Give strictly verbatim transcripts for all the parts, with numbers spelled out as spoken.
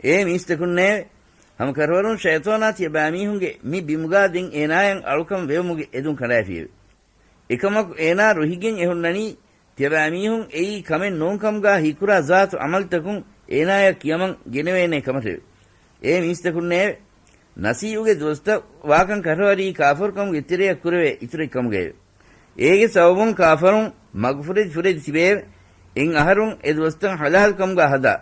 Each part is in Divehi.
އޭ މީސްތަކުންނޭވެ! ހަމަ ކަށަވަރުން ޝައިޠާނާ ތިޔަބައިމީހުންގެ މި ބިމުގާ ދެން އޭނާޔަށް އަޅުކަން ވެވުމުގެ އެދުން ކަނޑާފިއެވެ. އެކަމަކު އޭނާ ރުހިގެން އެހުންނަނީ ތިޔަބައިމީހުން އެއީ ކަމެއް ނޫންކަމުގާ ހީކުރާ ޒާތު ޢަމަލުތަކުން އޭނާޔަށް ކިޔަމަން ގެނެވޭނޭ ކަމަށެވެ. އޭ މީސްތަކުންނޭވެ! ނަސީއުގެ ދުވަސްތައް ވާކަން ކަށަވަރީ ކާފަރުކަމުގެ ތެރެއަށް ކުރެވޭ އިތުރެއް ކަމުގައެވެ. އޭގެ ސަބަބުން ކާފަރުން މަގުފުރެދި ފުރެދި ތިބެއެވެ. އެއް އަހަރުން އެ ދުވަސްތައް ޙަލާލު ކަމުގާ ހަދާ،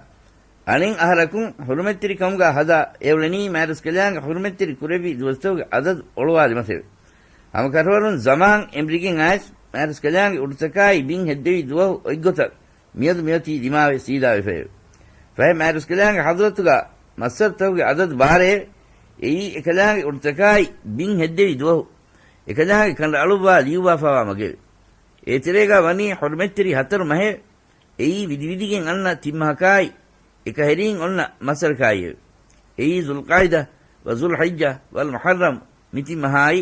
އަނެއް އަހަރަކުން ޙުރުމަތްތެރި ކަމުގާ ހަދާ، އެއުޅެނީ މާތްރަސްކަލާނގެ ޙުރުމަތްތެރި ކުރެއްވި ދުވަސްތަކުގެ ޢަދަދު އޮޅުވާލި މަސްއެވެ. ހަމަ ކަށަވަރުން ޒަމާން އެނބުރިގެން އައިސް، މާތްރަސްކަލާނގެ އުޑުތަކާއި ބިން ހެއްދެވި ދުވަހު އޮތްގޮތަށް މިއަދު މިއޮތީ ދިމާވެ ސީދާވެފައެވެ. ފަހެ މާތްރަސްކަލާނގެ ޙަޟްރަތުގާ މައްސަރުތަކުގެ ޢަދަދު ބާރައެވެ. އެއީ އެކަލާނގެ އުޑުތަކާއި ބިން ހެއްދެވި ދުވަހު އެކަލާނގެ ކަނޑައަޅުއްވާ ލިޔުއްވާފައިވާ މަގެވެ. އޭތެރޭގާ ވަނީ ޙުރުމަތްތެރި ހަތަރު މަހެވެ. އެއީ ވިދިވިދިގެން އަންނަ ތިން މަހަކާއި، އެކަހެރީން އޮންނަ މައްސަރަކާއިއެވެ. އެއީ ޒުލްޤަޢިދަ ވަ ޒުލްޙިއްޖަ ވަލް މުޙައްރަމް މި ތިން މަހާއި،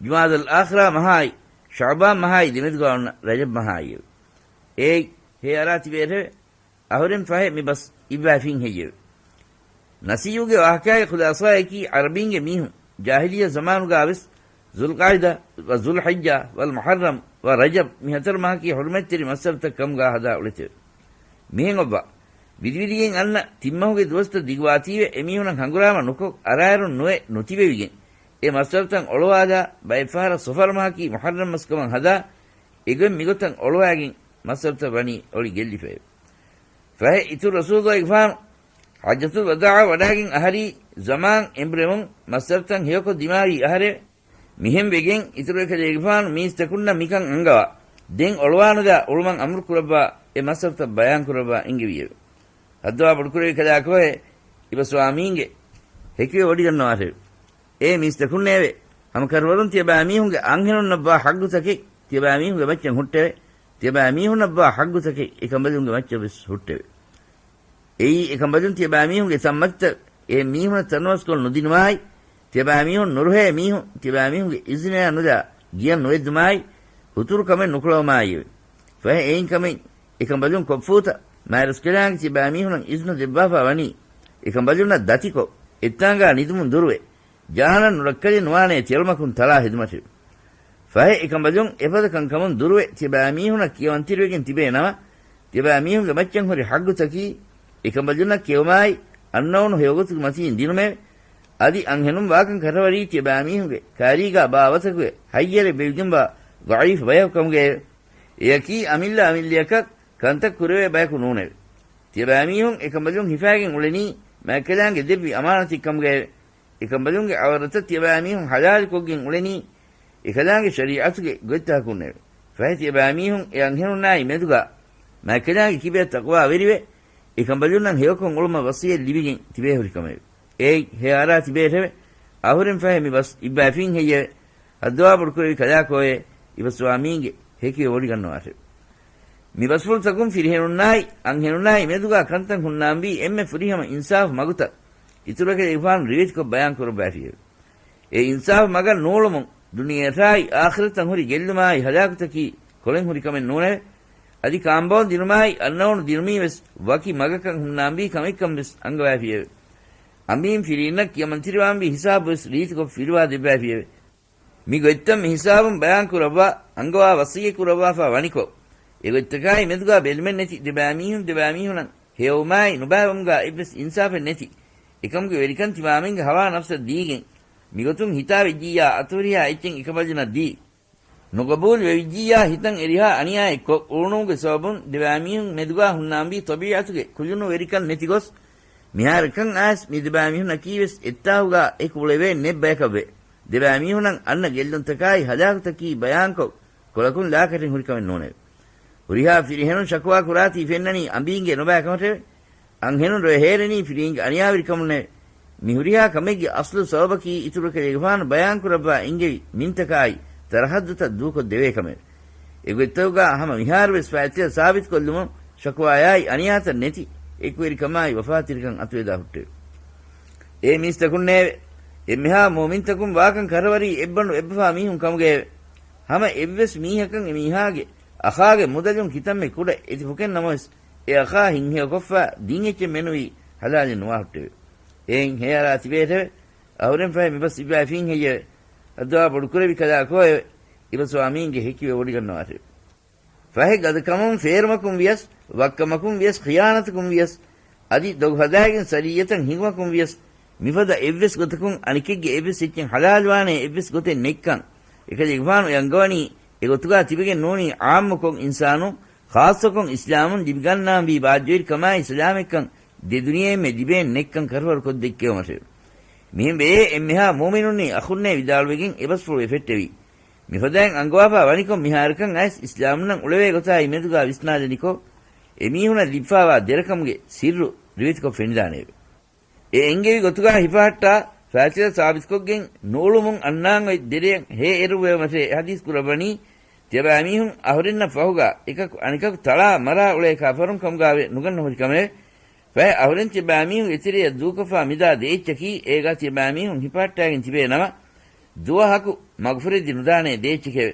ޖުމާދަލް އާޚިރާ މަހާއި، ޝަޢުބާން މަހާއި ދެމެދުގާ އޮންނަ ރަޖަބް މަހާއިއެވެ. އޭ ހޭ އަރާ ތިބޭށެވެ! އަހުރެން ފަހެ މި ބަސް އިއްވާފިން ހެއްޔެވެ؟ ނަސީއުގެ ވާހަކާގެ ޚުލާޞާއަކީ، ޢަރަބީންގެ މީހުން ޖާހިލިއްޔަ ޒަމާނުގާވެސް ޒުލްޤަޢިދަ ވަ ޒުލްޙިއްޖަ ވަލް މުޙައްރަމް ވަ ރަޖަބް މި ހަތަރު މަހަކީ ޙުރުމަތްތެރި މައްސަރުތައް ކަމުގާ ހަދާ އުޅެތެވެ. މިހެން އޮއްވާ، ވިދިވިދިގެން އަންނަ ތިން މަހުގެ ދުވަސްތައް ދިގުވާތީވެ އެމީހުނަށް ހަނގުރާމަ ނުކޮށް، އަރާއިރުން ނުވެ ނުތިބެވިގެން، އެ މައްސަރުތައް އޮޅުވާލާ، ބައެއް ފަހަރަށް ޞަފަރު މަހަކީ މުޙައްރަމް މަސް ކަމަށް ހަދާ، އެގޮތް މިގޮތަށް އޮޅުވާގެން މައްސަރުތައް ވަނީ އޮޅި ގެއްލިފައެވެ. ފަހެ އިތުރު ރަސޫލުގެފާނު ޙައްޖަތުލް ވަދާޢަށް ވަޑާގެން އަހަރީ ޒަމާން އެނބުރެމުން މައްސަރުތައް ހެޔޮކޮށް ދިމާވީ އަހަރެވެ. މިހެން ވެގެން އިތުރު އެކަލޭގެފާނު މީސްތަކުންނަށް މިކަން އަންގަވާ، ދެން އޮޅުވާނުލާ އުޅުމަށް އަމުރު ކުރައްވާ، އެ މައްސަރުތައް ބަޔާން ކުރައްވާ އިނގެވިއެވެ. ހައްދަވާ ބޮޑުކުރެވި ކަލާކޯއޭ، އިބަ ސްވާމީންގެ ހެކިވެ ވޮޑިގަންނަވާށެވެ. އޭ މީސްތަކުންނޭވެ! ހަމަ ކަށަވަރުން ތިޔަބައިމީހުންގެ އަންހެނުންނަށްވާ ޙައްޤުތަކެއް ތިޔަބައިމީހުންގެ މައްޗަށް ހުއްޓެވެ. ތިޔަބައިމީހުންނަށްވާ ޙައްޤުތަކެއް އެކަނބަލުންގެ މައްޗަށް ވެސް ހުއްޓެވެ. އެއީ އެކަނބަލުން ތިޔަބައިމީހުންގެ ތަންމަތިތައް އެ މީހުނަށް ތަނަވަސްކޮށް ނުދިނުމާއި، ތިޔަބައިމީހުން ނުރުހޭ މީހުން ތިޔަބައިމީހުންގެ އިޒުނަޔާ ނުލާ ގެޔަށް ނުވެއްދުމާއި، ހުތުރު ކަމެއް ނުކުޅަވުމާއިއެވެ. ފަހެ އެއިން ކަމެއް އެކަނބަލުން ކޮށްފޫތަ؟ މާތްރަސްކަލާނގެ ތިޔަބައިމީހުނަށް އިޒުނަ ދެއްވާފަ ވަނީ، އެކަނބަލުންނަށް ދަތިކޮށް، އެއްތާނގާ ނިދުމުން ދުރުވެ، ޖާނަން ނުރައްކަލެއް ނުވާނޭ ތެޅުމަކުން ތަޅާ ހެދުމަށެވެ. ފަހެ އެކަނބަލުން އެފަދަ ކަންކަމުން ދުރުވެ، ތިޔަބައިމީހުނަށް ކިޔަވަންތެރިވެގެން ތިބޭ ނަމަ، ތިޔަބައިމީހުންގެ މައްޗަށް ހުރި ޙައްޤުތަކީ، އެކަނބަލުންނަށް ކިޔެވުމާއި، އަންނައުނު ހެޔޮގޮތުގެ މަތީން ދިނުމެވެ. އަދި އަންހެނުން ވާކަން ކަށަވަރީ ތިޔަބައިމީހުންގެ ކާރީގާ ބާވަތަކުގެ ހައްޔަރެއް ވެވިގެންވާ ޟަޢީފު ބަޔަކު ކަމުގައެވެ. އެޔަކީ އަމިއްލަ އަމިއްލައަކަށް ކަންތައް ކުރެވޭ ބަޔަކު ނޫނެވެ. ތިޔަބައިމީހުން އެކަނބަލުން ހިފާގެން އުޅެނީ، މާތްކަލާނގެ ދެއްވި އަމާނަތެއް ކަމުގައެވެ. އެކަނބަލުންގެ ޢަވަރަތައް ތިޔަބައިމީހުން ޙަލާލުކޮށްގެން އުޅެނީ، އެކަލާނގެ ޝަރީޢަތުގެ ގޮތްތަކަކުންނެވެ. ފަހެ ތިޔަބައިމީހުން އެ އަންހެނުންނާއި މެދުގާ، މާތްކަލާނގެ ކިބަޔަށް ތަޤްވާވެރިވެ، އެކަނބަލުންނަށް ހެޔޮކޮށް އުޅުމަށް ވަޞިއްޔަތް ލިބިގެން ތިބޭ ހުރި ކަމެވެ. އޭ ހޭ އަރާ ތިބޭށެވެ! އަހުރެން ފަހެ މި ބަސް އިއްވާފިން ހެއްޔެވެ؟ ހައްދަވާ ބޮޑުކުރެވި ކަލާކޯއޭ، އިބަ ސްވާމީންގެ ހެކިވެ ވޮޑިގަންނަވާށެވެ. މި ބަސްފުޅުތަކުން ފިރިހެނުންނާއި އަންހެނުންނާއި މެދުގާ ކަންތައް ހުންނާންވީ އެންމެ ފުރިހަމަ އިންސާފު މަގުތައް އިތުރު އެކަލޭގެފާނު ރިވެތިކޮށް ބަޔާން ކުރައްވާފިއެވެ. އެ އިންސާފު މަގަށް ނޫޅުމުން ދުނިޔެއަށާއި އާޚިރަތަށް ހުރި ގެއްލުމާއި ހަލާކުތަކީ ކޮޅެން ހުރި ކަމެއް ނޫނެވެ. އަދި ކާންބޯން ދިނުމާއި އަންނައުނު ދިނުމީ ވެސް ވަކި މަގަކަށް ހުންނާންވީ ކަމެއްކަން ވެސް އަންގަވާފިއެވެ. އަނބީން ފިރީންނަށް ކިޔަމަންތެރިވާންވީ ހިސާބު ވެސް ރީތިކޮށް ފިލުވާ ދެއްވާފިއެވެ. މި ގޮތްތައް މި ހިސާބުން ބަޔާން ކުރައްވާ، އަންގަވާ ވަޞިއްޔަތް ކުރައްވާފާ ވަނިކޮށް، އެ ގޮތްތަކާއި މެދުގާ ބެލުމެއް ނެތި ދެބައިމީހުން ދެބައިމީހުނަށް ހެޔޮވުމާއި ނުބައިވުމުގާ އެއްވެސް އިންސާފެއް ނެތި، އެކަމުގެ ވެރިކަން ތިމާމެންގެ ހަވާ ނަފްސަށް ދީގެން، މިގޮތުން ހިތާ ވެއްޖިއްޔާ އަތުވެރިހާ އެއްޗެއް އެކަނބަލުންނަށް ދީ، ނުގަބޫލު ވެވިއްޖިއްޔާ ހިތަށް އެރިހާ އަނިޔާއެއްކޮށް އުޅުނުމުގެ ސަބަބުން ދެބައިމީހުން މެދުގާ ހުންނާންވީ ޠަބީޢަތުގެ ކުލުނު ވެރިކަން ނެތިގޮސް، މިހާރަކަށް އައިސް މި ދެބައިމީހުންނަކީވެސް އެއްތާހުގާ އެކު އުޅެވޭ ނެތް ބަޔަކަށްވެ، ދެބައިމީހުނަށް އަންނަ ގެއްލުންތަކާއި ހަލާކުތަކީ ބަޔާންކޮށް، ކޮޅަކުން ލާކަށެއް ހުރިކަމެއް ނޫނެވެ. ހުރިހާ ފިރިހެނުން ޝަކުވާ ކުރާތީ ފެންނަނީ އަނބީންގެ ނުބައި ކަމަށެވެ. އަންހެނުން ރޮއެ ހޭރެނީ ފިރިހެންގެ އަނިޔާވެރިކަމުންނެވެ. މި ހުރިހާ ކަމެއްގެ އަސްލު ސަބަބަކީ އިތުރު ކަލޭގެފާނު ބަޔާން ކުރައްވާ އިނގެވި މިންތަކާއި ތަރަހައްދުތައް ދޫކޮށް ދެވޭ ކަމެވެ. އެގޮތްތަކުގާ ހަމަ މިހާރުވެސް ފައިތިލަ ސާބިތުކޮށްލުމުން ޝަކުވާޔާއި އަނިޔާތައް ނެތި އެކުވެރިކަމާއި ވަފާތެރިކަން އަތުވެދާ ހުއްޓެވެ. އޭ މީސްތަކުންނޭވެ! އެންމެހާ މުއުމިންތަކުން ވާކަން ކަށަވަރީ އެއްބަނޑު އެއްބަފާ މީހުން ކަމުގައެވެ. ހަމަ އެއްވެސް މީހަކަށް އެމީހާގެ އަޚާގެ މުދަލުން ކިތަންމެ ކުޑަ އެތި ފުކެއް ނަމަވެސް، އެ އަޚާ ހިތްހެޔޮކޮށްފާ ދިން އެއްޗެއް މެނުވީ ހަލާލެއް ނުވާ ހުއްޓެވެ. އެއިން ހޭއަރާ ތިބޭށެވެ. އަހުރެން ފަހެ މިބަސް އިއްވާފީން ހެއްޔެވެ؟ އައްދުވާ ބޮޑުކުރެވި ކަލާކޯއެވެ؟ އިބަސްވާމީންގެ ހެކިވެ ވޮޑިގަންނަވާށެވެ. ފަހެ ގަދަކަމުން ފޭރުމަކުން ވިޔަސް، ވައްކަމަކުން ވިޔަސް، ޚިޔާނަތަކުން ވިޔަސް، އަދި ދޮގު ހަދާގެން ޝަރީއަތަށް ހިނގުމަކުން ވިޔަސް، މިފަދަ އެއްވެސް ގޮތަކުން އަނެކެއްގެ އެއްވެސް އެއްޗެއް ޙަލާލުވާނޭ އެއްވެސް ގޮތެއް ނެތްކަން، އެކަލޭގެފާނު އެ އަންގަވަނީ އެގޮތުގާ ތިބެގެން ނޫނީ ޢާއްމުކޮށް އިންސާނުން، ޚާއްޞަކޮށް އިސްލާމުން ލިބިގަންނާންވީ ބާއްޖަވެރިކަމާއި ސަލާމަތްކަން ދެ ދުނިޔެއިންމެ ލިބޭން ނެތްކަން ކަށަވަރުކޮށްދެއްކެވުމަށެވެ. މިހެން ވެޔޭ އެންމެހާ މުއުމިނުންނީ އަޚުންނޭ ވިދާޅުވެގެން އެބަސްފުޅު އެފެއްޓެވީ. މިފަދައިން އަންގަވާފާ ވަނިކޮށް މިހާރަކަށް އައިސް އިސްލާމުންނަށް އުޅެވޭ ގޮތާއި މެދުގާ ވިސްނާލަނިކޮށް، އެމީހުނަށް ލިބިފާވާ ދެރަކަމުގެ ސިއްރު ރިވެތިކޮށް ފެނިދާނެއެވެ. އެ އެންގެވި ގޮތުގާ ހިފަހައްޓާ ފާތިލަ ސާބިތުކޮށްގެން ނޫޅުމުން އަންނާން އޮތް ދެރަޔަށް ހޭ އެރުއްވެވުމަށޭ އެ ޙަދީޘް ކުރައްވަނީ، ތިޔަބައިމީހުން އަހުރެންނަށް ފަހުގާ އެކަކު އަނެކަކު ތަޅާ މަރާ އުޅޭ ކާފަރުން ކަމުގާވެ ނުގަންނަ ހުރި ކަމެވެ. ފަހެ އަހުރެން ތިޔަބައިމީހުންގެ ތެރެޔަށް ދޫކޮށްފާ މިދާ ދޭއްޗަކީ އޭގާ ތިޔަބައިމީހުން ހިފަހައްޓާގެން ތިބޭ ނަމަ، ދުވަހަކު މަގުފުރެއްދި ނުދާނޭ ދޭއްޗެކެވެ.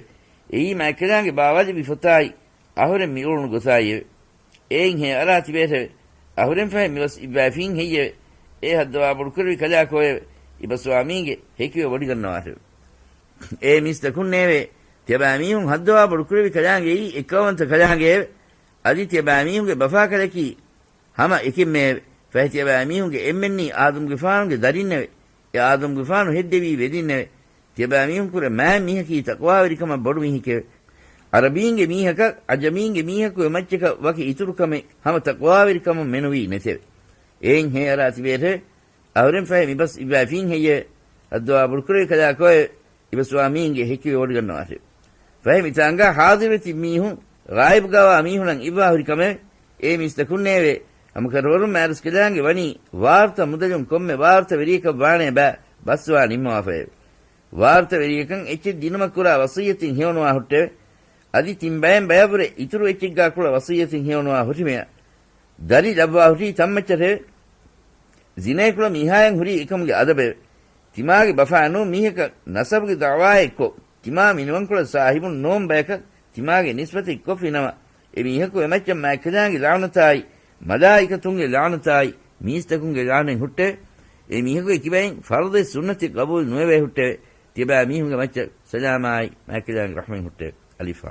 އެއީ މާތްކަލާނގެ ބާވާލެއްވި ފޮތާއި އަހުރެން މިއުޅުނު ގޮތާއިއެވެ. އެއިން ހޭއަރާ ތިބޭށެވެ. އަހުރެން ފަހެ މިބަސް އިއްވާފީން ހެއްޔެވެ؟ އޭ ހައްދަވާ ބޮޑުކުރެވި ކަލާކޯއެވެ؟ އިބަސްވާމީގެ ހެކިވެ ވޮޑިގަންނަވާށެވެ. އޭ މީސްތަކުންނޭވެ! ތިޔަބައިމީހުން ހައްދަވާ ބޮޑުކުރެވި ކަލާނގެއީ އެއްކައުވަންތަ ކަލާނގެއެވެ. އަދި ތިޔަބައިމީހުންގެ ބަފާކަލަކީ ހަމަ އެކެއްމެއެވެ. ފަހެ ތިޔަބައިމީހުންގެ އެންމެންނީ އާދަމްގެފާނުގެ ދަރިންނެވެ. އެ އާދަމްގެފާނު ހެއްދެވީ ވެރިންނެވެ. ތިޔަބައިމީހުންކުރެ މާތް މީހަކީ ތަޤްވާވެރިކަމަށް ބޮޑު މީހެކެވެ. ޢަރަބީންގެ މީހަކަށް ޢަޖަމީންގެ މީހަކުގެ މައްޗަކަށް ވަކި އިތުރު ކަމެއް ހަމަ ތަޤްވާވެރިކަމުން މެނުވީ ނެތެވެ. އެއިން ހޭއަރާ ތިބޭށެވެ. އަހުރެން ފަހެ މިބަސް އިއްވާފީން ހެއްޔެވެ؟ ހައްދަވާ ބޮޑުކުރެވި ކަލާކޯއެވެ؟ އިބަސްވާމީންގެ ހެކިވެ ވޮޑިގަންނަވާށެވެ. ފަހެ މިތާނގާ ޙާޟިރުވެ ތިބި މީހުން ޣާއިބުގާވާ މީހުނަށް އިއްވާ ހުރި ކަމެވެ. އޭ މީސްތަކުންނޭވެ! ހަމަ ކަށަވަރުން މާތްރަސްކަލާނގެ ވަނީ ވާރުތަ މުދަލުން ކޮންމެ ވާރުތަ ވެރިޔަކަށް ވާނޭ ބާ ބަސްވާ ނިންމަވާފައެވެ. ވާރުތަ ވެރިޔަކަށް އެއްޗެއް ދިނުމަށް ކުރާ ވަޞިއްޔަތެއް ހެޔޮނުވާ ހުއްޓެވެ. އަދި ތިން ބައެއް ބަޔަށްވުރެ އިތުރު އެއްޗެއްގާ ކުޅަ ވަޞިއްޔަތެއް ހެޔޮނުވާ ހުށިމެޔަށް ދަރި ލައްވާ ހުށީ ތަންމައްޗަށެވެ. ޒިނޭކުޅަ މީހާޔަށް ހުރީ އެކަމުގެ އަދަބެވެ. ތިމާގެ ބަފާ ނޫން މީހަކަށް ނަސަބުގެ ދަޢުވާއެއް ކޮށް، ތިމާ މިނިވަންކޮޅަށް ސާހިބުން ނޫން ބަޔަކަށް ތިމާގެ ނިސްބަތެއް ކޮށްފިނަމަ، އެ މީހަކު އެމައްޗަށް މާތްކަލާނގެ ލަޢުނަތާއި، މަލާއިކަތުންގެ ލަޢުނަތާއި، މީސްތަކުންގެ ލަޢުނަތް ހުއްޓެވެ. އެ މީހަކު އެކިބައިން ފަރުޟެއް ސުންނަތެއް ޤަބޫލު ނުވެވޭ ހުއްޓެވެ. ތިޔަބައިމީހުންގެ މައްޗަށް ސަލާމާއި މާތްކަލާނގެ ރަޙްމަތް ހުއްޓެވެ. އަލިފާ.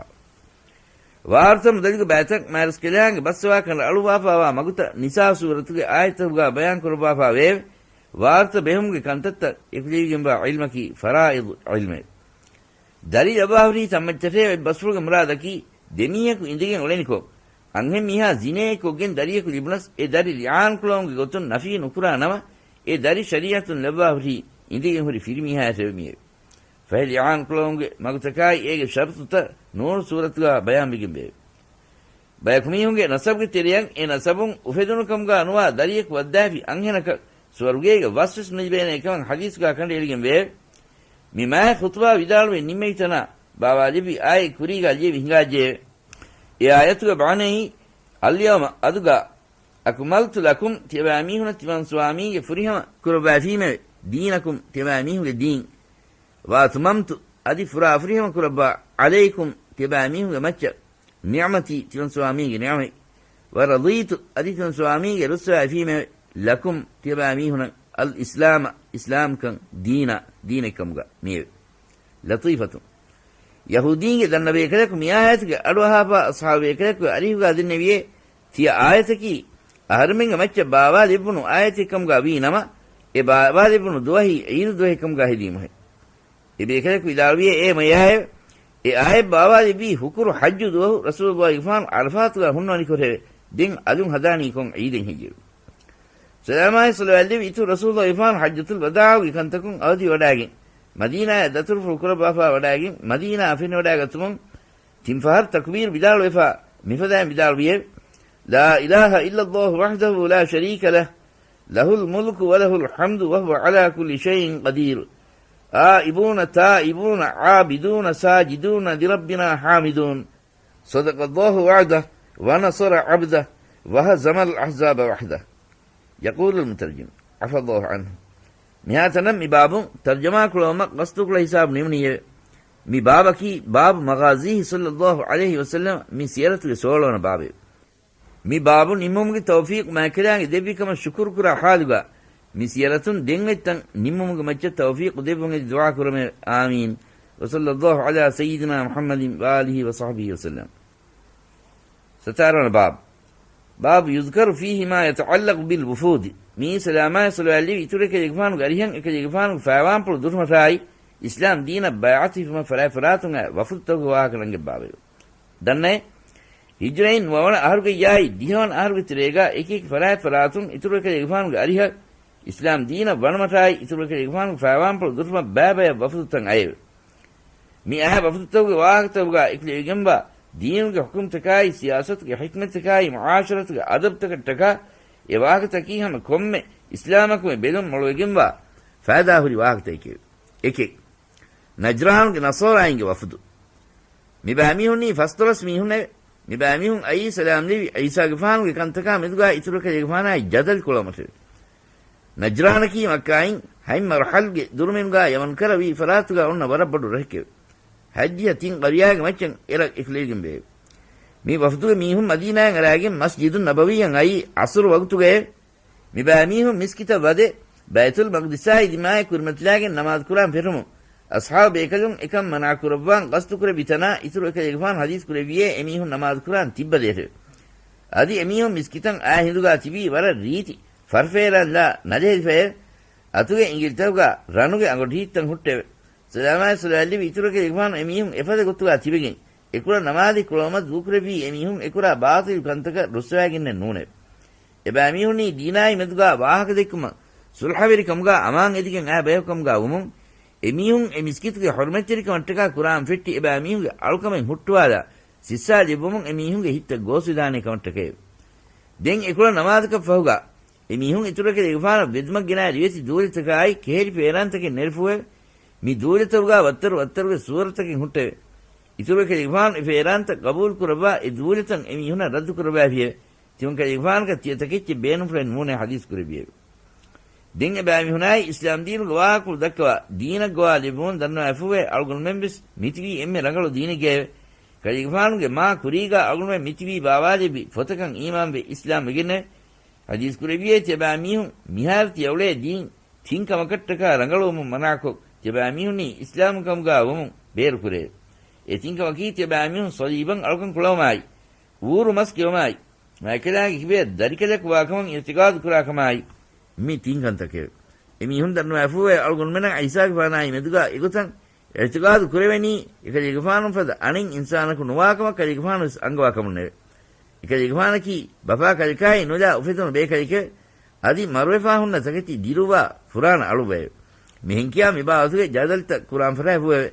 ވާރުތަ މުދަލުގެ ބައިތައް މާތްރަސްކަލާނގެ ބަސްވާކަން ރައަޅުވާފާވާ މަގުތައް ނިސާ ސޫރަތުގެ އާޔަތްތަކުގާ ބަޔާން ކުރައްވާފާ ވެއެވެ. ވާރުތަ ބެހުމުގެ ކަންތައްތައް އެކުލެވިގެންވާ ޢިލްމަކީ ފަރާއިޟު ޢިލްމެވެ. ދަރި ލައްވާ ހުރީ ތަންމައްޗަށޭ އޮތް ބަސްފުޅުގެ މުރާދަކީ، ދެ މީހަކު އިނދެގެން އުޅެނިކޮށް، އަންހެން މީހާ ޒިނޭއެއް ކޮށްގެން ދަރިޔަކު ލިބުނަސް، އެ ދަރި ލިޢާން ކުޅަވުމުގެ ގޮތުން ނަފީ ނުކުރާ ނަމަ، އެ ދަރި ޝަރީޢަތުން ލައްވާ ހުރީ އިނދެގެން ހުރި ފިރިމީހާޔަށެވެ. މިއެވެ. ފަހެ ލިޢާން ކުޅަވުމުގެ މަގުތަކާއި އޭގެ ޝަރުޠުތައް ނޫރު ސޫރަތުގާ ބަޔާންވެގެންވެއެވެ. ބަޔަކު މީހުންގެ ނަސަބުގެ ތެރެއަށް އެ ނަސަބުން އުފެދުނު ކަމުގާ ނުވާ ދަރިޔަކު ވައްދާފި އަންހެނަކަށް ސުވަރުގޭގެ ވަސްވެސް ނުލިބޭނޭ ކަމަށް ޙަދީޘުގާ ކަނޑައެޅިގެން ވެއެވެ. މި މާތް ޚުޠުބާ ވިދާޅުވެ ނިންމެވި ތަނާ ބާވާލެއްވި އާޔަތް ކުރީގާ ލިޔެވި ހިނގާއްޖެއެވެ. އެ އާޔަތުގެ މާނައީ، اليوم، އަދުގާ، أكملت لكم، ތިޔަބައިމީހުނަށް ތިމަންސުވާމީގެ ފުރިހަމަ ކުރައްވާފީމެވެ. دينكم، ތިޔަބައިމީހުންގެ ދީން. وأتممت، އަދި ފުރާ ފުރިހަމަ ކުރައްވާ، عليكم، ތިޔަބައިމީހުންގެ މައްޗަށް، نعمتي، ތިމަންސުވާމީގެ ނިޢުމަތް. ورضيت، އަދި ތިމަންސުވާމީގެ ރުއްސަވާފީމެވެ. لكم، ތިޔަބައިމީހުނަށް، الإسلام، އިސްލާމްކަން، دينا، ދީނެއްކަމުގަ މިއެވެ. لطيفة. ޔަހޫދީންގެ ދަންނަ ބޭކަލަކު މި އާޔަތުގެ އަޑުއަހާފާ އަޞްޙާބު ބޭކަލަކުގެ އަރިހުގާ ދެންނެވިއޭ، ތިޔަ އާޔަތަކީ އަހަރެމެންގެ މައްޗަށް ބާވާލެއްވުނު އާޔަތެއްކަމުގާ ވީ ނަމަ، އެ ބާވާލެއްވުނު ދުވަހީ ޢީދު ދުވަހެއްކަމުގާ ހެދީމަހެވެ. އެ ބޭކަލަކު ވިދާޅުވިއޭ، އޭ މަޔާއެވެ. އެ އާޔަތް ބާވާލެއްވީ ހުކުރު ޙައްޖު ދުވަހު ރަސޫލުއްލާހިގެފާނު ޢަރަފާތުގާ ހުންނަވަނިކޮށެވެ. ދެން އަލުން ހަދާނީ ކޮން ޢީދެއް ހެއްޔެވެ؟ ސަލާމާއި ޞަލަވާތް ލެއްވި އިތުރު ރަސޫލުއްލާހިގެފާނު ޙައްޖަތުލް ވަދާޢުގެ ކަންތަކުން އަވަދިވެވަޑާގެން، މަދީނާޔަށް ދަތުރުފުޅު ކުރައްވާފާ ވަޑާގެން، މަދީނާއަށް ފެނިވަޑާގަތުމުން، ތިން ފަހަރު ތަކުބީރު ވިދާޅުވެފާ، މިފަދައިން ވިދާޅުވިއެވެ. لا إله إلا الله وحده لا شريك له، له الملك وله الحمد وهو على كل شيء قدير. آئبون تائبون عابدون ساجدون لربنا حامدون. صدق الله وعده ونصر عبده وهزم الأحزاب وحده. يقول المترجم، عفا الله عنه. މިހާތަނަށް މި ބާބުން ތަރްޖަމާ ކުޅަވުމަށް ގަސްދުކުޅަ ހިސާބު ނިމުނީއެވެ. މި ބާބަކީ ބާބު މަޣާޒީހި ޞައްލައްލާހު ޢަލައިހި ވަސައްލަމަ މި ސިޔަރަތުގެ ސޯޅަވަނަ ބާބެވެ. މި ބާބު ނިންމުމުގެ ތައުފީޤު މާތްކަލާނގެ ދެއްވި ކަމަށް ޝުކުރު ކުރާ ޙާލުގަ، މި ސިޔަރަތުން ދެން އޮތްތަން ނިންމުމުގެ މައްޗަށް ތައުފީޤު ދެއްވުން އެދި ދުޢާ ކުރަމޭ. އާމީން. وصلى الله على سيدنا محمد وآله وصحبه وسلم. ސަތާރަ ވަނަ ބާބު. باب يذكر فيه ما يتعلق بالوفود. މިއީ ސަލާމާއި ސަލާމް ލެވި އިތުރު އެކަލޭގެފާނުގެ އަރިހަށް އެކަލޭގެފާނުގެ ފައިވާންޕުޅު ދުށުމަށާއި، އިސްލާމް ދީނަށް ބައިޢަތު ހިފުމަށް ފަރާތް ފަރާތުން އައި ވަފުދުތަކުގެ ވާހަކަ ނަންގެ ބާބެވެ. ދަންނައޭ، ހިޖްރައިން ނުވަވަނަ އަހަރުގައްޔާއި ދިހަވަނަ އަހަރުގެ ތެރޭގަ އެކި އެކި ފަރާތް ފަރާތުން އިތުރު އެކަލޭގެފާނުގެ އަރިހަށް އިސްލާމް ދީނަށް ވަނުމަށާއި އިތުރު އެކަލޭގެފާނުގެ ފައިވާންޕުޅު ދުށުމަށް ބައިބަޔަށް ވަފުދުތައް އައެވެ. މި އައި ވަފުދުތަކުގެ ވާހަކަތަކުގަ އެކުލެވިގެންވާ ދީނުގެ ޙުކުމްތަކާއި ސިޔާސަތުގެ ޙިކްމަތްތަކާއި މުޢާޝަރަތުގެ އަދަބުތަކަށްޓަކާ އެ ވާހަކަތަކީ ހަމަ ކޮންމެ އިސްލާމަކުމެ ބެލުން މޮޅުވެގެންވާ ފައިދާހުރި ވާހަކަތަކެވެ. އެކެއް، ނަޖްރާނުގެ ނަޞާރާއިންގެ ވަފުދު. މިބައިމީހުންނީ ފަސްދޮޅަސް މީހުންނެވެ. މިބައިމީހުން އައީ ސަލާމް ލެވި ޢީސާގެފާނުގެ ކަންތަކާ މެދުގާ އިތުރު އެކަލޭގެފާނާއި ޖަދަލު ކުޅަވުމަށެވެ. ނަޖްރާނަކީ މައްކާއިން ހަތް މަރުޙަލްގެ ދުރުމިނުގާ ޔަމަން ކަރަވީ ފަރާތުގާ އޮންނަ ވަރަށް ބޮޑު ރަށެކެވެ. ހައްޖިހަ ތިން ޤަރިޔާގެ މައްޗަށް އެ ރަށް އެކުލެވިގެން ވެއެވެ. މި ވަފުދުގެ މީހުން މަދީނާއިން އަރާގެން މަސްޖިދުއް ނަބަވީއަށް އައީ ޢަޞުރު ވަގުތުގައެވެ. މިބައިމީހުން މިސްކިތަށް ވަދެ، ބައިތުލް މަޤްދިސާއި ދިމާއަށް ކުރިމަތިލާގެން ނަމާދު ކުރާން ފެށުމުން، އަޞްޙާބު ބޭކަލުން އެކަން މަނާ ކުރައްވާން ގަސްތު ކުރެއްވި ތަނާ އިތުރު އެކަލޭގެފާނު ޙަދީޘް ކުރެއްވިއޭ އެމީހުން ނަމާދު ކުރާން ތިއްބަލޭށެވެ. އަދި އެމީހުން މިސްކިތަށް އާ ހިނދުގާ ތިބީ ވަރަށް ރީތި ފަރުފޭރާންލާ ނަޖެހިފައެވެ. އަތުގެ އިނގިލިތަކުގާ ރަނުގެ އަނގޮޑިހިތްތައް ހުއްޓެވެ. ސަލާމާއި ސަލާމް ލެވި އިތުރު އެކަލޭގެފާނު އެމީހުން އެފަދަ ގޮތުގާ ތިބެގެން، އެކުޅަ ނަމާދެއް ކުޅަވުމަށް ދޫކުރެއްވީ އެމީހުން އެކުރާ ބާޠިލު ކަންތަކަށް ރުއްސަވާގެންނެއް ނޫނެވެ. އެބައިމީހުންނީ ދީނާއި މެދުގާ ވާހަކަދެއްކުމަށް، ޞުލްޙަވެރިކަމުގާ އަމާން އެދިގެން އާ ބަޔަކުކަމުގާ ވުމުން، އެމީހުން އެ މިސްކިތުގެ ޙުރުމަތްތެރިކަމަށްޓަކާ ކުރާން ފެއްޓި އެބައިމީހުންގެ އަޅުކަމެއް ހުއްޓުވާލާ، ސިއްސާލެއްވުމުން އެމީހުންގެ ހިތްތައް ގޯސްވެދާނޭ ކަމަށްޓަކައެވެ. ދެން އެކުޅަ ނަމާދަކަށް ފަހުގާ، އެމީހުން އިތުރު އެކަލޭގެފާނަށް ވެދުމަށް ގެނައި ރިވެތި ދޫލިތަކާއި ކެހެރި ފޭރާންތަކެއް ނެރެފުއެވެ. މި ދޫލިތަކުގާ ވައްތަރު ވައްތަރުގެ ސޫރަތަކެއް ހުއްޓެވެ. އިތުރު އެކަލޭގެފާނު އެ ފޭރާންތައް ގަބޫލު ކުރައްވާ އެ ދޫލިތައް އެމީހުނަށް ރައްދު ކުރައްވާފިއެވެ. ތިމަން ކަލޭގެފާނަކަށް ތިޔަ ތަކެއްޗެއް ބޭނުންފުޅެއް ނޫނޭ ޙަދީޘް ކުރެއްވިއެވެ. ދެން އެބައިމީހުނާއި އިސްލާމް ދީނުގެ ވާހަކަފުޅު ދައްކަވާ ދީނަށް ގޮވާލެއްވުމުން ދަންނަވާފޫއެވެ. އަޅުގަނޑުމެން ވެސް މިތިބީ އެންމެ ރަނގަޅު ދީނެއްގައެވެ. ކަލޭގެފާނުގެ މާ ކުރީގާ އަޅުގަނޑުމެން މިތިބީ ބާވާލެއްވި ފޮތަކަށް އީމާންވެ އިސްލާމް ވެގެންނެވެ. ޙަދީޘް ކުރެއްވިއޭ ތިޔަބައިމީހުން މިހާރު ތިޔަ އުޅޭ ދީން ތިން ކަމަކަށްޓަކާ ރަނގަޅުވުމުން މަނާކޮށް، ތިޔަބައިމީހުންނީ އިސްލާމު ކަމުގާ ވުމުން ބޭރުކުރޭ. އެ ތިން ކަމަކީ ތިޔަބައިމީހުން ޞަލީބަށް އަޅުކަން ކުޅަވުމާއި، އޫރު މަސް ކެއުމާއި، މާތްކަލާނގެ ކިބަޔަށް ދަރިކަލަކު ވާކަމަށް އިޢުތިޤާދު ކުރާކަމާއި، މި ތިން ކަންތަކެވެ. އެމީހުން ދަންނަވާފޫއެވެ. އަޅުގަނޑުމެނަށް ޢީސާގެފާނާއި މެދުގާ އެގޮތަށް އިޢުތިޤާދު ކުރެވެނީ، އެކަލޭގެފާނު ފަދަ އަނެއް އިންސާނަކު ނުވާކަމަށް ކަލޭގެފާނު ވެސް އަންގަވާ ކަމުންނެވެ. އެކަލޭގެފާނަކީ ބަފާ ކަލެކާއި ނުލާ އުފެދުނު ބޭކަލެކެވެ. އަދި މަރުވެފާ ހުންނަ ތަކެތި ދިރުއްވާ ފުރާނަ އަޅުއްވައެވެ. މިހެން ކިޔާ މިބާވަތުގެ ޖަދަލުތައް ކުރާން ފަށާފޫއެވެ.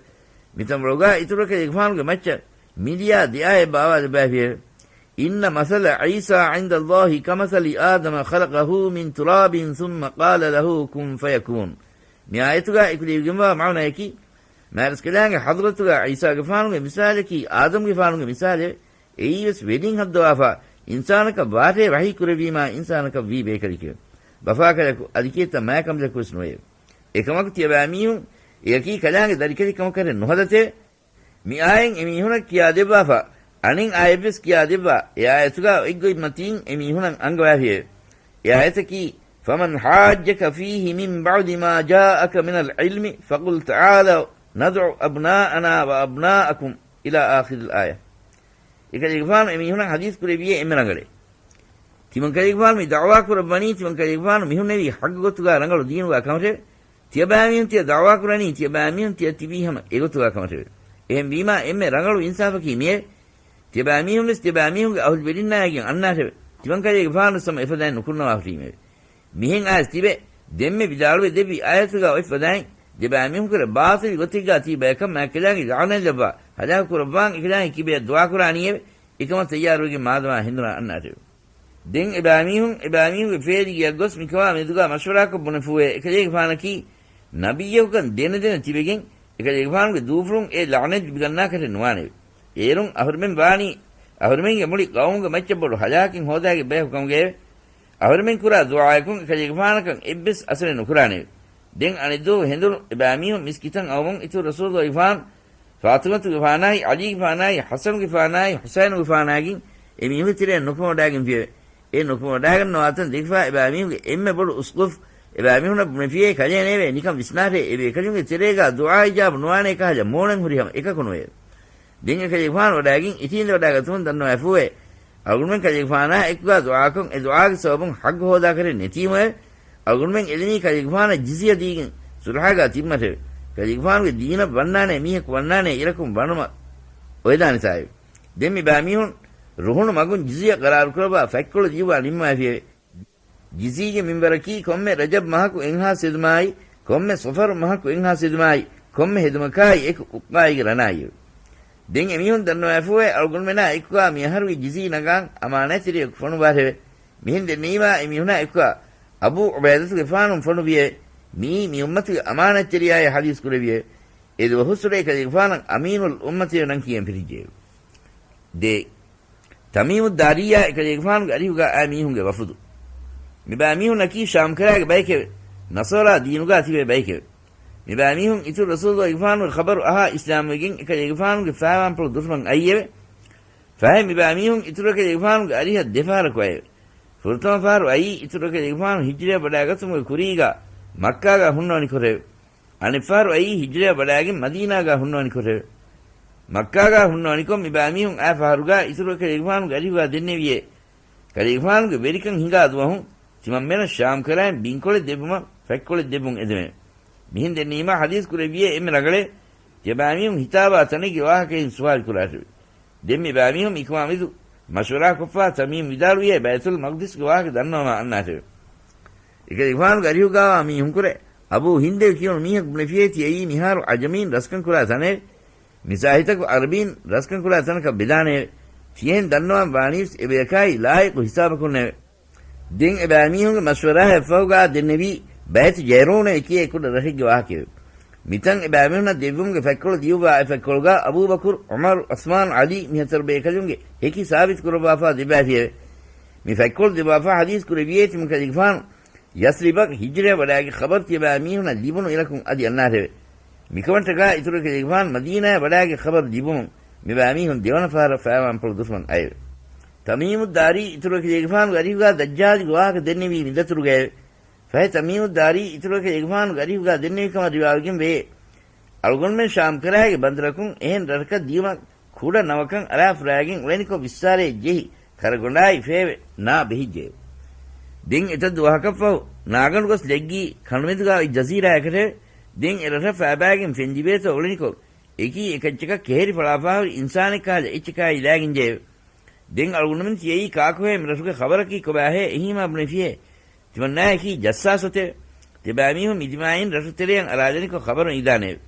މިތަންވަޅުގާ އިތުރު އެކަލޭގެފާނުގެ މައްޗަށް މި ލިޔާ ދެ އާޔަތް ބާވާލައްވާފިއެވެ. إن مثل عيسى عند الله كمثل آدم خلقه من تراب ثم قال له كن فيكون. މި އާޔަތުގާ އެކުލެވިގެންވާ މާނައަކީ، މާތްކަލާނގެ ޙަޟްރަތުގާ ޢީސާގެފާނުގެ މިސާލަކީ އާދަމްގެފާނުގެ މިސާލެވެ. އެއީވެސް ވެލިން ހައްދަވާފާ، އިންސާނަކަށް ވާށޭ ވަޙީ ކުރެއްވީމާ އިންސާނަކަށް ވީ ބޭކަލެކެވެ. ބަފާކަލަކު އަދި ކިއެއްތަ މާތް ކަނބަލަކުވެސް ނުވެއެވެ. އެކަމަކު ތިޔަބައިމީހުން އެއަކީ ކަލާނގެ ދަރިކަލެއް ކަމަކަށެއް ނުހަދަތެވެ. މި އާޔަތް އެމީހުނަށް ކިޔާދެއްވާފާ، އަނެއް އާޔަތްވެސް ކިޔާދެއްވާ، އެ އާޔަތުގާ އޮތްގޮތްމަތީން އެމީހުނަށް އަންގަވާފިއެވެ. އެ އާޔަތަކީ، فمن حاجك فيه من بعد ما جاءك من العلم فقل تعالوا ندع أبناءنا وأبناءكم إلى آخر الآية. އެކަލޭގެފާނު އެމީހުނަށް ޙަދީޘް ކުރެއްވިއޭ އެންމެ ރަނގަޅޭ. ތިމަން ކަލޭގެފާނު މި ދަޢުވާ ކުރައްވަނީ، ތިމަން ކަލޭގެފާނު މިހުންނެވީ ޙައްޤު ގޮތުގާ ރަނގަޅު ދީނުގާ ކަމަށެވެ. ތިޔަބައިމީހުން ތިޔަ ދަޢުވާ ކުރަނީ، ތިޔަބައިމީހުން ތިޔަ ތިބީ ހަމަ އެގޮތުގާ ކަމަށެވެ. އެހެންވީމާ، އެންމެ ރަނގަޅު އިންސާފަކީ މިއެވެ. ތިޔަބައިމީހުން ވެސް ތިޔަބައިމީހުންގެ އަހުލު ބެލިންނާއިގެން އަންނާށެވެ. ތިމަން ކަލޭގެފާނު ވެސް ހަމަ އެފަދައިން ނުކުންނަވާ ހުށީމެވެ. މިހެން އައިސް ތިބެ، ދެންމެ ވިދާޅުވެ ދެއްވި އާޔަތުގާ އޮތް ފަދައިން، ތިޔަބައިމީހުންކުރެ ބާޠިލް ގޮތެއްގާ ތިބި ބަޔަކަށް މާތްކަލާނގެ ލަޢުނަތް ލައްވާ، ހަލާކު ކުރައްވާން އެކަލާނގެ ކިބަޔަށް ދުޢާ ކުރާނީއެވެ. އެކަމަށް ތައްޔާރުވެގެން މާދަމާ ހެނދުނާ އަންނާށެވެ. ދެން އެބައިމީހުން، އެބައިމީހުންގެ ފޭލިގެއަށް ގޮސް މިކަމާ މެދުގާ މަޝްވަރާކޮށް ބުނެފޫއެވެ. އެކަލޭގެފާނަކީ ނަބިއްޔަކުކަން ދެނެދެނެ ތިބެގެން، އެކަލޭގެފާނުގެ ދޫފުޅުން އެ ލަޢުނަތް ލިބިގަންނާކަށެއް ނުވާނެވެ. އޭރުން އަހުރުމެން ވާނީ، އަހުރުމެންގެ މުޅި ޤައުމުގެ މައްޗަށް ބޮޑު ހަލާކެއް ހޯދާގެ ބަޔަކު ކަމުގައެވެ. އަހުރުމެން ކުރާ ދުޢާއަކުން އެކަލޭގެފާނަކަށް އެއްވެސް އަސަރެއް ނުކުރާނެވެ. ދެން އަނެއްދުވަހު ހެނދުނު އެބައިމީހުން މިސްކިތަށް އައުމުން އިތުރު ރަސޫލުގެފާނު ފާޠިމަތުގެފާނާއި، ޢަލީގެފާނާއި، ޙަސަނުގެފާނާއި، ޙުސައިނުގެފާނާގެން އެމީހުންގެ ތެރެއަށް ނުކުމެވަޑާގެންފިއެވެ. އެ ނުކުމެވަޑާގަންނަވާތަން ދެކިފާ އެބައިމީހުންގެ އެންމެ ބޮޑު އުސްގޮފް އެބައިމީހުންނަށް ބުނެފިޔޭ ކަލޭނެވެ. ނިކަން ވިސްނާށޭ، އެބޭކަލުންގެ ތެރޭގާ ދުޢާ އިޖާބަ ނުވާނޭ ކަހަލަ މޯޅަން ހުރިހަމަ އެކަކު ނުވެ. ދެން އެކަލޭގެފާނު ވަޑާގެން އިށީނދެ ވަޑާގަތުމުން ދަންނަވާފޫވޭ. އަޅުގަނޑުމެން ކަލޭގެފާނާ އެކުގާ ދުޢާކޮށް، އެ ދުޢާގެ ސަބަބުން ޙައްޤު ހޯދާކަށެއް ނެތީމުއެވެ. އަޅުގަނޑުމެން އެދެނީ ކަލޭގެފާނަށް ޖިޒްޔަ ދީގެން ސުލްހައިގާ ތިއްބުމަށެވެ. ކަލޭގެފާނުގެ ދީނަށް ވަންނާނޭ މީހަކު ވަންނާނޭ އިރަކުން ވަނުމަށް އޮވެދާނެތާއެވެ. ދެން މި ބައިމީހުން ރުހުނު މަގުން ޖިޒްޔަ ޤަރާރުކުރައްވާ ފަތްކޮޅު ލިޔުއްވާ ނިންމަވައިފިއެވެ. ޖިޒްޔީގެ މިންވަރަކީ ކޮންމެ ރަޖަބް މަހަކު އެއްހާސް ހެދުމާއި، ކޮންމެ ޞަފަރު މަހަކު އެއްހާސް ހެދުމާއި، ކޮންމެ ހެދުމަކާއި އެކު އުއްޤާއީގެ ރަނާއިއެވެ. ދެން އެމީހުން ދަންނަވާފޫވޭ އަޅުގަނޑުމެނާ އެކުގާ މިއަހަރުގެ ޖިޒްޔީ ނަގާން އަމާނާތްތެރިޔަކު ފޮނުއްވާށެވެ. މިހެން ދެންނެވީމާ އެމީހުނާ އެކުގާ އަބޫ ޢުބައިދަތުގެފާނު ފޮނުއްވިއެވެ. މިއީ މި އުއްމަތުގެ އަމާނާތްތެރިޔާއޭ ޙަދީޘް ކުރެއްވިއެވެ. އެ ދުވަހުއްސުރެ ކަލޭގެފާނަށް އަމީނުލް އުއްމަތޭ ނަން ކިޔަން ފެށިއްޖެއެވެ. ދޭ. ތަމީމުއްދާރީއާ އެކަލޭގެފާނުގެ އަރިހުގާ އާ މީހުންގެ ވަފުދު. މިބައިމީހުންނަކީ ޝާމްކަރާގެ ބައެކެވެ. ނަޞާރާ ދީނުގާ ތިބޭ ބައެކެވެ. މިބައިމީހުން އިތުރު ރަސޫލުގެފާނުގެ ޚަބަރު އަހާ އިސްލާމްވެގެން އެކަލޭގެފާނުގެ ފައިވާންޕުޅު ދުޝްމަން އައީއެވެ. ފަހެ މިބައިމީހުން އިތުރު އެކަލޭގެފާނުގެ އަރިހަށް ދެފަހަރަކު އައެވެ. ފުރަތަމަ ފަހަރު އައީ އިތުރު އެކަލޭގެފާނު ހިޖްރަޔަށް ވަޑާގަތުމުގެ ކުރީގާ މައްކާގާ ހުންނަވަނިކޮށެވެ. އަނެއްފަހަރު އައީ ހިޖްރަޔަށް ވަޑާގެން މަދީނާގާ ހުންނަވަނިކޮށެވެ. މައްކާގާ ހުންނަވަނިކޮށް މިބައިމީހުން އާ ފަހަރުގާ އިތުރު އެކަލޭގެފާނުގެ އަރިހުގާ ދެންނެވިއޭ. ކަލޭގެފާނުގެ ވެރިކަން ހިނގާ ދުވަހު ތިމަންމެނަށް ޝާމްކަރައިން ބިންކޮޅެއް ދެއްވުމަށް ފަތްކޮޅެއް ދެއްވުން އެދެމެވެ. މިހެން ދެންނެވީމާ ޙަދީޘް ކުރެއްވިއޭ އެންމެ ރަނގަޅޭ، ތިޔަބައިމީހުން ހިތާވާ ތަނެއްގެ ވާހަކައިން ސުވާލު ކުރާށެވެ. ދެން މި ބައިމީހުން މިކަމާމެދު މަޝްވަރާކޮށްފާ ތަމީމް ވިދާޅުވިއޭ ބައިތުލް މަޤްދިސްގެ ވާހަކަ ދަންނަވަމާ އަންނާށެވެ. އެކަލޭގެފާނުގެ އަރިހުގާވާ މީހުންކުރެ އަބޫ ހިންދޭ ކިޔުނު މީހަކު ބުނެފިއޭ ތިއީ މިހާރު ޢަޖަމީން ރަސްކަން ކުރާ ތަނެވެ. މިސާހިތަކު ޢަރަބީން ރަސްކަން ކުރާ ތަނަކަށް ވެދާނެއެވެ. ތިޔަހެން ދަންނަވާން ވާނީވެސް އެބަޔަކާއި ލާއިޤު ހިސާބަކުންނެވެ. ދެން އެބައިމީހުންގެ މަޝްވަރާއަށް އެއްފަހުގާ ދެންނެވީ ބައިތު ޖައިރޫނެވެ ކިޔޭ ކުޑަ ރަށެއްގެ ވާހަކައެވެ. މިތަން އެބައިމީހުންނަށް ދެއްވުމުގެ ފަތްކޮޅު ލިޔުއްވާ އެ ފަތްކޮޅުގާ އަބޫބަކުރު، ޢުމަރު، ޢުސްމާނު، ޢަލީ މިހަތަރު ބޭކަލުންގެ ހެކި ސާބިތު ކުރައްވާފާ ދެއްވައިފިއެވެ. މި ފަތްކޮޅު ދެއްވާފާ ޙަދީޘް ކުރެއްވިއޭ ތިމަން ކަލޭގެފާނު ޔަސްރިބަށް ހިޖްރަޔަށް ވަޑާގެ ޚަބަރު ތިޔަބައިމީހުންނަށް ލިބުނު އިރަކުން އަދި އަންނާށެވެ. މިކަމަށްޓަކާ އިތުރު ކަލޭގެފާނު މަދީނާއަށް ވަޑާގެ ޚަބަރު ލިބުމުން މިބައިމީހުން ދެވަނަ ފަހަރަށް ފައިވާންޕުޅު ދުޝްމަން އައެވެ. ތަމީމުއްދާރީ އިތުރު ކަލޭގެފާނުގެ އަރިހުގާ ދައްޖާލުގެ ވާހަކަ ދެންނެވީ މި ދަތުރުގައެވެ. ފަހެ ތަމީމުއްދާރީ އިތުރު ކަލޭގެފާނުގެ އަރިހުގާ ދެންނެވި ކަމަށް ރިވާވެގެން ވެއޭ. އަޅުގަނޑުމެން ޝާމްކަރާގެ ބަނދަރަކުން އެހެން ރަށަކަށް ދިޔުމަށް ކުޑަ ނަވަކަން އަރާފުރާގެން އުޅެނިކޮށް ވިއްސާރައެއް ޖެހި، ކަރަގޮނޑާއި ފޭވެ ނާ ބެހިއްޖެއެވެ. ދެން އެތައް ދުވަހަކަށްފަހު ނާގަނޑު ގޮސް ލެއްގީ ކަނޑުމެދުގާ އޮތް ޖަޒީރާއަކަށެވެ. ދެން އެ ރަށަށް ފައިބާގެން ފެންލިބޭތޯ އުޅެނިކޮށް، އެކީ އެކައްޗަކަށް ކެހެރި ފަޅާފާހުރި އިންސާނެއް ކަހަލަ އެއްޗަކާއި ލާގެންޖެއެވެ. ދެން އަޅުގަނޑުމެން ތިޔައީ ކާކުހޭ މި ރަށުގެ ޚަބަރަކީ ކޮބާހޭ އެހީމާ ބުނެފިއޭ. ތިމަންނާއަކީ ޖައްސާސުތެވެ. ތިބާމީހުން މި ދިމާއިން ރަށުތެރެއަށް އަރާލެނިކޮށް ޚަބަރު އިދާނެއެވެ.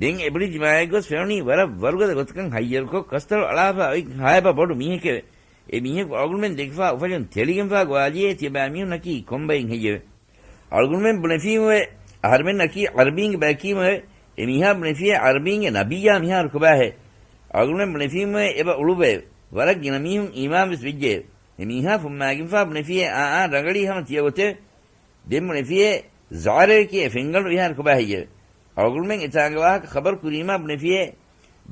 ދެން އެބުނި ދިމާއެއްގޮސް ފެނުނީ ވަރަށް ވަރުގަދަ ގޮތަކަށް ހައްޔަރުކޮށް ކަސްތަޅު އަޅާފާ އޮތް ހާއިބަ ބޮޑު މީހެކެވެ. އެ މީހަކު އަޅުގަނޑުމެން ދެކިފާ އުފަލުން ތެޅިގެންފާ ގޮވާލިއޭ ތިޔަބައިމީހުންނަކީ ކޮންބައިން ހެއްޔެވެ؟ އަޅުގަނޑުމެން ބުނެފީމުވެ، އަހަރުމެންނަކީ ޢަރަބީންގެ ބަޔަކީމުވެ، އެ މީހާ ބުނެފިއޭ ޢަރަބީންގެ ނަބިއްޔާ މިހާރު ކޮބާހޭ؟ އަޅުގަނޑުމެން ބުނެފީމުވެ، އެބަ އުޅުއްވައެވެ. ވަރަށް ގިނަ މީހުން އީމާންވެސް ވެއްޖެއެވެ. އެ މީހާ ފުންމާގެންފާ ބުނެފިއޭ އާ އާ ރަނގަޅީ ހަމަ ތިޔަގޮތެވެ. ދެން ބުނެފިއޭ ޒާރައެކޭ ފެންގަނޑު ވިހާރު ކޮބާ ހެއްޔެވެ؟ އަޅުގަނޑުމެން އެތާނގެ ވާހަކަ ޚަބަރު ކުރީމާ ބުނެފިއޭ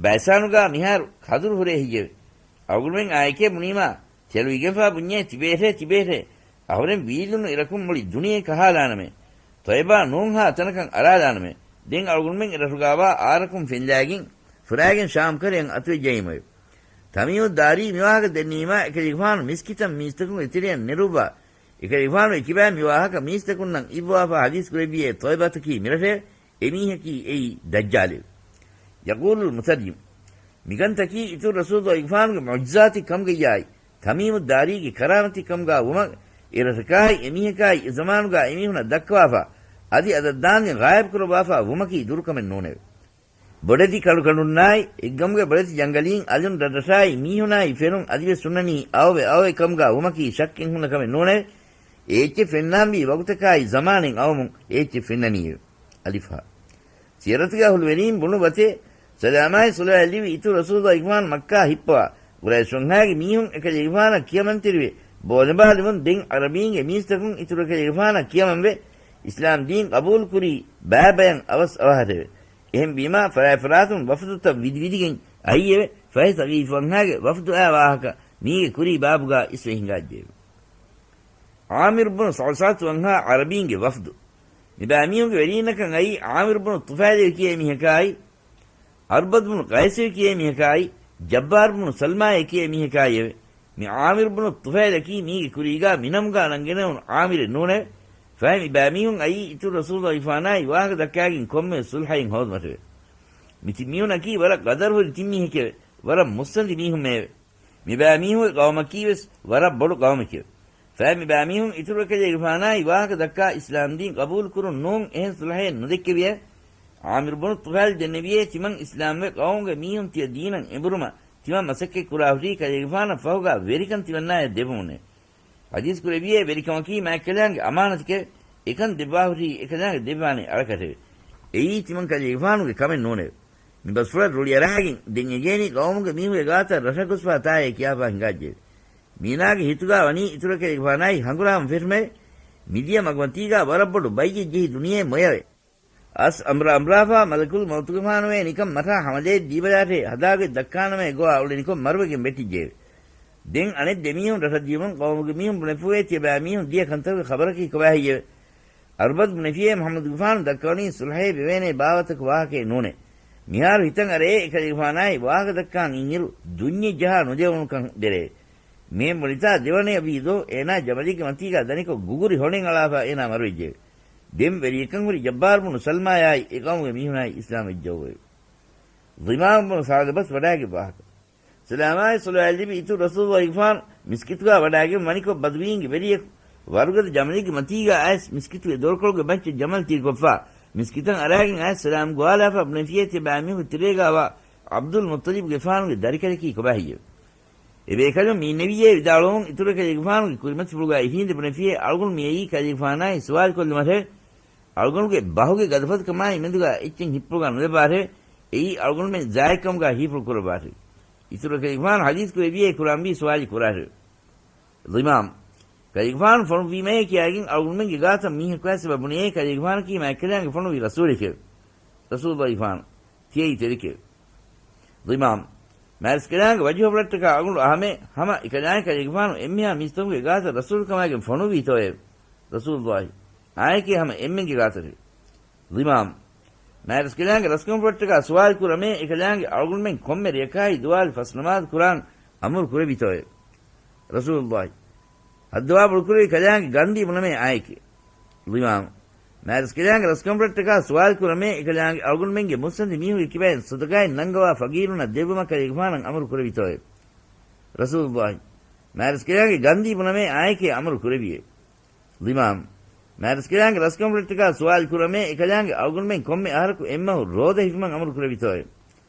ބައިސާނުގާ މިހާރު ކަދުރު ހުރޭ ހެއްޔެވެ؟ އަޅުގަނޑުމެން އާއެކޭ ބުނީމާ ތެޅުވިގެންފާ ބުންޏޭ ތިބޭށޭ ތިބޭށޭ. އަހުރެން ވީއްލުނު އިރަކުން މުޅި ދުނިޔެ ކަހާލާނަމޭ. ތޮއިބާ ނޫންހާ ތަނަކަށް އަރާލާނަމޭ. ދެން އަޅުގަނޑުމެން އެ ރަށުގާވާ އާރަކުން ފެންލާގެން ފުރާގެން ޝާމް ކަރަޔަށް އަތުވެއްޖައީމުވެ. ތަމީމުއްދާރީ މިވާހަކަ ދެންނެވީމާ އެކަލޭގެފާނު މިސްކިތަށް މީސްތަކުންގެ ތެރެއަށް ނެރުއްވާ، އެކަލޭގެފާނު އެކިބާ މިވާހަކަ މީސްތަކުންނަށް އިއްވާފާ ޙަދީޘް ކުރެއްވިއޭ ތޮއިބަތަކީ މިރަށެވެ. އެމީހަކީ އެއީ ދައްޖާލެވެ. ޔަޤޫލުލް މުތަރްޖިމް، މިކަންތަކީ އިތުރު ރަސޫލުގެފާނުގެ މުޢުޖިޒާތެއް ކަމުގައްޔާއި، ތަމީމުއްދާރީގެ ކަރާމަތެއް ކަމުގާ ވުމަށް އެ ރަށަކާއި އެމީހަކާއި އެ ޒަމާނުގާ އެމީހުނަށް ދައްކަވާފާ، އަދި އަދަށްދާންދެން ޣާއިބު ކުރައްވާފާ ވުމަކީ ދުރުކަމެއް ނޫނެވެ. ބޮޑެތި ކަނޑުކަނޑުންނާއި، އެއްގަމުގެ ބޮޑެތި ޖަންގަލީން އަލުން ރަށްރަށާއި މީހުނާއި ފެނުން އަދިވެސް ހުންނަނީ އައުވެ އައުވެ ކަމުގާ ވުމަކީ ޝައްކެއް ހުންނަ ކަމެއް ނޫނެވެ. އެ އެއްޗެއް ފެންނާންވީ ވަގުތަކާއި ޒަމާނެއް އައުމުން އެ އެއްޗެއް ފެންނަނީއެވެ. އަލިފް ހާ. ސިޔަރަތުގެ އަހުލުވެރީން ބުނު ބަތެއް، ސަލާމާއި ޞަލާތް ލިބި އިތުރު ރަސޫލުގެފާނު މައްކާ ހިއްޕަވާ، ޤުރައިޝުންހާގެ މީހުން އެކަލޭގެފާނަށް ކިޔަމަންތެރިވެ، ބޯލަނބާލުމުން ދެން ޢަރަބީންގެ މީސްތަކުން އިތުރު އެކަލޭގެފާނަށް ކިޔަމަންވެ، އިސްލާމް ދީން ޤަބޫލުކުރީ ބައިބަޔަށް އަވަސް އަވަހަށެވެ. އެހެންވީމާ، ފަރާތްފަރާތުން ވަފުދުތައް ވިދިވިދިގެން އައީއެވެ. ފަހެ ސަގީފުވަންހާގެ ވަފުދުއާ ވާހަކަ މީގެ ކުރީ ބާބުގާ އިސްވެ ހިނގާއްޖެއެވެ. ޢާމިރު ބުނު ޞަޢުޞަޢަތު ވަންހާ ޢަރަބީންގެ ވަފްދު. މިބައިމީހުންގެ ވެރީންނަކަށް އައީ ޢާމިރު ބުނު ޠުފައިލެވި ކިޔޭ މީހަކާއި، އަރްބަދު ބުނު ޤައިސެވި ކިޔޭ މީހަކާއި، ޖައްބާރު ބުނު ސަލްމާއޭ ކިޔޭ މީހަކާއިއެވެ. މި ޢާމިރު ބުނު ޠުފައިލަކީ މީގެ ކުރީގާ މިނަމުގާ ނަންގެނެވުނު ޢާމިރެއް ނޫނެވެ. ފަހެ މިބައިމީހުން އައީ އިތުރު ރަސޫލު ގައިފާނާއި ވާހަކަ ދައްކާގެން ކޮންމެ ސުލްޙައިން ހޯދުމަށެވެ. މި ތިން މީހުނަކީ ވަރަށް ގަދަރުހުރި ތިން މީހެކެވެ. ވަރަށް މުއްސަނދި މީހުންމެއެވެ. މިބައިމީހުންގެ ޤައުމަކީވެސް ވަރަށް ބޮޑު ޤައުމެކެވެ. ފަހެ މިބައިމީހުން އިތުރު އެކަލޭގެފާނާއި ވާހަކަ ދައްކާ އިސްލާމްދީން ޤަބޫލު ކުރުން ނޫން އެހެން ޞުލްޙައެއް ނުދެއްކެވިއެވެ. ޢާމިރު ބުނު ޠުފައިލް ދެންނެވިއޭ ތިމަން އިސްލާމްވެ ޤައުމުގެ މީހުން ތިޔަ ދީނަށް އެނބުރުމަށް ތިމަން މަސައްކަތް ކުރާ ހުރީ ކަލޭގެފާނަށް ފަހުގާ ވެރިކަން ތިމަންނާޔަށް ދެއްވުމުންނެވެ. ޙަދީޘް ކުރެވިއޭ ވެރިކަމަކީ މާތްކަލާނގެ އަމާނަތެކެވެ. އެކަން ދެއްވާ ހުރީ އެކަލާނގެ ދެއްވާނެ އަޅަކަށެވެ. އެއީ ތިމަން ކަލޭގެފާނުގެ ކަމެއް ނޫނެވެ. މި ބަސްފުޅަށް ރުޅިއަރާގެން ދެން އެނގޭނީ ޤައުމުގެ މީހުންގެ ގާތަށް ރަށަށް ގޮސްފާ ތާއޭ ކިޔާފާ ހިނގާއްޖެއެވެ. މީނާގެ ހިތުގާ ވަނީ އިތުރު ކަލޭގެފާނާއި ހަނގުރާމަ ފެށުމެވެ. މިދިޔަ މަގުމަތީގާ ވަރަށް ބޮޑު ބައްޔެއް ޖެހި ދުނިޔެ މޮޔަވެ. އަސް އަނބުރާ އަނބުރާފާ މަލަކުލް މައުތުގެފާނުވޭ ނިކަން މަށާ ހަމަލޭ ދީބަލާށޭ ހަދާގޮތް ދައްކާނަމޭ ގޮވާ އުޅެނިކޮށް މަރުވެގެން ވެއްޓިއްޖެއެވެ. ދެން އަނެއް ދެމީހުން ރަށަށް ދިޔުމުން ޤައުމުގެ މީހުން ބުނެފޫއޭ ތިޔަބައިމީހުން ދިޔަ ކަންތަކުގެ ޚަބަރަކީ ކޮބާހެއްޔެވެ؟ އަރްބަދު ބުނެފިއޭ މުޙައްމަދުގެފާނު ދައްކަވަނީ ޞުލްޙައެއް ވެވޭނޭ ބާވަތަކު ވާހަކައެއް ނޫނޭ. މިހާރު ހިތަށް އަރައޭ އެކަލޭގެފާނާއި ވާހަކަ ދައްކާން އިންއިރު ދުންޏެއް ޖަހާ ނުދެވުނުކަން ދެރައެވެ. މިހެން ބުނިތާ ދެވަނަޔަށް ވީ ދޯ އޭނާ ޖަމަލެއްގެ މަތީގާ ދަނިކޮށް ގުގުރި ހޮނެއް އަޅާފާ އޭނާ މަރުވެއްޖެއެވެ. ދެން ވެރިއެއްކަން ހުރި ޖައްބާރު ބުނު ސަލްމާޔާއި އެ ޤައުމުގެ މީހުނާއި އިސްލާމް ވެއްޖައުވެއެވެ. ޟިމާމް ބުނު ސަޢުލަބަސް ވަޑާގެ ވާހަކަ. ސަލާމާއި ޞަލަވާތް ލިބި އިތުރު ރަސޫލު ގައިފާނު މިސްކިތުގާ ވަޑާގެން ވަނިކޮށް ބަދުވީންގެ ވެރިޔަކު ވަރުގަދަ ޖަމަލެއްގެ މަތީގާ އައިސް މިސްކިތުގެ ދޮރުކޮޅުގެ ބައްޗަށް ޖަމަލް ތިރިކޮށްފާ މިސްކިތަށް އަރާގެން އައިސް ސަލާމް ގޮވާލާފާ ބުނެފިއޭ ތިޔަބައިމީހުންގެ ތެރޭގާވާ ޢަބްދުލް މުއްޠަލިބުގެފާނުގެ ދަރިކަލަކީ ކޮބާހެއްޔެވެ؟ އެބޭކަލުން މީންނެވިއޭ ވިދާޅުވުމުން އިތުރު އެކަލޭގެފާނުގެ ކުރިމަތިފުޅުގާ އިށީނދެ ބުނެފިއޭ އަޅުގަނޑު މިއައީ ކަލޭގެފާނާއި ސުވާލުކޮށްލުމަށެވެ. އަޅުގަނޑުގެ ބަހުގެ ގަދަފަދަކަމާއި މެދުގާ އެއްޗެއް ހިއްޕުޅުގާ ނުލައްވާށެވެ. އެއީ އަޅުގަނޑުމެން ޒާއެއްކަމުގާ ހީފުޅު ކުރައްވާށެވެ. އިތުރު ކަލޭގެފާނު ޙަދީޘް ކުރެއްވިއޭ ކުރާންވީ ސުވާލެއް ކުރާށެވެ. ޟިމާމް. ކަލޭގެފާނު ފޮނުއްވީމޭ ކިޔާގެން އަޅުގަނޑުމެންގެ ގާތަށް މީހަކު އައިސް އެބަ ބުނެޔޭ ކަލޭގެފާނަކީ މާތްކަލާނގެ ފޮނުއްވި ރަސޫލެކެވެ. ރަސޫލު ގައިފާނު ތިޔައީ ތެރެކެވެ. ޟިމާމް. މާތްރަސްކަލާނގެ ވަޖުހަށް ފުޅަށްޓަކާ އަޅުގަނޑު އަހަމޭ ހަމަ އެކަލާނގެ ކަލޭގެފާނު އެންމެހާ މީސްތަކުގެ ގާތަށް ރަސޫލުކަމާގެން ފޮނުއްވީތޯއޭ؟ ރަސޫލުއްލާހި. އާނއެކޭ ހަމަ އެންމެންގެ ގާތަށެވެ. ޟިމާމް. މާތްރަސްކަލާނގެ ރަސްކަންފުޅަށްޓަކާ ސުވާލު ކުރަމޭ އެކަލާނގެ އަޅުގަނޑުމެން ކޮންމެ ރެޔަކާއި ދުވާލު ފަސް ނަމާދު ކުރާން އަމުރު ކުރެއްވިތޯއޭ؟ ރަސޫލުއްލާހި. ހައްދަވާ ބޮޑުކުރެއްވި ކަލާނގެ ގަންދީ ބުނަމޭ އާނއެކޭ. ޟިމާމް. މާތްރަސްކަލާނގެ ރަސްކަންފުޅަށްޓަކާ ސުވާލު ކުރަމޭ އެކަލާނގެ އަޅުގަނޑުމެންގެ މުއްސަނދި މީހުންގެ ކިބައިން ޞަދަޤާތް ނަންގަވާ ފަގީރުންނަށް ދެއްވުމަށް ކަލޭގެފާނަށް އަމުރު ކުރެއްވިތޯއޭ؟ ރަސޫލުއްލާހި. މާތްރަސްކަލާނގެ ގަންދީ ބުނަމޭ އާނއެކޭ އަމުރު ކުރެއްވިއޭ. ޟިމާމް. މާތްރަސްކަލާނގެ ރަސްކަންފުޅަށްޓަކާ ސުވާލު ކުރަމޭ އެކަލާނގެ އަޅުގަނޑުމެން ކޮންމެ އަހަރަކު އެއްމަހު ރޯދަ ހިފުމަށް އަމުރު ކުރެއްވިތޯއޭ؟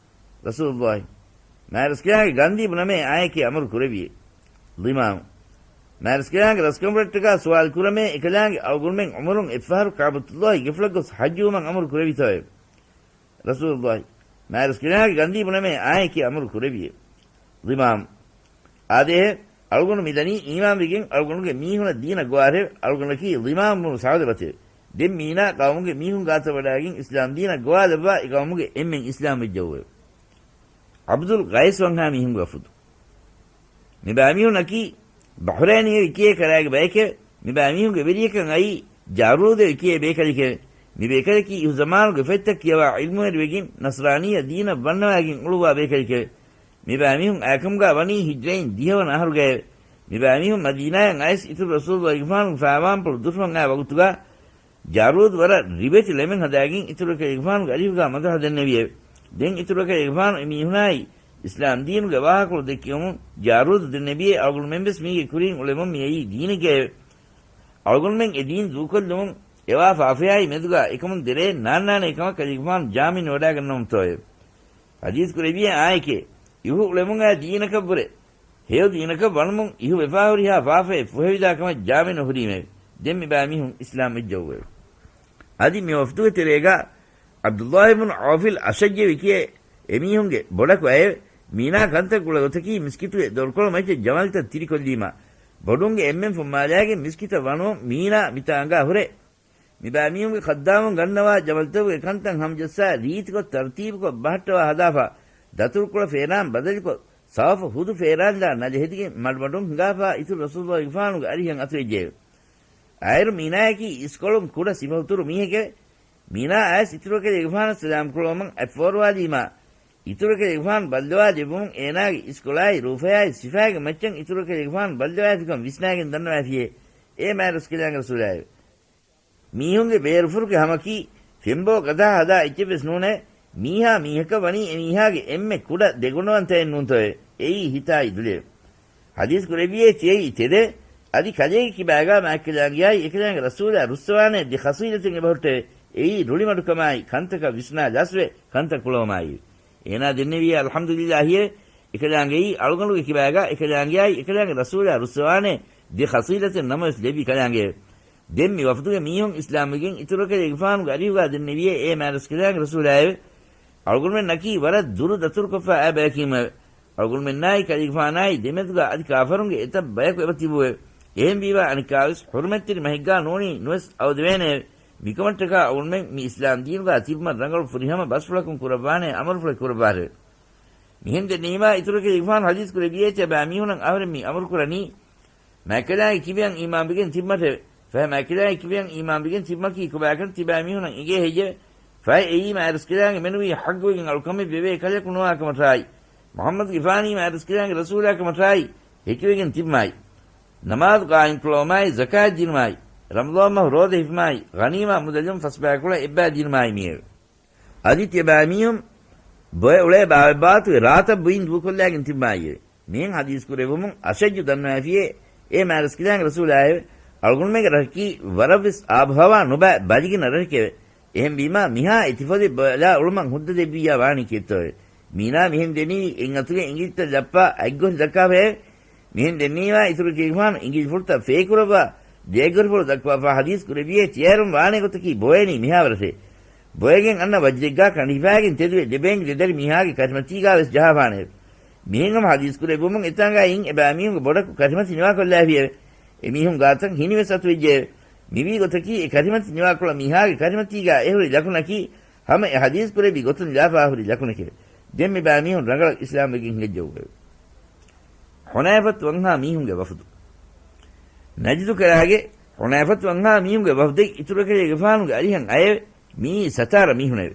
ރަސޫލުއްލާހި. މާތްރަސްކަލާނގެ ގަންދީ ބުނަމޭ އާނއެކޭ އަމުރު ކުރެއްވިއޭ. ޟިމާމް. މާތްރަސްކަލާނގެ ރަސްކަންފުޅަށްޓަކާ ސުވާލު ކުރަމޭ އެކަލާނގެ އަޅުގަނޑުމެން ޢުމުރުން އެއްފަހަރު ކަޢުބަތުއްލާހި ގެފުޅަށް ގޮސް ޙައްޖުވުމަށް އަމުރު ކުރެއްވިތޯއޭ؟ ރަސޫލުއްލާހި. މާތްރަސްކަލާނގެ ގަންދީ ބުނަމޭ އާނއެކޭ އަމުރު ކުރެއްވިއޭ. ޟިމާމް. އާދޭހޭ، އަޅުގަނޑު މިދަނީ އީމާންވެގެން އަޅުގަނޑުގެ މީހުނަށް ދީނަށް ގޮވާށެވެ. އަޅުގަނޑަކީ ޟިމާމް ބުނު ސަޢުލަބަތެވެ. ދެން މީނާ ޤައުމުގެ މީހުން ގާތަށް ވަޑާގެން އިސްލާމް ދީނަށް ގޮވާލައްވާ އެ ޤައުމުގެ އެންމެން އިސްލާމް ވެއްޖައުވެވެ. ޢަބްދުލް ޤައިސް ވަންހާ މީހުންގެ ވަފުދު. މިބައިމީހުންނަކީ ބަޙުރައިނީ އެވި ކިޔޭ ކަރާގެ ބައެކެވެ. މިބައިމީހުންގެ ވެރިޔަކަށް އައީ ޖާރޫދެވި ކިޔޭ ބޭކަލެކެވެ. މިބޭކަލަކީ އިހު ޒަމާނުގެ ފޮތްތައް ކިޔަވާ ޢިލްމުވެރިވެގެން ނަޞްރާނީ ދީނަށް ވަންނަވާގެން އުޅުއްވާ ބޭކަލެކެވެ. މިބައިމީހުން އައިކަމުގާ ވަނީ ހިޖްރައިން ދިހަވަނަ އަހަރުގައެވެ. މިބައިމީހުން މަދީނާޔަށް އައިސް އިތުރު ރަސޫލު ގައިފާނުގެ ފާވާންޕުޅު ދުށުމަށް އާ ވަގުތުގާ ޖާރޫދު ވަރަށް ރިވެތި ޅެމެއް ހަދާގެން އިތުރު ކަލޭގެފާނުގެ އަރިހުގާ މަދަޙަ ދެންނެވިއެވެ. ދެން އިތުރު ކަލޭގެފާނު އެމީހުނާއި އިސްލާމް ދީނުގެ ވާހަކަކޮޅު ދެއްކެވުމުން ޖާރޫދު ދެންނެވިއޭ އަޅުގަނޑުމެން ވެސް މީގެ ކުރިން އުޅެމުން މިއައީ ދީނެކޭ. އަޅުގަނޑުމެން އެ ދީން ދޫކޮށްލުމުން އެވާ ފާފަޔާއި މެދުގާ އެކަމުން ދެރައެއް ނާންނާނޭ ކަމަށް ކަލޭގެފާނު ޖާމިން ވަޑާގަންނަވަންތޯއެވެ؟ ޙަދީޘް ކުރެއްވިއޭ އާނއެކޭ، އިހު އުޅެމުން އާ ދީނަކަށްވުރެ ހެޔޮ ދީނަކަށް ވަނުމުން އިހު ވެފާ ހުރިހާ ފާފައެއް ފުހެވިދާ ކަމަށް ޖާމިނު ހުރީމެވެ. ދެން މިބައިމީހުން އިސްލާމް ވެއްޖައުވެވެ. އަދި މި ވަފްދުގެ ތެރޭގާ ޢަބްދުﷲ ބުނު ޢައުފިލް އަޝައްޖެވި ކިޔޭ އެމީހުންގެ ބޮޑަކު އައެވެ. މީނާ ކަންތައް ކުޅޭ ގޮތަކީ މިސްކިތުގެ ދޮރުކޮޅު މައްޗަށް ޖަމަލްތައް ތިރިކޮށްލީމާ، ބޮޑުންގެ އެންމެން ފުންމާލާގެން މިސްކިތަށް ވަނުމުން މީނާ މިތާ އަނގާ ހުރޭ. މިބައިމީހުންގެ ޚައްދާމުން ގަންނަވާ ޖަމަލްތަކުގެ ކަންތައް ހަމަޖައްސާ ރީތިކޮށް ތަރުތީބުކޮށް ބަހައްޓަވާ ހަދާފާ، ދަތުރުކޮޅަށް ފޭރާން ބަދަލުކޮށް، ސާފު ހުދު ފޭރާންލާ ނަލެހެދިގެން މަޑުމަޑުން ހިނގާފާ އިތުރު ރަސޫލުގެފާނުގެ އަރިހަށް އަތުވެއްޖެއެވެ. އާއިރު މީނާއަކީ އިސްކޮޅުން ކުޑަ ސިފަހުތުރު މީހެކެވެ. މީނާ އައިސް އިތުރު އެކަލޭގެފާނަށް ސަލާމް ކުރައްވަމުން އަތްފޯރުވާލީމާ، އިތުރު އެކަލޭގެފާނު ބައްލަވާ ލެއްވުމުން އޭނާގެ އިސްކޮޅާއި ރޫފަޔާއި ސިފައިގެ މައްޗަށް އިތުރު އެކަލޭގެފާނު ބައްލަވާފިކަން ވިސްނާގެން ދަންނަވާފިއޭ، އޭ މާތްރަސްކަލާނގެ ރަސޫލާއެވެ. މީހުންގެ ބޭރުފުރުގެ ހަމަކީ، ފެންބޯ ގަދަ ހަދާ އެއްޗެއްވެސް ނޫނޭ. މީހާ މީހަކަށް ވަނީ އެމީހާގެ އެންމެ ކުޑަ ދެގުނަވަންތައެއް ނޫންތޯއޭ. އެއީ ހިތާއި ދުލެވެ. ޙަދީޘް ކުރެއްވިއޭ ތިޔައީ ތެދެއް. އަދި ކަލޭގެ ކިބާގާ މާތްކަލާނގެއާއި އެކަލާނގެ ރަސޫލާ ރުއްސަވާނޭ ދެ ޚަޞީލަތެއް އެބަހުއްޓެވެ. އެއީ ރުޅިމަޑުކަމާއި، ކަންތަކަށް ވިސްނާ ލަސްވެ، ކަންތައް ކުޅަވުމާއި. އޭނާ ދެންނެވިއޭ އަލްޙަމްދުލިއްލާހިއެވެ. އެކަލާނގެއީ އަޅުގަނޑުގެ ކިބާގާ އެކަލާނގެއާއި އެކަލާނގެ ރަސޫލާ ރުއްސަވާނޭ ދެ ޚަޞީލަތެއް ނަމަވެސް ލެއްވި ކަލާނގެއެވެ. ދެން މި ވަފްދުގެ މީހުން އިސްލާމްވެގެން އިތުރު އެކަލޭގެފާނުގެ އަރިހުގާ ދެންނެވިއޭ އޭ މާތްރަސްކަލާނގެ ރަސޫލާއެވެ. އަޅުގަނޑުމެންނަކީ ވަރަށް ދުރު ދަތުރުކޮށްފަ އައި ބަޔަކީމެވެ. އަޅުގަނޑުމެންނާއި ކަލޭގެފާނާއި ދެމެދުގާ އަދި ކާފަރުންގެ އެތައް ބަޔަކު އެބަ ތިބުއެވެ. އެހެންވީމާ އަނެއްކާވެސް ޙުރުމަތްތެރި މަހެއްގާ ނޫނީ ނުވެސް އަވަދެވޭނެއެވެ. މިކަމަށްޓަކާ އަޅުގަނޑުމެން މި އިސްލާމް ދީނުގާ ތިބުމަށް ރަނގަޅު ފުރިހަމަ ބަސްފުޅަކުން ކުރައްވާނޭ އަމަލުފުޅެއް ކުރައްވާށެވެ. މިހެން ދެންނެވީމާ އިތުރު އެކަލޭގެފާނު ޙަދީޘް ކުރެއްވިއޭ ތިޔަބައިމީހުނަށް އަހަރެން މި އަމުރު ކުރަނީ، މާތްކަލާނގެ ކިބައިން އީމާންވެގެން ތިބުމަށެވެ. ފަހެ މާތްކަލާނގެ ކިބައިން އީމާންވެގެން ތިބުމަކީ ކޮބާކަން ތިބައިމީހުނަށް އެނގޭ ހެއްޔެވެ؟ ފަހެ އެއީ މާތްރަސްކަލާނގެ މެނުވީ ޙައްޤުވެގެން އަޅު ކަމެއް ވެވޭ ކަލެކު ނުވާ ކަމަށާއި، މުޙައްމަދުގެފާނީ މާތްރަސްކަލާނގެ ރަސޫލާ ކަމަށާއި ހެކިވެގެން ތިބުމާއި، ނަމާދު ޤާއިމް ކުރައްވުމާއި، ޒަކާތް ދިނުމާއި، ރަމަޟާން މަހު ރޯދަ ހިފުމާއި، ޣަނީމާ މުދަލުން ފަސްބަޔަކުޅަ އެއްބަޔަށް ދިނުމާއި މިއެވެ. އަދި ތިޔަބައިމީހުން ބޮއެ އުޅޭ ބާވަތްބާވަތުގެ ރާތައް ބުއިން ދޫކޮށްލާގެން ތިބުމާއިއެވެ. މިހެން ޙަދީޘް ކުރެއްވުމުން އަޝައްޖު ދަންނަވާފިއޭ، އޭ މާތްރަސްކަލާނގެ ރަސޫލާއެވެ. އަޅުގަނޑުމެންގެ ރަށަކީ ވަރަށްވެސް އާބުހަވާ ނުބައި ބަލިގިނަ ރަށެކެވެ. އެހެންވީމާ މިހާ އެތިފޮދެއް ބަލާ އުޅުމަށް ހުއްދަ ދެއްވިއްޔާ ވާނީ ކީއްތޯއެވެ؟ މީނާ މިހެން ދެނީވީ އެއްއަތުގެ އިނގިލިތައް ލައްޕާ އަތްގޮށި ދައްކާފައެވެ. މިހެން ދެންނީމާ އިތުރު އެކަލޭގެފާނު އިނގިލިފުޅުތައް ފޭކުރައްވާ، ދެއަތްގޮށިފުޅު ދައްކަވާފާ ޙަދީޘް ކުރެއްވިއޭ ތިޔައިރުން ވާނޭ ގޮތަކީ ބޮވޭނީ މިހާވަރަށޭ. ބޮއެގެން އަންނަ ވަޒްރެއްގާ ކަނޑިފާގެން ތެދުވެ ދެބޭން ދެދަރި މީހާގެ ކަށިމަތީގާވެސް ޖަހާފާނެއެވެ. މިހެން ހަމަ ޙަދީޘް ކުރެއްވުމުން އެތާނގާ އިން އެބައިމީހުންގެ ބޮޑަކު ކަށިމަތި ނިވާކޮށްލާފިއެވެ. އެމީހުން ގާތަށް ހިނިވެސް އަތުވެއްޖެއެވެ. މިވީ ގޮތަކީ އެ ކަށިމަތި ނިވާކޮޅަށް މީހާގެ ކަށިމަތީގާ އެހުރި ލަކުނަކީ ހަމަ އެ ޙަދީޘް ކުރެއްވި ގޮތުން ލާފާ ހުރި ލަކުނެކެވެ. ދެން މިބައިމީހުން ރަނގަޅަށް އިސްލާމްވެގެން ހިނގައްޖައުއެވެ. ޙުނައިފަތު ވަންހާ މީހުންގެ ވަފުދު. ނަޖްދު ކަރާގެ ޙުނައިފަތު ވަންހާ މީހުންގެ ވަފްދެއް އިތުރު އެކަލޭގެފާނުގެ އަރިހަށް އައެވެ. މިއީ ސަތާރަ މީހުނެވެ.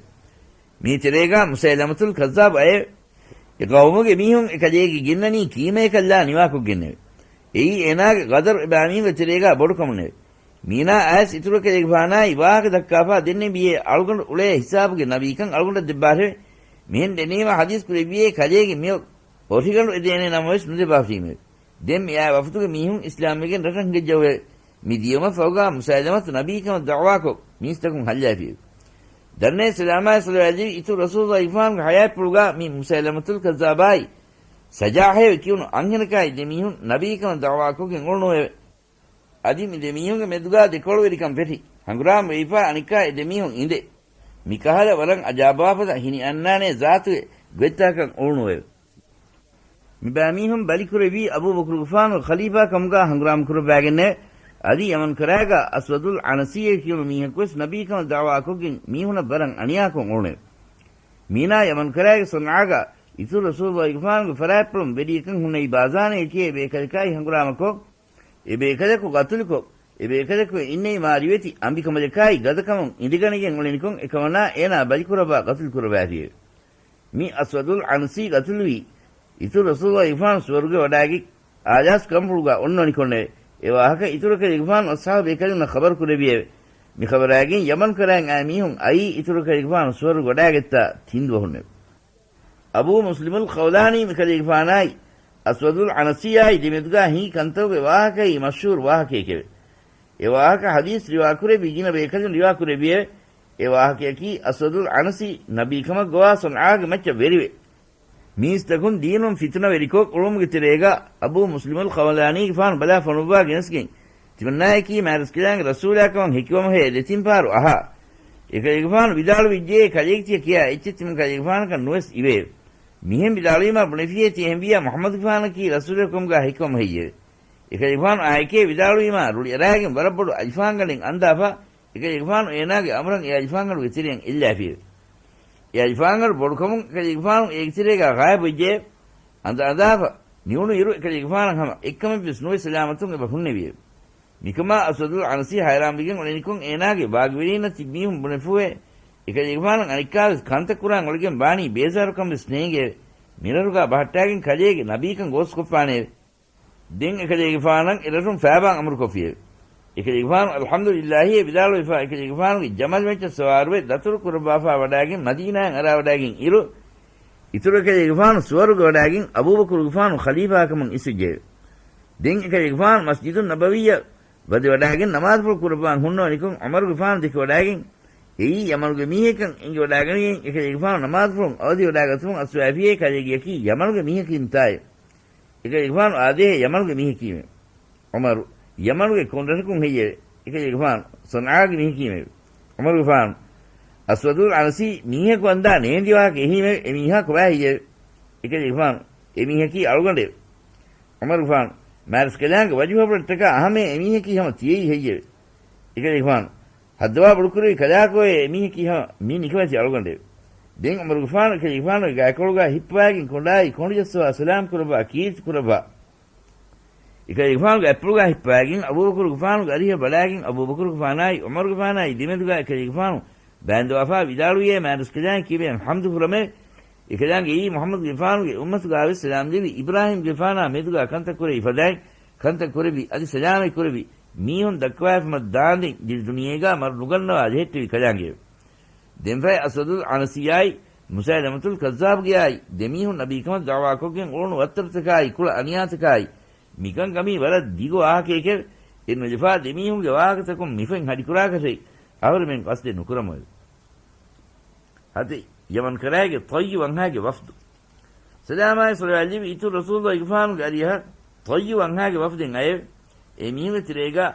މީ ތެރޭގާ މުސައިލަމަތުލް ކައްޒާބު އައެވެ. އެ ޤައުމުގެ މީހުން އެކަލޭގެ ގެންނަނީ ކީމަޔަކަށްލާ ނިވާކޮށްގެންނެވެ. އެއީ އޭނާގެ ޤަދަރު އެބައިމީހުންގެ ތެރޭގާ ބޮޑުކަމުންނެވެ. މީނާ އައިސް އިތުރު އެކަލޭގެފާނާއި ވާހަކަ ދައްކާފާ ދެންނެވިއޭ އަޅުގަނޑު އުޅޭ ހިސާބުގެ ނަބީކަން އަޅުގަނޑަށް ދެއްބާށެވެ. މިހެން ދެންނެވީމާ ޙަދީޘް ކުރެއްވިއޭ ކަލޭގެ މިއޮތް އޮށިގަނޑު އެދޭނެ ނަމަވެސް ނުދެއްވާފީމެވެ. ދެން މިއާ ވަފުދުގެ މީހުން އިސްލާމްވެގެން ރަށަށް ހިނގައްޖައުއެވެ. މި ދިޔުމަށް ފަހުގާ މުސައިލަމަތު ނަބީކަމަށް ދަޢުވާކޮށް މީސްތަކުން ހައްލާފިއެވެ. ދަންނައި ސަލާމާއި ޞަލަވާތް ލެއްވި އިތުރު ރަސޫލުއްލާހިގެފާނުގެ ޙަޔާތްޕުޅުގާ މި މުސައިލަމަތުލް ކައްޒާބާއި ސަޖާޙެވެ ކިޔުނު އަންހެނަކާއި ދެމީހުން ނަބީކަމަށް ދަޢުވާކޮށްގެން އުޅުނުއެވެ. އަދި މި ދެމީހުންގެ މެދުގާ ދެކޮޅުވެރިކަން ފެށި، ހަނގުރާމަ ވެވިފާ އަނެއްކާ އެ ދެމީހުން އިނދެ. މިކަހަލަ ވަރަށް އަޖާބާފަދަ ހިނިއަންނާނޭ ޒާތުގެ ގޮތްތަކަކަށް އުޅުނުއެވެ. މިބައިމީހުން ބަލިކުރެއްވީ އަބޫބަކުރުގެފާނުގެ ޚަލީފާ ކަމުގާ ހަނގުރާމަ ކުރައްވާގެންނެވެ. އަދި ޔަމަން ކަރާގާ އަސްވަދުލް އަނަސީއޭ ކިޔުނު މީހަކުވެސް ނަބީކަމަށް ދަޢުވާކޮށްގެން މީހުނަށް ވަރަށް އަނިޔާކޮށް އުޅުނެވެ. މީނާ ޔަމަން ކަރާގެ ޞަންޢާގާ އިތުރު ރަސޫލުއްލާހިގެފާނުގެ ފަރާތްޕުޅުން ވެރިޔަކަން ހުންނެވި ބާޒާނޭ ކިޔޭ ބޭކަލަކާއި ހަނގުރާމަކޮށް، އެ ބޭކަލަކު ގަތުލުކޮށް، އެ ބޭކަލަކު އިންނެވި މާ ރިވެތި އަނބިކަނބަލަކާއި ގަދަކަމުން އިނދެގަނެގެން އުޅެނިކޮށް، އެކަމަނާ އޭނާ ބަލިކުރައްވާ ގަތުލު ކުރައްވާފިއެވެ. މި އަސްވަދުލް އަނަސީ ގަތުލުވީ، އިތުރު ރަސޫލުއްލާހިގެފާނު ސުވަރުގެ ވަޑާގެ އާލާސް ކަންފުޅުގާ އޮންނަނިކޮށްނެވެ. އެ ވާހަކަ އިތުރު އެކަލޭގެފާނު އަޞްޙާބު ބޭކަލުންނަށް ޚަބަރު ކުރެއްވިއެވެ. މި ޚަބަރާގެން ޔަމަން ކަރައިން އައި މީހުން އައީ އިތުރު އެކަލޭގެފާނު ސުވަރުގެ ވަޑާގަތްތާ ތިން ދުވަހުންނެވެ. އަބޫ މުސްލިމުލް ޚައުލާނީ މިކަލޭގެފާނާއި އަސްވަދުލް އަނަސީއާއި ދެމެދުގާ ހިނގި ކަންތަކުގެ ވާހަކައީ މަޝްހޫރު ވާހަކައެކެވެ. އެ ވާހަކަ ޙަދީޘް ރިވާކުރެއްވި ގިނަ ބޭކަލުން ރިވާކުރެއްވިއެވެ. އެ ވާހަކަޔަކީ އަސްވަދުލް އަނަސީ ނަބީކަމަށް ގޮވާ ޞަންޢާގެ މައްޗަށް ވެރިވެ، މީސްތަކުން ދީނުން ފިތުނަވެރިކޮށް އުޅުމުގެ ތެރޭގާ އަބޫ މުސްލިމުލް ޚައުލާނީގެފާނު ބަލާ ފޮނުއްވާ ގެނެސްގެން ތިމަންނާއަކީ މާތްރަސްކަލާނގެ ރަސޫލާކަމަށް ހެކިވަމުހޭ ދެތިން ފަހަރު އަހާ. އެކަލޭގެފާނު ވިދާޅުވިއްޖެ ކަލޭގެ ތިޔަ ކިޔާ އެއްޗެއް ތިމަން ކަލޭގެފާނަކަށް ނުވެސް އިވެއެވެ. މިހެން ވިދާޅުވީމާ ބުނެފިއޭ ތިޔަ އެހެންވިއްޔާ މުޙައްމަދުގެފާނަކީ ރަސޫލެއް ކަމުގާ ހެކިވަމު ހެއްޔެވެ؟ އެކަލޭގެފާނު އާއެކޭ ވިދާޅުވީމާ ރުޅިއަރާގެން ވަރަށް ބޮޑު އަލިފާންގަނޑެއް އަންދާފަ، އެކަލޭގެފާނު އޭނާގެ އަމުރަށް އެ އަލިފާންގަނޑުގެ ތެރެއަށް އެއްލާފިއެވެ. އެ އަލިފާންގަނޑު ބޮޑުކަމުން އެކަލޭގެފާނު އޭގެ ތެރޭގާ ޣާއިބުވެއްޖެއެވެ. އަނދަ އަނދާފަ ނިވުނު އިރު އެކަލޭގެފާނަށް ހަމަ އެއްކަމެއްވެސް ނުވެ ސަލާމަތުން އެބަ ހުންނެވިއެވެ. މިކަމާ އަސްވަދުލް އަންސީ ހައިރާންވެގެން އުޅެނިކޮށް އޭނާގެ ބާގިވެރީންނަށް ތިބި މީހުން ބުނެފޫއެވެ. އެކަލޭގެފާނަށް އަނެއްކާވެސް ކަންތައް ކުރާން އުޅެގެން ވާނީ ބޭޒާރުކަން ވެސް ނޭނގެއެވެ. މިރަށުގާ ބަހައްޓާގެން ކަލޭގެ ނަބީކަން ގޯސްކޮށްފާނެއެވެ. ދެން އެކަލޭގެފާނަށް އެރަށުން ފާބާން އަމުރުކޮށްފިއެވެ. އެކަލޭގެފާނު އަލްޙަމްދުލިއްލާހިއޭ ވިދާޅުވެފާ އެކަލޭގެފާނުގެ ޖަމަލް މައްޗަށް ސަވާރުވެ ދަތުރު ކުރައްވާފާ ވަޑާގެން މަދީނާއަށް އަރާވަޑާގެން އިރު، އިތުރު އެކަލޭގެފާނު ސުވަރުގެ ވަޑާގެން އަބޫބަކުރުގެފާނު ޚަލީފާކަމުން އިސްވެއްޖެއެވެ. ދެން އެކަލޭގެފާނު މަސްޖިދުއް ނަބަވީއަށް ވަދެވަޑާގެން ނަމާދުފުޅު ކުރައްވާން ހުންނަވަނިކޮށް ޢުމަރުގެފާނު ދެކެވަޑާގެން އެއީ ޔަމަނުގެ މީހެއްކަން އެނގިވަޑާގަނެގެން އެކަލޭގެފާނު ނަމާދުފުޅުން އަވަދިވަޑާގަތުމުން އަސްވާފިއޭ ކަލޭގެއަކީ ޔަމަނުގެ މީހަކީންތާއެވެ. އެކަލޭގެފާނު އާދޭހޭ ޔަމަނުގެ މީހަކީމެވެ. ޢުމަރު، ޔަމަނުގެ ކޮން ރަށަކުން ހެއްޔެވެ؟ އެކަލޭގެފާނު، ޞަންޢާގެ މީހަކީމެވެ. ޢުމަރުގެފާނު، އަސްވަދުލް އަންސީ މީހަކު އަންދާ ނޭނދި ވާހަކަ އެހީމެވެ. އެ މީހާ ކޮބާ ހެއްޔެވެ؟ އެކަލޭގެފާނު، އެ މީހަކީ އަޅުގަނޑެވެ. ޢުމަރުގެފާނު، މާތްރަސްކަލާނގެ ވަޖުހަށްވުރެ ޓަކާ އަހަމޭ އެ މީހަކީ ހަމަ ތިޔައީ ހެއްޔެވެ؟ އެކަލޭގެފާނު، ހައްދަވާ ބޮޑުކުރެވި ކަލާކޯއޭ އެ މީހަކީ ހަމަ މި ނިކަމެތި އަޅުގަނޑެވެ. ދެން ޢުމަރުގެފާނު އެކަލޭގެފާނުގެ ގާތްކޮޅުގާ ހިއްޕަވާގެން ކޮނޑާއި ކޮނޑުޖައްސަވާ ސަލާމް ކުރައްވާ ކީރިތި ކުރައްވާ. އެކަލޭގެފާނުގެ އަތްޕުޅުގާ ހިއްޕަވާގެން އަބޫބަކުރުގެފާނުގެ އަރިހަށް ބަލާގެން އަބޫބަކުރުގެފާނާއި ޢުމަރުގެފާނާއި ދެމެދުގާ އެކަލޭގެފާނު ބާންދަވާފާ ވިދާޅުވިއޭ މާތްރަސްކަލާނގެ ކިބައިން ޙަމްދު ފުރަމެވެ. އެކަލާނގެއީ މުޙައްމަދުގެފާނުގެ އުއްމަތުގާވެސް ސަލާމް ދެއްވި އިބްރާހީމްގެފާނާ މެދުގާ ކަންތައް ކުރެވި ފަދައިން ކަންތައް ކުރެއްވި އަދި ސަލާމަތް ކުރެއްވި މީހުން ދައްކަވާފަމަ ދާންދެން ދިރި ދުނިޔޭގާ މަރު ނުގަންނަވާ ޖެހެއްޓެވި ކަލާނގެއެވެ. ދެންފަހެ އަސްވަދުލް އަނަސީއާއި މުސައިލަމަތުލް ކައްޒާބުގެއާއި ދެމީހުން ނަބީކަމަށް ދަޢުވާކޮށްގެން އުޅުނު ވައްތަރުތަކާއި ކުޅަ އަނިޔާތަކާއި މިކަންކަމީ ވަރަށް ދިގު ވާހަކައެކެވެ. އެ ނުލަފާ ދެމީހުންގެ ވާހަކަތަކުން މިފޮތް ހަޑިކުރާކަށެއް އަހުރެމެން ގަސްދެއް ނުކުރަމުއެވެ. ހަތެއް، ޔަމަން ކަރާގެ ޠައްޔު ވަންހާގެ ވަފްދު. ސަލާމާއި ޞަލަވާތް ލިބި އިތުރު ރަސޫލުއްލާހިގެފާނުގެ އަރިހަށް ޠައްޔު ވަންހާގެ ވަފްދެއް އައެވެ. އެ މީހުންގެ ތެރޭގާ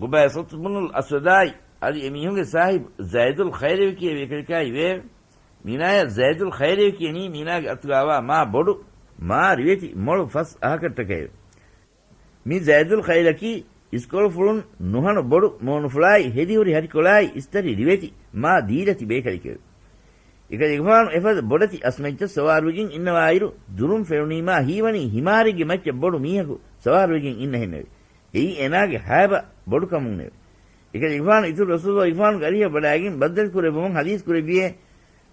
ގުބައިސަތު ބުނުލް އަސްވަދާއި އަދި އެ މީހުންގެ ސާހިބު ޒައިދުލް ޚައިރެވެ ކިޔެވި އެކަލަކާއި ވެއެވެ. މީނާޔަށް ޒައިދުލް ޚައިރެވެ ކިޔަނީ މީނާގެ އަތުގާވާ މާ ބޮޑު، މާ ރިވެތި މޮޅު ފަސް އަހަކަށްޓަކައެވެ. މި ޒައިދުލް ޚައިރަކީ އިސްކޮޅުފުޅުން ނުހަނު ބޮޑު މޫނުފުޅާއި ހެދިހުރި ހަށިކޮޅާއި އިސްތަށި ރިވެތި މާ ދީލަތި ބޭކަލެކެވެ. އެކަލޭގެފާނު އެފަދަ ބޮޑެތި އަސްމައްޗަށް ސަވާރުވެގެން އިންނަވާއިރު، ދުރުން ފެނުނީމާ ހީވަނީ ހިމާރެއްގެ މައްޗަށް ބޮޑު މީހަކު ސަވާރުވެގެން އިންނަހެންނެވެ. އެއީ އޭނާގެ ހައިބަ ބޮޑުކަމުންނެވެ. އެކަލޭގެފާނު އިތުރު ރަސޫލުއްލާހިގެފާނުގެ އަރިހަށް ވަޑާގެން ބައްދަލު ކުރެއްވުމުން ޙަދީޘް ކުރެއްވިއޭ،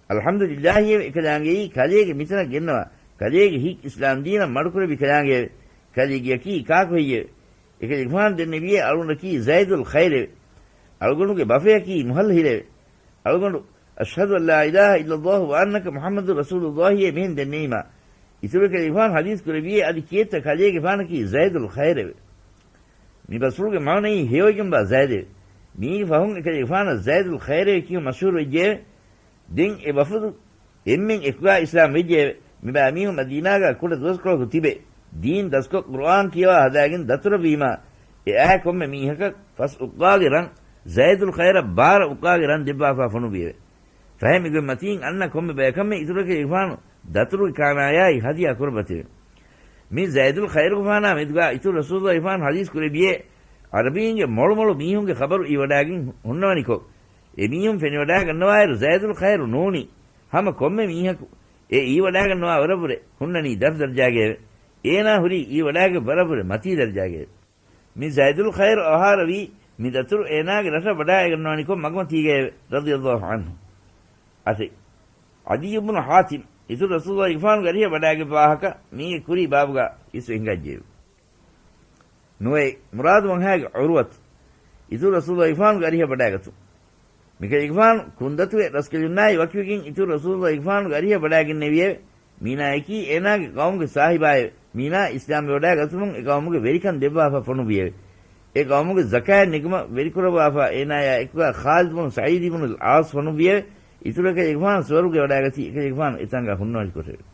އަލްޙަމްދުލިއްލާހިއެވެ. އެކަލާނގެއީ ކަލޭގެ މިތަނަށް ގެންނަވާ، ކަލޭގެ ހިތް އިސްލާމް ދީނަށް މަޑުކުރެއްވި ކަލާނގެއެވެ. ކަލޭގެއަކީ ކާކު ހެއްޔެވެ؟ އެކަލޭގެފާނު ދެންނެވިއޭ އަޅުގަނޑަކީ ޒައިދުލް ޚައިރެވެ. އަޅުގަނޑުގެ ބަފަޔަކީ މުހައްލިލެވެ. އަޅުގަނޑު އަޝްހަދު އަން ލާ އިލާހަ އިއްލައްލާހު ވަ އަންނަކަ މުޙައްމަދު ރަސޫލުއްލާހިއޭ މިހެން ދެންނެވީމާ. އިތުރު އެކަލޭގެފާނު ޙަދީޘް ކުރެއްވިއޭ އަދި ކިއެއްތަ ކަލޭގެފާނަކީ ޒައިދުލް ޚައިރެވެ. މި ބަސްފުޅުގެ މާނައީ ހެޔޮވެގެންވާ ޒައިދެވެ. މީގެ ފަހުން އެކަލޭގެފާނަށް ޒައިދުލް ޚައިރެވެ ކިޔުން މަޝްހޫރު ވެއްޖެއެވެ. ދެން އެ ވަފުދު އެންމެން އެކުގާ އިސްލާމް ވެއްޖެއެވެ. މިބާ މީހުން މަދީނާގާ ކުޑަ ދުވަސްކޮޅަކު ތިބެ، ދީން ދަސްކޮށް ޤުރުއާން ކިޔަވާ ހަދާގެން ދަތުރަށް ވީމާ، އެ އާއެއް ކޮންމެ މީހަކަށް ފަސް އުއްޤާގެ ރަން، ޒައިދުލް ޚައިރަށް ބާރަ އުއްޤާގެ ރަން ދެއްވާފާ ފޮނުއްވިއެވެ. ފަހެ މިގޮތް މަތީން އަންނަ ކޮންމެ ބަޔަކަށްމެ އިތުރު އެކަލޭގެފާނު ދަތުރުގެ ކާނާޔާއި ހަދިޔާ ކުރައްވަތެވެ. މި ޒައިދުލް ޚައިރުގެފާނާ މެދުގާ އިތުރު ރަސޫލުއްލާހިގެފާނު ޙަދީޘް ކުރެއްވިއޭ، ޢަރަބީންގެ މޮޅުމޮޅު މީހުންގެ ޚަބަރު އިވަޑާގެން ހުންނަވަނިކޮށް، އެ މީހުން ފެނިވަޑާގަންނަވާއިރު ޒައިދުލް ޚައިރު ނޫނީ، ހަމަ ކޮންމެ މީހަކު އެ އީވަޑާގަންނަވާ ވަރަށްވުރެ ހުންނަނީ ދަށް ދަރަޖާގައެވެ. އޭނާ ހުރީ އީވަޑާގެން ވަރަށްވުރެ މަތީ ދަރަޖާގައެވެ. މި ޒައިދުލް ޚައިރު އަވަހާރަވީ މި ދަތުރު އޭނާގެ ރަށަށް ވަޑާއިގަންނަވަނިކޮށް މަގުމަތީގައެވެ. ރަޟިޔަﷲ ޢަންހު. އަށެއް، ޢަދިއްޔު ބުނު ޙާތިމް އިތުރު ރަސޫލުއްލާހިގެފާނުގެ އަރިހަށް ވަޑާގެންވާ ވާހަކަ މީގެ ކުރީ ބާބުގާ އިސްވެ ހިނގައްޖެއެވެ. ނުވައެއް، މުރާދު ވަންހާގެ ޢުރުވަތު އިތުރު ރަސޫލުއްލާހިގެފާނުގެ އަރިހަށް ވަޑާގަތުން. މިކަލޭގެފާނު ކުންދަތުގެ ރަސްކަލުންނާއި ވަކިވެގެން އިތުރު ރަސޫލުއްލާހިގެފާނުގެ އަރިހަށް ވަޑާގެންނެވިއެވެ. މީނާއަކީ އޭނާގެ ޤައުމުގެ ސާހިބާއެވެ. މީނާ އިސްލާމްވެވަޑާގަތުމުން އެ ޤައުމުގެ ވެރިކަން ދެއްވާފަ ފޮނުއްވިއެވެ. އެ ޤައުމުގެ ޒަކާތް ނެގުމަށް ވެރިކުރައްވާފަ އޭނާޔާ އެކުގާ ޚާލިދު ބުނު ސަޢީދު ބުނުލް ޢާޞް ފޮނުއްވިއެވެ. އިތުރު އެކަލޭގެފާނު ސުވަރުގެ ވަޑާގަތީ އެކަލޭގެފާނު އެތާނގާ ހުންނަވަނިކޮށެވެ.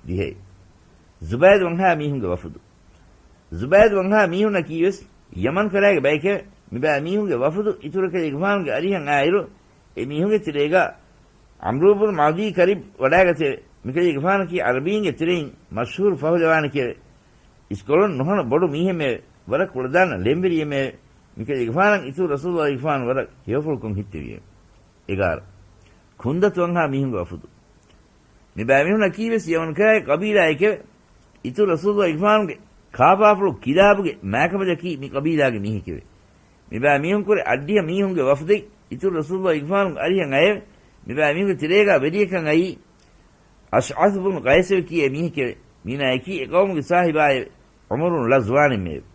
ދިހައެއް، ޒުބައިދު ވަންހާ މީހުންގެ ވަފުދު. ޒުބައިދު ވަންހާ މީހުންނަކީވެސް ޔަމަން ކަރާގެ ބައެކެވެ. މިބާ މީހުންގެ ވަފުދު އިތުރު އެކަލޭގެފާނުގެ އަރިހަށް އާއިރު، އެ މީހުންގެ ތެރޭގާ ޢަމްރޫ ބުނު މަޢުދީ ކަރިބް ވަޑާގަތެވެ. މިކަލޭގެފާނަކީ ޢަރަބީންގެ ތެރެއިން މަޝްހޫރު ފަހުލަވާނެކެވެ. އިސްކޮޅުން ނުހަނު ބޮޑު މީހެއްމެވެ. ވަރަށް ކުޅަދާނަ ޅެންވެރިއެއްމެވެ. މިކަލޭގެފާނަށް އިތުރު ރަސޫލުއްލާހިގެފާނު ވަރަށް ހެޔޮފުޅުކޮށް ހިތްތެވިއެވެ. އެގާރަ، ކުންދަތު ވަންހާ މީހުންގެ ވަފުދު. މިބާ މީހުންނަކީވެސް ޔަމަން ކަރާގެ ޤަބީލާއެކެވެ. އިތުރު ރަސޫލުއްލާހިގެފާނުގެ ކާފާފުޅު ކިލާބުގެ މާކަބަލަކީ މި ޤަބީލާގެ މީހެކެވެ. މިބާ މީހުން ކުރެ އައްޑިހަ މީހުންގެ ވަފްދެއް އިތުރު ރަސޫލު އިގްފާނުގެ އަރިހަށް އައެވެ. މިބާ މީހުންގެ ތެރޭގާ ވެރިޔަކަށް އައީ އަޝްޢަޘް ބުނު ޤައިސެވެ ކިޔޭ މީހެކެވެ. މީނާޔަކީ އެ ޤައުމުގެ ސާހިބާއެވެ. ޢުމުރުން ޅަ ޒުވާނެއްމެއެވެ.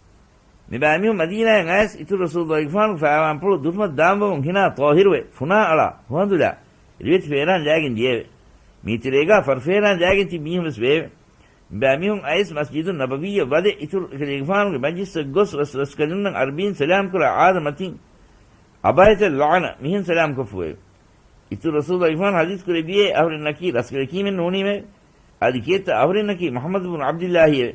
މިބާ މީހުން މަދީނާޔަށް އައިސް އިތުރު ރަސޫލު އިގްފާނުގެ ފާވާން ޕުޅު ދުށުމަށް ދާންވަމުން ހިނާ ޠާހިރުވެ، ފުނާ އަޅާ، ހުވަނދުލާ، ރިވެތި ފޭރާން ލާގެން ދިޔައެވެ. މީ ތެރޭގާ ފަރު ފޭރާން ލާގެން ތިބި މީހުން ވެސް ވެއެވެ. މިބާ މީހުން އައިސް މަސްޖިދު ނަބަވީއަށް ވަދެ އިތުރު އެކަލޭގެފާނުގެ މަޖްލިސްއަށް ގޮސް ރަސް ރަސްކަލުންނަށް ޢަރަބީން ސަލާމް ކުރާ އާދަ މަތިން އަބާޔަތައް ލަޢަނަ މިހެން ސަލާމް ކޮށްފުއެވެ. އިތުރު ރަސޫލު އިގްފާނު ޙަދީޘް ކުރެއްވިއޭ، އަހުރެންނަކީ ރަސްކަލަކީމެއް ނޫނީމެވެ. އަދި ކިއެއްތަ އަހުރެންނަކީ މުޙައްމަދު ބުނު ޢަބްދިއްލާހިއެވެ.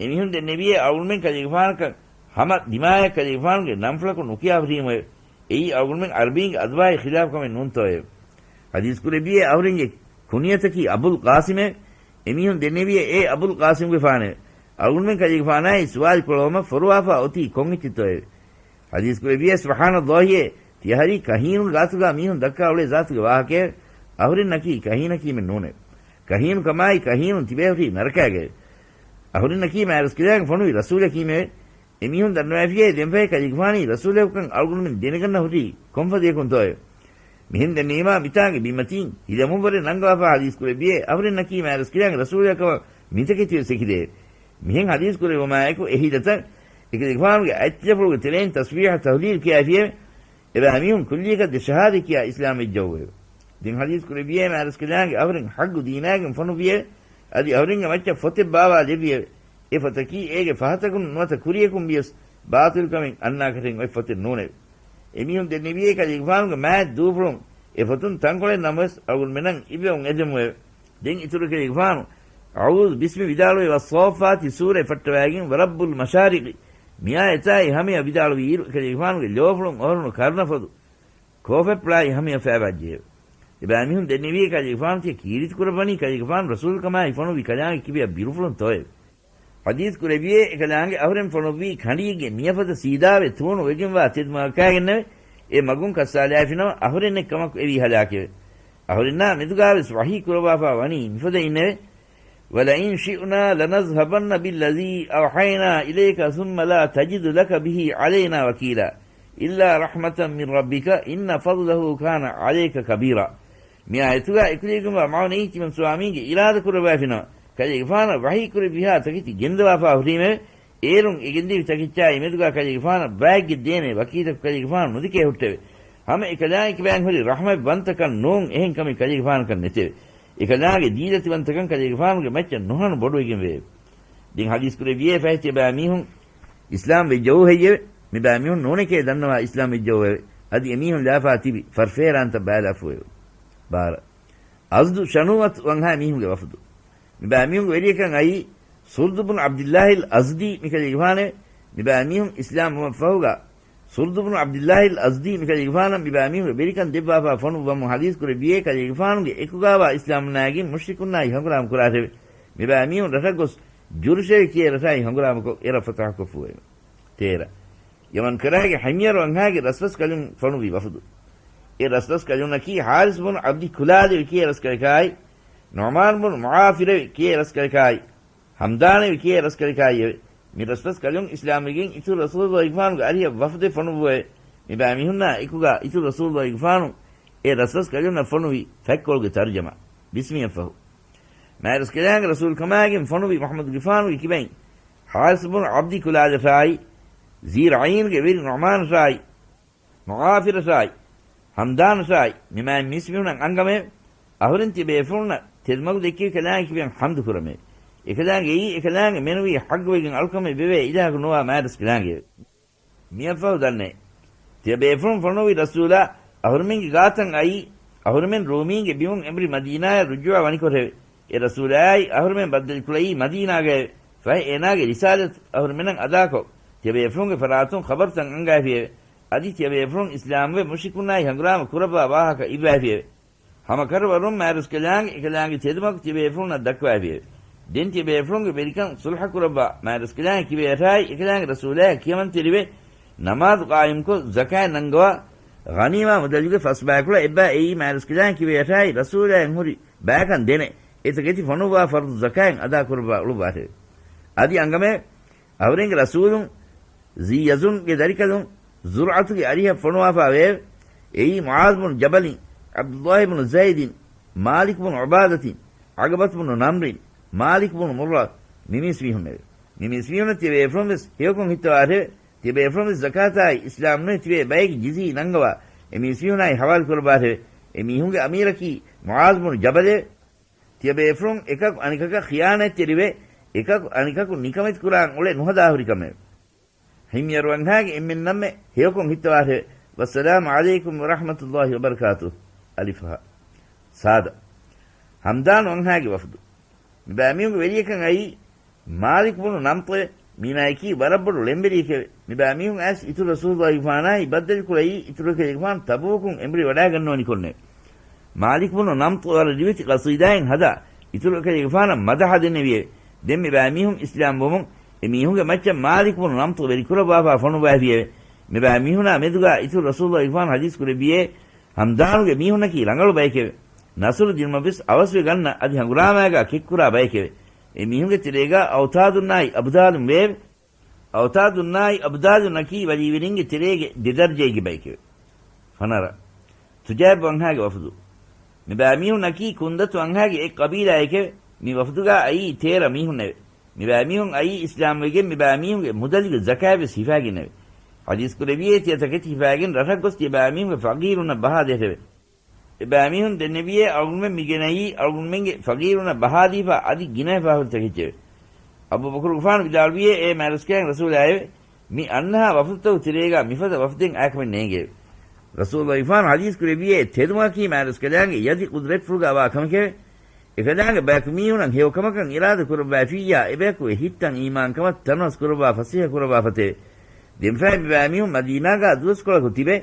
އެމީހުން ދެންނެވިއޭ އަޅުގަނޑުމެން ކަލޭގެފާނަކަށް ހަމަ ދިމާޔަށް ކަލޭގެފާނުގެ ނަންފުޅަކު ނުކިޔާފަށީމުއެވެ. އެއީ އަޅުގަނޑުމެން ޢަރަބީންގެ އަދުވާހި ޚިލާފު ކަމެއް ނޫންތޯއެވެ. ޙަދީޘް ކުރެއްވިއޭ އަހުރެންގެ ކުނިޔަތަކީ އަބުލް ޤާސިމެވެ. އެމީހުން ދެންނެވިއޭ އޭ އަބުލް ޤާސިމްގެފާނެވެ. އަޅުގަނޑުމެން ކަލޭގެފާނާއި ސުވާލު ކުރައްވަމަށް ފޮރުވާފާ އޮތީ ކޮން އެއްޗެއްތޯއެވެ. ޙަދީޘް ކުރެއްވިއޭ ސުބްޙާނައްލާހިއޭ، ތިޔަ ހަރީ ކަހީނުގެ ގާތުގާ މީހުން ދައްކާ އުޅޭ ޒާތުގެ ވާހަކައެވެ. އަހުރެންނަކީ ކަހީނަކީމެއް ނޫނެވެ. ކަހީނު ކަމާއި ކަހީނުން ތިބޭ ހުރީ ނަރަކާގައެވެ. އަހުރެންނަކީ މާތްރަސްކަލާނގެ ފޮނުވި ރަސޫލަކީމެވެ. އެމީހުން ދަންނަވައިފިއޭ ދެންފަހެ ކަލޭގެފާނީ ރަސޫލަކުކަން އަޅުގަނޑުމެން ދެނެގަންނަ ހުރީ ކޮންފަދަޔަކުންތޯއެވެ. މިހެން ދެންނެވީމާ މިތާނގެ ބިންމަތީން ހިލަމުންވަރެއް ނަންގަވާފާ ޙަދީޘް ކުރެއްވިއޭ އަހުރެންނަކީ މާތްރަސްކަލާނގެ ރަސޫލަކަމަށް މިތަކެތިވެސް އެކިލެއެވެ. މިހެން ޙަދީޘް ކުރެއްވުމާއެކު އެ ހިލަތައް އެކަލޭގެފާނުގެ އަތްތިލަފުޅުގެ ތެރެއިން ތަސްބީޙަ ތަހްލީލް ކިޔާފިއެވެ. އެބައިމީހުން ކުއްލިއަކަށް ދެ ޝަހާދަތް ކިޔާ އިސްލާމް ވެއްޖައުއެވެ. ދެން ޙަދީޘް ކުރެއްވިއޭ މާތްރަސްކަލާނގެ އަހުރެން ޙައްޤު ދީނާގެން ފޮނުއްވިއެވެ. އަދި އަހުރެންގެ މައްޗަށް ފޮތެއް ބާވާލެއްވިއެވެ. އެ ފޮތަކީ އޭގެ ފަހަތަކުން ނުވަތަ ކުރިޔަކުން ވިޔަސް ބާޠިލުކަމެއް އަންނާކަށެއް އޮތް ފޮތެއް ނޫނެވެ. އެމީހުން ދެންނެވިއޭ ކަލޭގެފާނުގެ މާތް ދޫފުޅުން އެ ފޮތުން ތަންކޮޅެއް ނަމަވެސް އަޅުގަނޑުމެންނަށް އިއްވެވުން އެދެމުއެވެ. ދެން އިތުރު ކަލޭގެފާނު އަޢޫޛު ބިސްމި ވިދާޅުވެ ވައްޞާއްފާތި ސޫރަތް ފައްޓަވައިގެން ވަރައްބުލް މަޝާރިޤި މިއާޔަތާއި ހަމަޔަށް ވިދާޅުވިއިރު އެކަލޭގެފާނުގެ ލޯފުޅުން އޮހޮރުނު ކަރުނަފޮދު ކޯފެއްޕުޅާއި ހަމަޔަށް ފައިބާއްޖެއެވެ. އެބައިމީހުން ދެންނެވިއޭ ކަލޭގެފާނު ތިޔަ ކީރިތި ކުރައްވަނީ ކަލޭގެފާނު ރަސޫލުކަމާއި ފޮނުވި ކަލާނގެ ކިބަޔަށް ބިރުފުޅުން ތޯއެވެ. ޙަދީޘް ކުރެއްވިއޭ އެކަލާނގެ އަހުރެން ފޮނުއްވީ ކަނޑިއެއްގެ ނިޔަފަދަ ސީދާވެ ތޫނު ވެގެންވާ ތެދުމަގަކާގެންނެވެ. އެ މަގުން ކައްސާލާފިނަމަ އަހުރެންނެއް ކަމަކު އެވީ ހަލާކެވެ. އަހުރެންނާ މެދުގާވެސް ވަޙީ ކުރައްވާފާ ވަނީ މިފަދައިންނެވެ. وَلَئِن شِئْنَا لَنَذْهَبَنَّ بِالَّذِي أَوْحَيْنَا إِلَيْكَ ثُمَّ لَا تَجِدُ لَكَ بِهِ عَلَيْنَا وَكِيلًا إِلَّا رَحْمَةً مِّن رَّبِّكَ إِنَّ فَضْلَهُ كَانَ عَلَيْكَ كَبِيرًا. މިއާޔަތުގަ އެކުލެވިގެންވާ މަޢުނައީ ތިމަން ސުވާމީގެ އިރާދަ ކުރައްވާފިނަމަ، ކަލޭގެފާނަށް ވަޙީ ކުރެއްވިހާ ތަކެތި ގެންދަވާފާ ހުރީމެވެ. އޭރުން އެ ގެންދެވި ތަކެއްޗާއި މެދުގަ ކަލޭގެފާނަށް ބައެއްގެ ދޭނެ ވަކީލަކު ކަލޭގެފާނު ނުދެކޭ ހުއްޓެވެ. ހަމަ އެކަލާނގެ ކިބައިން ހުރި ރަޙްމަތްވަންތަކަން ނޫން އެހެން ކަމެއް ކަލޭގެފާނަކަށް ނެތެވެ. އެކަލާނގެ ދީލަތިވަންތަކަން ކަލޭގެފާނުގެ މައްޗަށް ނުހަނު ބޮޑުވެގެން ވެއެވެ. ދެން ޙަދީޘް ކުރެއްވިއޭ ފަހެ ތިޔަބައިމީހުން އިސްލާމް ވެއްޖައޫ ހެއްޔެވެ؟ މިބައިމީހުން ނޫނެކޭ ދަންނަވާ އިސްލާމް ވެއްޖައޫއެވެ. އަދި އެމީހުން ލާފާ ތިބި ފަރުފޭރާންތައް ބައިލާފޫއެވެ. ބާރަ. އަޒްދު ޝަނޫއަތު ވަންހާ މީހުންގެ ވަފުދު. މިބައިމީހުންގެ ވެރިޔަކަށް އައީ ސުރްދު ބުނު ޢަބްދިއްލާހިލް އަޒްދީ މިކަލޭގެފާނެވެ. މިބައިމީހުން އިސްލާމް ވުމަށްފަހުގަ ސުރްދު ބުނު ޢަބްދިއްލާހިލް އަޒްދީ މިކަލޭގެފާނަށް މިބައިމީހުންގެ ވެރިކަން ދެއްވާފާ ފޮނުއްވަމުން ޙަދީޘް ކުރެއްވިއޭ ކަލޭގެފާނުގެ އެކުގާވާ އިސްލާމުންނާއިގެން މުޝްރިކުންނާއި ހަނގުރާމަ ކުރާށެވެ. މިބައިމީހުން ރަށަށް ގޮސް ޖުރުޝެވެ ކިޔޭ ރަށާއި ހަނގުރާމަކޮށް އެރަށް ފަތަޙަކޮށްފޫއެވެ. ތޭރަ. ޔަމަން ކަރައިގެ ޙަމްޔަރު ވަންހާގެ ރަސްރަސްކަލުން ފޮނުވި ވަފުދު. އެ ރަސްރަސްކަލުންނަކީ ޙާރިސް ބުނު ޢަބްދި ކުލާލެވެ ކިޔޭ ރަސްކަލަކާއި، ނުޢުމާން ބުނު މުޢާފިރެވެ ކިޔޭ ރަސްކަލަކާއި، ހަމްދާނެވެ ކިޔޭ ރަސްކަލަކާއިއެވެ. މި ރަސްރަސްކަލުން އިސްލާމްވެގެން އިތުރު ރަސޫލުގެފާނުގެ އަރިހަށް ވަފުދެއް ފޮނުއްވުއެވެ. މިބައިމީހުންނާ އެކުގަ އިތުރު ރަސޫލުގެފާނު އެ ރަސްރަސްކަލުންނަށް ފޮނުވި ފަތްކޮޅުގެ ތަރުޖަމާ. ބިސްމިއަށްފަހު. މާތްރަސްކަލާނގެ ރަސޫލުކަމާގެން ފޮނުވި މުޙައްމަދުގެފާނުގެ ކިބައިން ޙާރިސް ބުނު ޢަބްދި ކުލާލަށާއި، ޒީ ރަޢީންގެ ވެރި ނުޢުމާނަށާއި، ނުޢާފިރަށާއި، ހަމްދާނަށާއި، މި މާތް މީސްމީހުނަށް އަންގަމެވެ. އަހުރެން ތިޔަބޭފުޅުންނަށް ތެދުމަގު ދެއްކެވި ކަލާނގެ ކިބައިން ޙަމްދު ކުރަމެވެ. އެކަލާނގެ އެއީ އެކަލާނގެ މެނުވީ ޙައްޤުވެގެން އަޅުކަމެއް ވެވޭ އިލާހަކު ނުވާ މާތްރަސްކަލާނގެއެވެ. މިއަށްފަހު ދަންނައެވެ. ތިޔަބޭފުޅުން ފޮނުވި ރަސޫލާ އަހުރެމެންގެ ގާތަށް އައީ، އަހުރެމެން ރޫމީންގެ ބިމުން އެނބުރި މަދީނާއަށް ރުޖޫޢަ ވަނިކޮށެވެ. އެ ރަސޫލާއާއި އަހުރެމެން ބައްދަލުކުޅައީ މަދީނާގައެވެ. ފަހެ އޭނާގެ ރިސާލަތު އަހުރެމެންނަށް އަދާކޮށް، ތިޔަބޭފުޅުންގެ ފަރާތުން ޚަބަރުތައް އަންގައިފިއެވެ. އަދި ތިޔަބޭފުޅުން އިސްލާމްވެ މުޝްރިކުންނާއި ހަނގުރާމަ ކުރައްވާ ވާހަކަ އިއްވައިފިއެވެ. ހަމަކަށަވަރުން މާތްރަސްކަލާނގެ އެކަލާނގެ ތެދުމަގު ތިޔަބޭފުޅުންނަށް ދައްކަވައިފިއެވެ. ދެން ތިޔަބޭފުޅުންގެ ވެރިކަން ޞުލްޙަ ކުރައްވާ މާތްރަސްކަލާނގެ ކިބަޔަށާއި އެކަލާނގެ ރަސޫލާއަށް ކިޔަމަންތެރިވެ، ނަމާދު ޤާއިމްކޮށް، ޒަކާތް ނަންގަވާ، ޣަނީމާ މުދަލުގެ ފަސްބަޔަކުޅަ އެއްބަޔަށް އެއީ މާތްރަސްކަލާނގެ ކިބަޔަށާއި ރަސޫލާއަށް ހުރި ބަޔަކަށް ދެނެ، އެތަކެތި ފޮނުއްވާ ފަރުޟު ޒަކާތް އަދާކުރައްވާ އުޅުއްވާށެވެ. އަދި އަންގަމެވެ. އަހުރެންގެ ރަސޫލުން ޒީ ޔަޒުންގެ ދަރިކަލުން ޒުރްޢަތުގެ އަރިހަށް ފޮނުވާފާވެއެވެ. އެއީ މުޢާޛު ބުނު ޖަބަލިން، ޢަބްދުﷲ ބުނު ޒައިދިން، މާލިކު ބުނު ޢުބާދަތިން، ޢަޤަބަތު ބުނު ނަމްރިން، މާލިކު ބުނު މުއްރަ، މި މީސްމީހުންނެވެ. މި މީސްމީހުންނަށް ތިޔަބޭފުޅުން ވެސް ހެޔޮކޮށް ހިއްތަވާށެވެ. ތިޔަބޭފުޅުން ވެސް ޒަކާތާއި އިސްލާމް ނުވެ ތިބޭ ބައެއްގެ ޖިޒީ ނަންގަވާ، އެ މީސްމީހުނާއި ޙަވާލު ކުރައްވާށެވެ. އެ މީހުންގެ އަމީރަކީ މުޢާޛު ބުނު ޖަބަލެވެ. ތިޔަބޭފުޅުން އެކަކު އަނިކަކަށް ޚިޔާނާތްތެރިވެ، އެކަކު އަނިކަކު ނިކަމެތި ކުރާން އުޅެ ނުހަދާ ހުރި ކަމެވެ. ހިމްޔަރު ވަންހާގެ އެންމެންނަށްމެ ހެޔޮކޮށް ހިއްތަވާށެވެ. ވައްސަލާމު ޢަލައިކުމް ވަރަޙްމަތުﷲ ވަބަރަކާތު. އަލިފް ހާ. ސާދަ. ހަމްދާނު ވަންހާގެ ވަފުދު. މި ބައިމީހުންގެ ވެރިޔަކަށް އައީ މާލިކު ބުނު ނަމްޠު. މީނާއަކީ ވަރަށް ބޮޑު ޅެންވެރިއެކެވެ. މި ބައިމީހުން އައިސް އިތުރު ރަސޫލުﷲ ގެފާނާއި ބައްދަލުކުރައީ އިތުރު ކަލޭގެފާނު ތަބޫކުން އެނބުރި ވަޑާގަންނަވަނިކޮށްނެވެ. މާލިކު ބުނު ނަމްޠު ވަރަށް ރިވެތި ޤަޞީދާއެއް ހަދާ، އިތުރު ކަލޭގެފާނަށް މަދަޙަ ދެންނެވިއެވެ. ދެން މި ބައިމީހުން އިސްލާމް ވުމުން، އެ މީހުންގެ މައްޗަށް މާލިކު ބުނު ނަމްޠު ވެރިކުރައްވާފާ ފޮނުއްވައިފިއެވެ. މި ބައިމީހުނާ މެދުގާ އިތުރު ރަސޫލުﷲ ގެފާނު ޙަދީޘް ކުރެއްވިއޭ، ހަމްދާނުގެ މީހުންނަކީ ރަނގަޅު ބައެކެވެ. ނަޞްރު ދިނުމަށްވެސް އަވަސްވެ ގަންނަ އަދި ހަނގުރާމާގާ ކެއްކުރާ ބައެކެވެ. އެ މީހުންގެ ތެރޭގާ އައުތާދުންނާއި އަބުދާލުން ވެއެވެ. އައުތާދުންނާއި އަބުދާލުންނަކީ ވަލީވެރިންގެ ތެރޭގެ ދެ ދަރަޖައިގެ ބައެކެވެ. ފަނަރަ. ތުޖާބް ވަންހާގެ ވަފުދު. މި ބައިމީހުންނަކީ ކުންދަތު ވަންހާގެ އެއް ޤަބީލާއެކެވެ. މި ވަފުދުގާ އައީ ތޭރަ މީހުންނެވެ. މި ބައިމީހުން އައީ އިސްލާމްވެގެން މި ބައިމީހުންގެ މުދަލުގެ ޒަކާތްވެސް ހިފާގެންނެވެ. ޙަދީޘް ކުރެއްވިއޭ ތިޔަ ތަކެތި ހިފާގެން ރަށަށް ގޮސް ތިޔަ ބައިމީހުންގެ ފަޤީރުންނަށް ބަހާ ދޭށެވެ. އެބައިމީހުން ދެންނެވިއޭ އަޅުގަނޑުމެން މިގެނައީ އަޅުގަނޑުމެންގެ ފަޤީރުންނަށް ބަހާދީފާ އަދި ގިނަވެފާ ހުރި ތަކެއްޗެވެ. އަބޫބަކުރުގެފާނު ވިދާޅުވިއޭ އޭ މާތްރަސްކަލާނގެ ރަސޫލާއެވެ. މި އަންނަހާ ވަފުދުތަކުގެ ތެރޭގާ މިފަދަ ވަފުދެއް އައިކަމެއް ނޭނގެއެވެ. ރަސޫލުﷲ ގެފާނު ޙަދީޘް ކުރެއްވިއޭ ތެދުމަކީ މާތްރަސްކަލާނގެ ޔަދި ޤުދްރަތްފުޅުގާ ވާ ކަމެކެވެ. އެކަލާނގެ ބަޔަކު މީހުނަށް ހެޔޮ ކަމަކަށް އިރާދަ ކުރައްވައިފިއްޔާ، އެބަޔަކު އެ ހިތްތައް އީމާންކަމަށް ތަނަވަސް ކުރައްވާ ފަސޭހަ ކުރައްވާ ފަތެވެ. ދެންފަހެ މި ބައިމީހުން މަދީނާގާ ދުވަސްކޮޅަކު ތިބެ،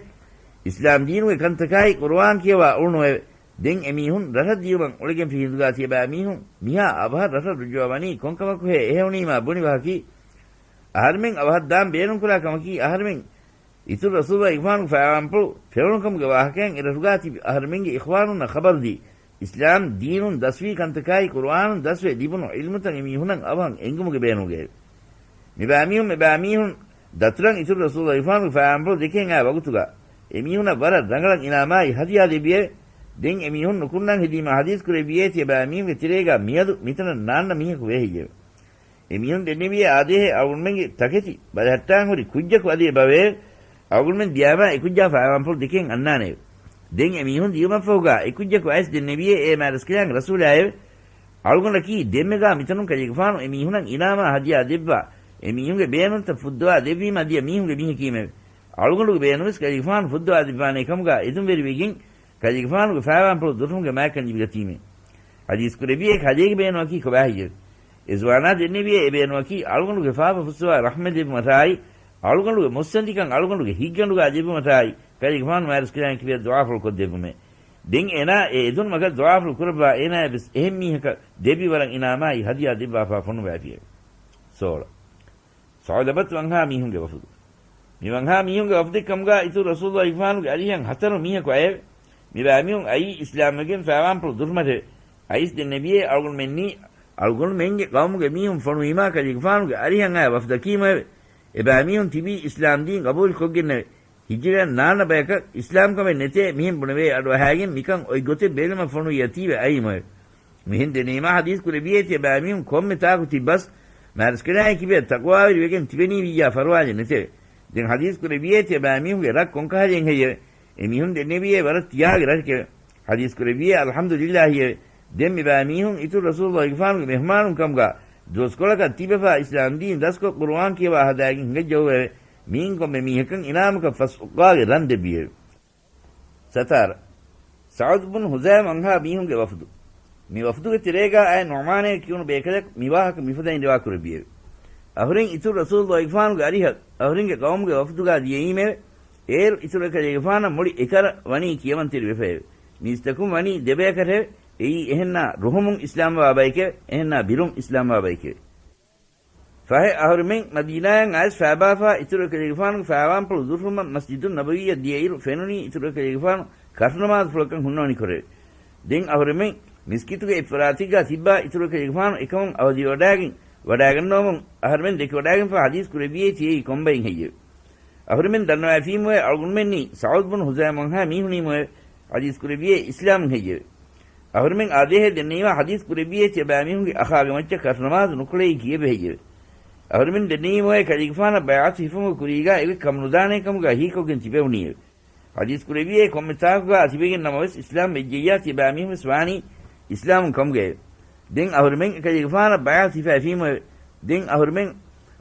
އިސްލާމް ދީނުގެ ކަންތަކާއި ޤުރުއާން ކިޔަވާ އުޅުނުއެވެ. ދެން އެމީހުން ރަށަށް ދިޔުމަށް އުޅެގެންފި ހިނދުގާ ތިޔަބައިމީހުން މިހާ އަވަހަށް ރަށަށް ރުޖޫޢަވަނީ ކޮންކަމަކުހޭ އެހެނީމާ ބުނި ވަހަކީ، އަހަރެމެން އަވަހަށް ދާން ބޭނުންކުރާ ކަމަކީ، އަހަރެމެން އިތުރު ރަސޫލު އިގްފާނުގެ ފައިވާންޕުޅު ފެނުނުކަމުގެ ވާހަކައިން އެރަށުގާ ތިބި އަހަރެމެންގެ އިޚްވާނުންނަށް ޚަބަރުދީ، އިސްލާމް ދީނުން ދަސްވީ ކަންތަކާއި ޤުރުއާނުން ދަސްވެ ލިބުނު ޢިލްމުތައް އެމީހުނަށް އަވަހަށް އެނގުމުގެ ބޭނުމުގައެވެ. މިބައިމީހުން، މިބައިމީހުން ދަތުރަށް އިތުރު ރަސޫލު އިގްފާނުގެ ފައިވާންޕުޅު ދެކެން އާ ވަގުތުގަ، އެމީހުނަށް ވަރަށް ރަނގަޅަށް އިނާމާއި ހަދިޔާ ދެއްވިއެވެ. ދެން އެމީހުން ނުކުންނަން ހެދީމާ ޙަދީޘް ކުރެއްވިއޭ ތިޔަބައިމީހުންގެ ތެރޭގަ މިއަދު މިތަނަށް ނާންނަ މީހަކު ވޭހެއްޔެވެ. އެމީހުން ދެންނެވިއޭ އާދޭހޭ އަޅުގަނޑުމެންގެ ތަކެތި ބަލަހައްޓާން ހުރި ކުއްޖަކު އަދި އެބަވޭ. އަޅުގަނޑުމެން ދިޔާމާ އެކުއްޖާ ފައިވާންޕުޅު ދެކެން އަންނާނެއެވެ. ދެން އެމީހުން ދިޔުމަށްފަހުގާ އެކުއްޖަކު އައިސް ދެންނެވިއޭ އޭ މާތްރަސްކަލާނގެ ރަސޫލާއެވެ. އަޅުގަނޑަކީ ދެންމެގާ މިތަނުން ކަލޭގެފާނު އެމީހުނަށް އިނާމާ ހަދިޔާ ދެއްވާ، އެމީހުންގެ ބޭނުންތައް ފުއްދަވާ ދެއްވީމަ ދިޔަ މީހުންގެ މީހަކީމެވެ. އަޅުގަނޑުގެ ބޭނުންވެސް ކަލޭގެފާނު ފުއްދަވާ ދެއްވާނޭ ކަމުގާ އެދުންވެރިވެގެން، ކަލޭގެފާނުގެ ފައިވާންޕުޅު ދުށުމުގެ މާތްކަން ލިބިގަތީމެވެ. ޙަދީޘް ކުރެއްވިއޭ ކަލޭގެ ބޭނުމަކީ ކޮބާހެއްޔެވެ؟ އެ ޒުވާނާ ދެންނެވިއޭ އެ ބޭނުމަކީ އަޅުގަނޑުގެ ފާފަ ފުއްސަވާ ރަޙްމަތް ލިބުމަށާއި، އަޅުގަނޑުގެ މުއްސަނދިކަން އަޅުގަނޑުގެ ހިތްގަނޑުގާ ލިބުމަށާއި، ކަލޭގެފާނު މާތްރަސްކަލާނގެ ކިބަޔަށް ދުޢާފުޅު ކޮށްދެއްވުމެވެ. ދެން އޭނާ އެ އެދުނު މަގަށް ދުޢާފުޅު ކުރައްވާ އޭނާޔަށްވެސް އެހެން މީހަކަށް ދެއްވި ވަރަށް އިނާމާއި ހަދިޔާ ދެއްވާފާ ފޮނުވާފިއެވެ. ސޯޅަ. ސަޢުލަބަތު ވަންހާ މީހުންގެ ވަފުދު. މި ވަންހާ މީހުންގެ ވަފުދެއްކަމުގާ އިތުރު ރަސޫލު އިގްފާނުގެ އަރިހަށް ހަތަރު މީހަކު އައެވެ. މި ބައިމީހުން އައީ އިސްލާމްވެގެން ފައިވާންޕުޅު ދުށުމަށެވެ. އައިސް ދެންނެވިއޭ އަޅުގަނޑުމެންނީ، އަޅުގަނޑުމެންގެ ޤައުމުގެ މީހުން ފޮނުވީމާ ކަލޭގެފާނުގެ އަރިހަށް އައި ވަފުދަކީމެވެ. އެބައިމީހުން ތިބީ އިސްލާމް ދީން ޤަބޫލުކޮށްގެންނެވެ. ހިޖުރަޔަށް ނާންނަ ބަޔަކަށް އިސްލާމްކަމެއް ނެތޭ މިހެން ބުނެވޭ އަޑުއަހާގެން މިކަން އޮތް ގޮތެއް ބެލުމަށް ފޮނުވި އަތީވެ އައީމެވެ. މިހެން ދެނީމާ ޙަދީޘް ކުރެއްވިއޭ ތިޔަބައިމީހުން ކޮންމެ ތާކު ތިއްބަސް މާތްރަސްކަލާނގެ ކިބަޔަށް ތަޤްވާވެރިވެގެން ތިބެނީވިއްޔާ ފަރުވާލެއް ނެތެވެ. ދެން ޙަދީޘް ކުރެއްވިއޭ ތިޔަބައިމީހުންގެ ރަށް ކޮންކަހަލައެއް ހެއްޔެވެ؟ އެމީހުން ދެންނެވިއޭ ވަރަށް ތިޔާގެ ރަށެކެވެ. ޙަދީޘް ކުރެއްވިއޭ އަލްޙަމްދުލިއްލާހިއެވެ. ދެން މިބައިމީހުން އިތުރު ރަސޫލު އިގްފާނުގެ މެހުމާނުން ކަމުގާ ދުވަސްކޮޅަކަށް ތިބެފާ އިސްލާމް ދީން ދަސްކޮށް ޤުރުއާން ކިޔަވާ ހަދާގެން ހިނގައްޖައުއެވެ. މީން ކޮންމެ މީހަކަށް އިނާމަކަށް ފަސް އުއްޤާގެ ރަން ދެއްވިއެވެ. ސަތާރަ. ސަޢުދު ބުނު ހުޒާމަ ވަންހާ މީހުންގެ ވަފުދު. މި ވަފުދުގެ ތެރޭގާ އައި ނުޢުމާނޭ ކިޔުނު ބޭކަލަކު މި ވާހަކަ މިފަދައިން ރިވާ ކުރެއްވިއެވެ. އަހުރެން އިތުރު ރަސޫލު އިގްފާނުގެ އަރިހަށް އަހުރެންގެ ޤައުމުގެ ވަފުދުގާ ދިޔައީމެވެ. އޭރު އިތުރު އެކަލޭގެފާނަށް މުޅި އެކަރަ ވަނީ ކިޔަވަންތެރި ވެފައެވެ. މީސްތަކުން ވަނީ ދެބަޔަކަށެވެ. އެއީ އެހެންނާ ރުހުމުން އިސްލާމްވާ ބަޔެކެވެ. އެހެންނާ ބިރުން އިސްލާމްވާ ބަޔެކެވެ. ފަހެ އަހުރެމެން މަދީނާއަށް އައިސް ފައިބާފާ އިތުރު އެކަލޭގެފާނުގެ ފައިވާންޕުޅު ދުށުމަށް މަސްޖިދުއް ނަބަވީއަށް ދިޔައިރު ފެނުނީ އިތުރު އެކަލޭގެފާނު ކަށުނަމާދުފުޅަކަށް ހުންނަވަނިކޮށެވެ. ދެން އަހުރެމެން މިސްކިތުގެ އެއްފަރާތެއްގާ ތިއްބާ އިތުރު އެކަލޭގެފާނު އެކަމުން އަވަދިވެވަޑާގެން ވަޑައިގަންނަވަމުން އަހަރުމެން ދެކިވަޑައިގެންފަ ޙަދީޘް ކުރެއްވިއޭ ތިޔައީ ކޮންބައިން ހެއްޔެވެ؟ އަހުރެމެން ދަންނަވައިފީމުވެ އަޅުގަނޑުމެންނީ ސަޢުދު ބުނު ޚުޒާޢަމާ މީހުނީމުވެ ޙަދީޘް ކުރެއްވިއޭ އިސްލާމުން ހެއްޔެވެ؟ އަހުރެމެން އާދޭހޭ ދެންނެވީމާ ޙަދީޘް ކުރެއްވިއޭ ތިޔަބައިމީހުންގެ އަޚާގެ މައްޗަށް ކަށުނަމާދު ނުކުޅެއީ ކީއެއްވެ ހެއްޔެވެ؟ އަހުރެމެން ދެންނެވީމުވެ ކަލޭގެފާނަށް ބައިޢަތު ހިފުމުގެ ކުރީގާ އެއްވެސް ކަމުނުދާނޭ ކަމުގާ ހީކޮށްގެން ތިބެވުނީއެވެ. ޙަދީޘް ކުރެއްވިއޭ ކޮންމެ ތާކުގާ ތިބެގެން ނަމަވެސް އިސްލާމް ވެއްޖެއްޔާ ތިޔަބައިމީހުންވެސް ވާނީ އިސްލާމުން ކަމުގައެވެ. ދެން އަހުރެމެން އެކަލޭގެފާނަށް ބައިޢަތު ހިފައިފީމުއެވެ. ދެން އަހުރެމެން،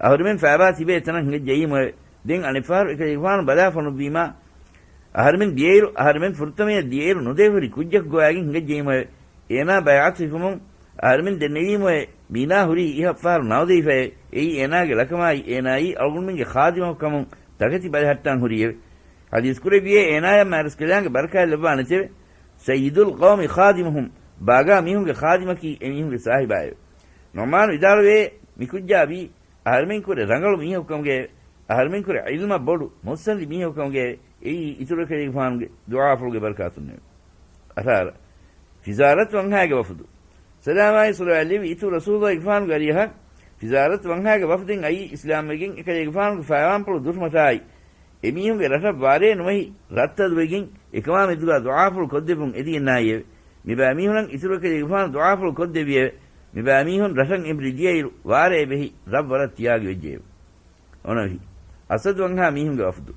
އަހުރެމެން ފައިބާ ތިބޭ ތަނަށް ހިނގައްޖައީމުއެވެ. ދެން އަނެއްފަހަރު އެކަލޭގެފާނު ބަލާ ފޮނުއްވީމާ، އަހަރެމެން ދިޔައިރު، އަހަރެމެން ފުރަތަމަޔަށް ދިޔައިރު ނުދެވިހުރި ކުއްޖަކު ގޮވައިގެން ހިނގައްޖައީމުއެވެ. އޭނާ ބައިޢަތު ހިފުމުން އަހަރެމެން ދެންނެވީމުއެވެ. މީނާ ހުރީ އިހަށްފަހަރު ނަވަދެވިފައެވެ. އެއީ އޭނާގެ ޅަކަމާއި އޭނާއީ އަޅުގަނޑުމެންގެ ޚާދިމަކު ކަމުން ތަކެތި ބަލަހައްޓާން ހުރީއެވެ. ޙަދީޘް ކުރެއްވިއޭ އޭނާޔަށް މާތްރަސްކަލާނގެ ބަރަކާތް ލައްވާނެތެވެ. سيد القوم خادمهم، ބާގާ މީހުންގެ ޚާދިމަކީ އެމީހުންގެ ސާހިބާއެވެ. ނުޢުމާނު ވިދާޅުވޭ، މިކުއްޖާ ވީ އަހަރެމެންކުރެ ރަނގަޅު މީހަކު ކަމުގައެވެ. އަހަރެމެންކުރެ ޢިލްމަށް ބޮޑު މުއްސަނދި މީހަކު ކަމުގައެވެ. އެއީ އިތުރު ކަލޭގެފާނުގެ ދުޢާފުޅުގެ ބަރަކާތުންނެވެ. އަށާރަ، ފިޒާރަތު ވަންހާގެ ވަފުދު. ސަލާމާއި ޞަލަވާތް ލެއްވި އިތުރު ރަސޫލުގެފާނުގެ އަރިހަށް ފިޒާރަތު ވަންހާގެ ވަފުދެއް އައީ އިސްލާމްވެގެން އެކަލޭގެފާނުގެ ފައިވާންޕުޅު ދުށުމަށާއި، އެމީހުންގެ ރަށަށް ވާރޭ ނުވަހި ރަށްތަދުވެގެން އެކަމާ މެދުގާ ދުޢާފުޅު ކޮށްދެއްވުން އެދިގެންނާއިއެވެ. މިބައިމީހުނަށް އިތުރު ކަލޭގެފާނު ދުޢާފުޅު ކޮށްދެއްވިއެވެ. މިބައިމީހުން ރަށަށް އެނބުރި ދިޔައިރު ވާރޭ ބެހި ރަށް ވަރަށް ތިޔާގި ވެއްޖެއެވެ. އޮނަވި، އަސަދު ވަންހާ މީހުންގެ ވަފުދު.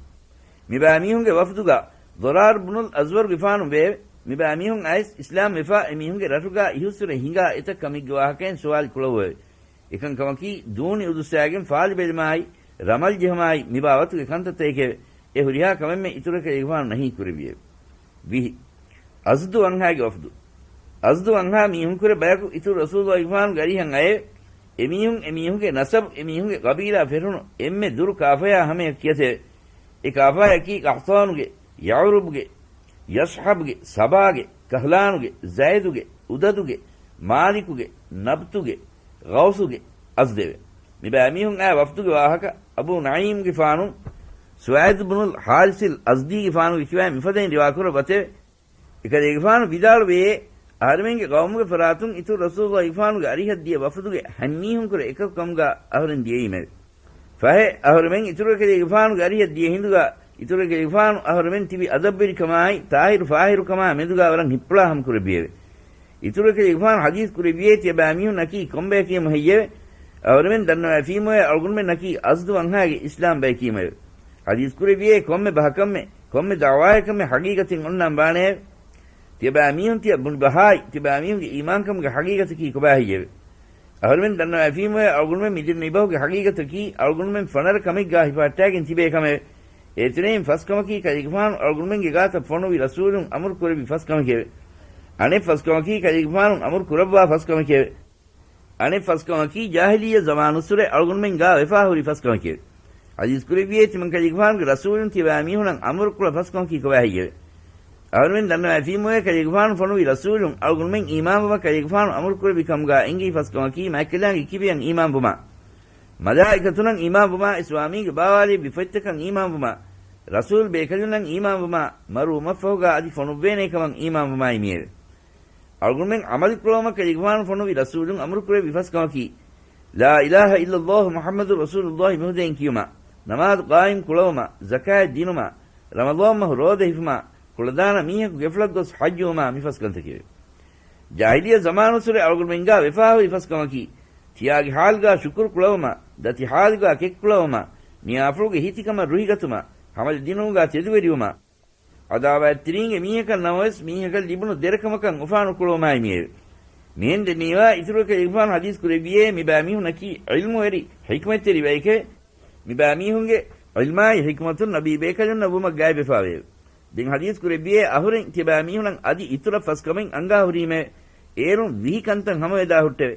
މިބައިމީހުންގެ ވަފުދުގަ ޟަރާރު ބުނުލް އަޒްވަރުގެފާނު ވެއެވެ. މިބައިމީހުން އައިސް އިސްލާމް ވެފާ އެމީހުންގެ ރަށުގަ އިހުއްސުރެ ހިނގާ އެތައް ކަމެއްގެ ވާހަކައިން ސުވާލު ކުޅައުއެވެ. އެކަންކަމަކީ ދޫނި އުދުއްސާގެން ފާލި ބެލުމާއި، ރަމަލް ޖެހުމާއި މިބާވަތުގެ ކަންތައްތަކެކެވެ. އެ ހުރިހާ ކަމެއްމެ އިތުރު ކަލޭގެފާނު ނަހީ ކުރެއްވިއެވެ. ވިހި، އަޒްދު ވަންހާގެ ވަފުދު. އަޒްދު ވަންހާ މީހުންކުރެ ބަޔަކު އިތުރު ރަސޫލު ވަގިފާނުގެ އަރިހަށް އައެވެ. އެމީހުން އެމީހުންގެ ނަސަބު އެމީހުންގެ ޤަބީލާ ފެށުނު އެންމެ ދުރު ކާފަޔާ ހަމަޔަށް ކިޔަތެވެ. އެ ކާފަޔަކީ ޤަޙްޠާނުގެ، ޔަޢުރުބުގެ، ޔަޞްޙަބްގެ، ސަބާގެ، ކަހްލާނުގެ، ޒައިދުގެ، އުދަދުގެ، މާލިކުގެ، ނަބްތުގެ، ޣައުސުގެ އަޒްދެވެ. މިބައިމީހުން އާ ވަފްދުގެ ވާހަކަ އަބޫ ނަޢީމްގެފާނު ސުވައިދު ބުނުލް ޙާރިޘިލް އަޒްދީގެފާނުގެ ކިބައިން މިފަދައިން ރިވާކުރައްވަތެވެ. އެކަލޭގެފާނު ވިދާޅުވެޔޭ، އަހަރެމެންގެ ޤައުމުގެ ފަރާތުން އިތުރު ރަސޫލުގެފާނުގެ އަރިހަށް ދިޔަ ވަފުދުގެ ހަތް މީހުންކުރެ އެކަކު ކަމުގަ އަހުރެން ދިޔައީމެވެ. ފަހެ، އަހުރެމެން އިތުރު އެކަލޭގެފާނުގެ އަރިހަށް ދިޔަ ހިނދުގަ، އިތުރު އެކަލޭގެފާނު އަހުރެމެން ތިބި އަދަބުވެރިކަމާއި، ތާހިރު ފާހިރުކަމާ މެދުގަ ވަރަށް ހިއްޕުޅާ ހަމަކުރެއްވިއެވެ. އިތުރު އެކަލޭގެފާނު ޙަދީޘް ކުރެއްވިޔޭ ތިޔަބައިމީހުންނަކީ ކޮންބަޔަކީމު ހެއްޔެވެ؟ އަހުރެމެން ދަންނަވައިފީމުވެ އަޅުގަނޑުމެންނަކީ އަޒްދު ވަންހާގެ އިސްލާމް ބަޔަކީމެވެ. ޙަދީޘް ކުރެއްވިޔޭ ކޮންމެ ބަހަކަށްމެ، ކޮންމެ ދަޢުވާއަކަށްމެ ޙަޤީޤަތެއް އޮންނާން ވާނެއެވެ. ތިޔަބައިމީހުން ތިޔަ ބުނި ބަހާއި، ތިޔަބައިމީހުންގެ އީމާންކަމުގެ ޙަޤީޤަތަކީ ކޮބާ ހެއްޔެވެ؟ އަހުރެމެން ދަންނަވައިފީމުވެ އަޅުގަނޑުމެން މިދެންނެވި ބަހުގެ ޙަޤީޤަތަކީ އަޅުގަނޑުމެން ފަނަރަ ކަމެއްގާ ހިފަހައްޓާގެން ތިބޭ ކަމެވެ. އޭތެރެއިން ފަސް ކަމަކީ ކަލޭގެފާނު އަޅުގަނޑުމެންގެ ގާތަށް ފޮނުވި ރަސޫލުން އަމުރު ކުރެއްވި ފަސް ކަމެކެވެ. އަނެއް ފަސް ކަމަކީ ކަލޭގެފާނު އަމުރު ކުރައްވާ ފަސް ކަމެކެވެ. އަނެއް ފަސް ކަމަކީ ޖާހިލިއްޔަ ޒަމާނުއްސުރެ އަޅުގަނޑުމެން ގާ ވެފާ ހުރި ފަސް ކަމެކެވެ. ޙަދީޘް ކުރެއްވިޔޭ ތިމަން ކަލޭގެފާނުގެ ރަސޫލުން ތިޔަބައިމީހުނަށް އަމުރު ކުޅަ ފަސް ކަމަކީ ކޮބާ ހެއްޔެވެ؟ އަހުރެމެން ދަންނަވައިފީމުވެ ކަލޭގެފާނު ފޮނުވި ރަސޫލުން އަޅުގަނޑުމެން އީމާންވުމަށް ކަލޭގެފާނު އަމުރު ކުރެއްވި ކަމުގާ އެނގި ފަސް ކަމަކީ މާތްކަލާނގެ ކިބަޔަށް އީމާންވުމާ، މަލާއިކަތުންނަށް އީމާންވުމާ، އިސްވާމީގެ ބާވާލެއްވި ފޮތްތަކަށް އީމާންވުމާ، ރަސޫލް ބޭކަލުންނަށް އީމާންވުމާ، މަރުވުމަށްފަހުގާ އަދި ފޮނުއްވޭނޭ ކަމަށް އީމާންވުމާއި މިއެވެ. އަޅުގަނޑުމެން ޢަމަލު ކުޅަވުމަށް ކަލޭގެފާނު ފޮނުވި ރަސޫލުން އަމުރު ކުރެއްވި ފަސް ކަމަކީ، لا إله إلا الله محمد رسول الله މިހުދައިން ކިޔުމާ، ނަމާދު ޤާއިމް ކުޅަވުމާ، ޒަކާތް ދިނުމާ، ރަމަޟާން މަހު ރޯދަ ހިފުމާ، ކުޅަދާނަ މީހަކު ގެފުޅަށް ގޮސް ޙައްޖުވުމާ މި ފަސް ކަންތަކެވެ. ޖާހިލިއްޔަ ޒަމާނުއްސުރެ އަޅުގަނޑުމެންގާ ވެފާހުރި ފަސް ކަމަކީ، ތިޔާގެ ޙާލުގާ ޝުކުރު ކުޅަވުމާ، ދަތި ޙާލުގާ ކެތްކުޅަވުމާ، ނިޔާފުޅުގެ ހިތިކަމަށް ރުހިގަތުމާ، ހަމަލު ދިނުމުގާ ތެދުވެރިވުމާ، ޢަދާވާތްތެރިންގެ މީހަކަށް ނަމަވެސް މީހަކަށް ލިބުނު ދެރަކަމަކަށް އުފާނު ކުޅުވުމާއި މިއެވެ. މިހެން ދެންނެވިވާ އިތުރު ކަލޭގެފާނު ޙަދީޘް ކުރެއްވިޔޭ މިބައިމީހުންނަކީ ޢިލްމުވެރި، ޙިކްމަތްތެރި ބައެކެވެ. މިބައިމީހުންގެ ޢިލްމާއި ޙިކްމަތުން ނަބީ ބޭކަލުންނަށް ވުމަށް ގާތްވެފާވެއެވެ. ދެން ޙަދީޘް ކުރެއްވިޔޭ އަހުރެން ތިޔަބައިމީހުނަށް އަދި އިތުރަށް ފަސް ކަމެއް އަންގާ ހުރީމެވެ. އޭރުން ވިހި ކަންތައް ހަމަވެދާ ހުއްޓެވެ.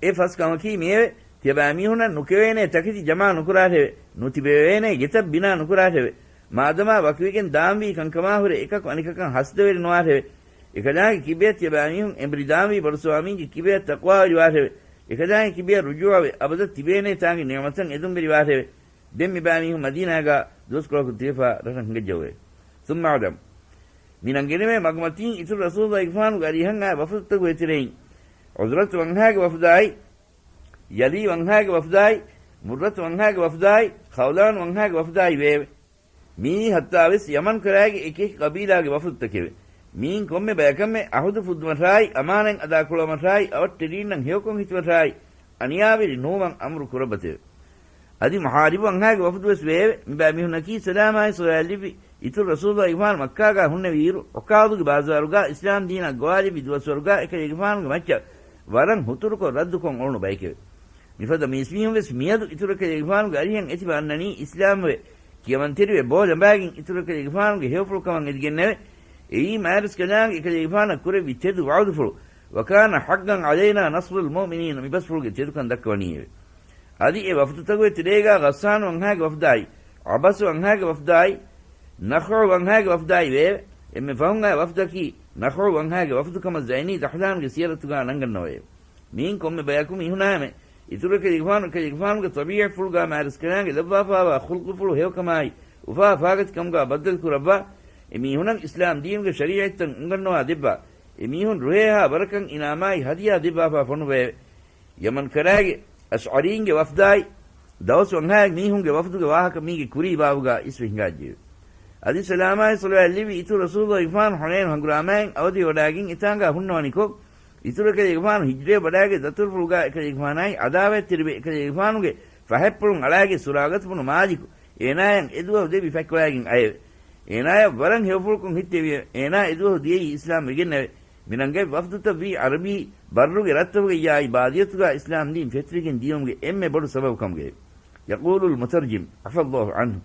އެ ފަސް ކަމަކީ މިއެވެ. ތިޔަބައިމީހުންނަށް ނުކެވޭނޭ ތަކެތި ޖަމާ ނުކުރާށެވެ. ނުތިބެވޭނޭ ގެތައް ބިނާ ނުކުރާށެވެ. މާދަމާ ވަކިވެގެން ދާންވީ ކަންކަމާ ހުރެ އެކަކު އަނެކަކަށް ހަސަދަވެރި ނުވާށެވެ. އެކަލާނގެ ކިބަޔަށް ތިޔަބައިމީހުން އެނބުރި ދާންވީ ބޮޑުސުވާމީގެ ކިބަޔަށް ތަޤްވާވެރިވާށެވެ. އެކަލާނގެ ކިބަޔަށް ރުޖޫޢަވެ، އަބަދަށް ތިބޭނޭ ތާނގެ ނިޢުމަތަށް އެދުންވެރިވާށެވެ. ދެން މިބައިމީހުން މަދީނާގާ ދުވަސްކޮޅަކު ތިބެފާ ރަށަށް ހިނގައްޖައުވެ. ސުއްމަ އަޢުދަން. މި ނަންގެނެވޭ މަގުމަތީން އިތުރު ރަސޫލުގެފާނުގެ އަރިހަށް އާ ވަފުދުތަކުގެ ތެރެއިން ޢުޛްރަތު ވަންހާގެ ވަފުދާއި، ޔަލީ ވަންހާގެ ވަފްދާއި، މުއްރަތު ވަންހާގެ ވަފްދާއި، ޚައުލާން ވަންހާގެ ވަފްދާއި ވެއެވެ. މިއީ ހައްތާވެސް ޔަމަން ކަރާގެ އެކި އެކި ޤަބީލާގެ ވަފުދުތަކެވެ. މިއިން ކޮންމެ ބަޔަކަށްމެ އަހުދު ފުއްދުމަށާއި، އަމާނަތް އަދާކުރުވުމަށާއި، އަވަށްޓެރީންނަށް ހެޔޮކޮށް ހިތުމަށާއި، އަނިޔާވެރި ނުވުމަށް އަމުރު ކުރައްވަތެވެ. އަދި މުހާރިބު ވަންހާގެ ވަފުދުވެސް ވެއެވެ. މިބައިމީހުންނަކީ ސަލާމާއި ޞަލަވާތް ލިބި އިތުރު ރަސޫލު އިފާން މައްކާގާ ހުންނެވިއިރު، ޢުކާޟުގެ ބާޒާރުގާ އިސްލާމް ދީނަށް ގޮވާލެއްވި ދުވަސްވަރުގާ އެކަލޭގެފާނުގެ މައްޗަށް ވަރަށް ހުތުރުކޮށް ރައްދުކޮށް އުޅުނު ބަޔެކެވެ. މިފަދަ މީސްމީހުން ވެސް މިއަދު އިތުރު އެކަލޭގެފާނުގެ އަރިހަށް އެތިބަ އަންނަނީ އިސްލާމްވެ، ކިޔަމަންތެރިވެ، ބޯ ލަނބާގެން އިތުރު އެކަލޭގެފާނުގެ ހެޔޮފުޅުކަމަށް އެދިގެންނެވެ. އެއީ މާތްރަސްކަލާނގެ އެކަލޭގެފާނަށް ކުރެއްވި ތެދު ވަޢުދުފުޅު، "وكان حقا علينا نصر المؤمنين" މިބަސްފުޅުގެ ތެދުކަން ދައްކަވަނީއެވެ. އަދި އެ ވަފުދުތަކުގެ ތެރޭގާ ޣައްސާން ވަންހާގެ ވަފްދާއި، ޢަބަސު ވަންހާގެ ވަފްދާއި، ނަޚްޢު ވަންހާގެ ވަފްދާއި ވެއެވެ. އެންމެ ފަހުން އައި ވަފްދަކީ ނަޚްޢު ވަންހާގެ ވަފްދު ކަމަށް ޒައިނީ ދަޙްލާންގެ ސިޔަރަތުގާ ނަންގަންނަވައެވެ. މިއިން ކޮންމެ ބަޔަކު މީހުނާމެ، އިތުރު އެކަލޭގެފާނު އެކަލޭގެފާނުގެ ޠަބީޢަތްފުޅުގާ މާތްރަސްކަލާނގެ ލައްވާފާވާ ޚުލްޤުފުޅު ހެޔޮކަމާއި، އުފާ ފާގަތިކަމުގާ ބައްދަލުކުރައްވާ، އެމީހުނަށް އިސްލާމް ދީނުގެ ޝަރީޢަތްތައް އުނގަންނަވާ ދެއްވާ، އެމީހުން ރުހޭހާ ވަރަކަށް އިނާމާއި ހަދިޔާ ދެއްވާފާ ފޮނުއްވައެވެ. ޔަމަން ކަރާގެ އަޝްޢަރީންގެ ވަފްދާއި، ދައުސް ވަންހާއި މީހުންގެ ވަފްދުގެ ވާހަކަ މީގެ ކުރީ ބާބުގާ އިސްވެ ހިނގާއްޖެއެވެ. އަދި ސަލާމާއި ޞަލަވާތް ލިބި އިތުރު ރަސޫލު އިފާން ޙުނައިނު ހަނގުރާމައިން އަވަދިވެވަޑާގެން އެތާނގާ ހުންނަވަނިކޮށް، އިތުރު އެކަލޭގެފާނު ހިޖްރަވެވަޑާގެ ދަތުރުފުޅުގާ އެކަލޭގެފާނާއި ޢަދާވާތްތެރިވެ އެކަލޭގެފާނުގެ ފަހަތްޕުޅުން އަޅާގެ ސުރާގަތު ބުނު މާލިކު އޭނާޔަށް އެދުވަހު ދެއްވި ފަތްކޮޅާގެން އައެވެ. އޭނާޔަށް ވަރަށް ހެޔޮފުޅުކޮށް ހިއްތެވިއެވެ. އޭނާ އެދުވަހު ދިޔައީ އިސްލާމް ވެގެންނެވެ. މިނަންގަތް ވަފްދުތައް ވީ ޢަރަބީ ބައްރުގެ ރަށްތަކުގައްޔާއި ބާލިޔަތުގާ އިސްލާމް ދީން ފެތުރިގެން ދިޔުމުގެ އެންމެ ބޮޑު ސަބަބު ކަމުގައެވެ. يقول المترجم عفى الله عنه،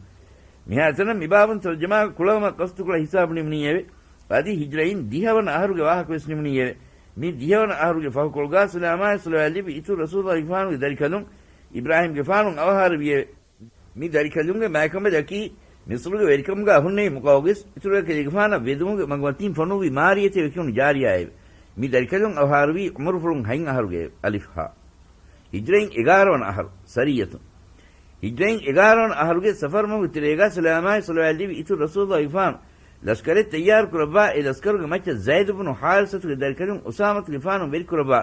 މިހާތަނަށް މިބާބުން ތަރުޖަމާ ކުޅަވުމަށް ޤަސްދުކުޅަ ހިސާބު ނިމުނީއެވެ. އަދި ހިޖްރައިން ދިހަވަނަ އަހަރުގެ ވާހަކަވެސް ނިމުނީއެވެ. މި ދިހަވަނަ އަހަރުގެ ފަހުކޮޅުގާ ސަލާމާއި ޞަލަވާތް ލިބި އިތުރު ރަސޫލާ އިފާނުގެ ދަރިކަލުން އިބްރާހީމްގެފާނު އަވަހާރަވިއެވެ. މި ދަރިކަލުންގެ މާތްކަނބަލަކީ މިޞްރުގެ ވެރިކަމުގާ ހުންނެވި މުޤައުޤިސް، އިތުރު އެކަލޭގެފާނަށް ވެދުމުގެ މަގުމަތީން ފޮނުއްވި މާރިޔަތެއް ވެކިވުނު ޖާރިޔާއެވެ. މި ދަރިކަލުން އަވަހާރަވީ ޢުމަރުފުޅުން ހަތް އަހަރުގައެވެ. އަލިފް ހާ. ހިޖްރައިން އެގާރަ ވަނަ އަހަރު، ސަރިއްޔަތުން. ހިޖްރައިން އެގާރަ ވަނަ އަހަރުގެ ސަފަރު މަހުގެ ތެރޭގާ ސަލާމާއި ޞަލަވާތް ލިބި އިތުރު ރަސޫލު އިފާނު ލަޝްކަރެއް ތައްޔާރު ކުރައްވާ، އެ ލަޝްކަރުގެ މައްޗަށް ޒައިދު ބުނު ޙާރިސަތުގެ ދަރިކަލުން އުސާމަތުގެފާނު ވެރިކުރައްވާ،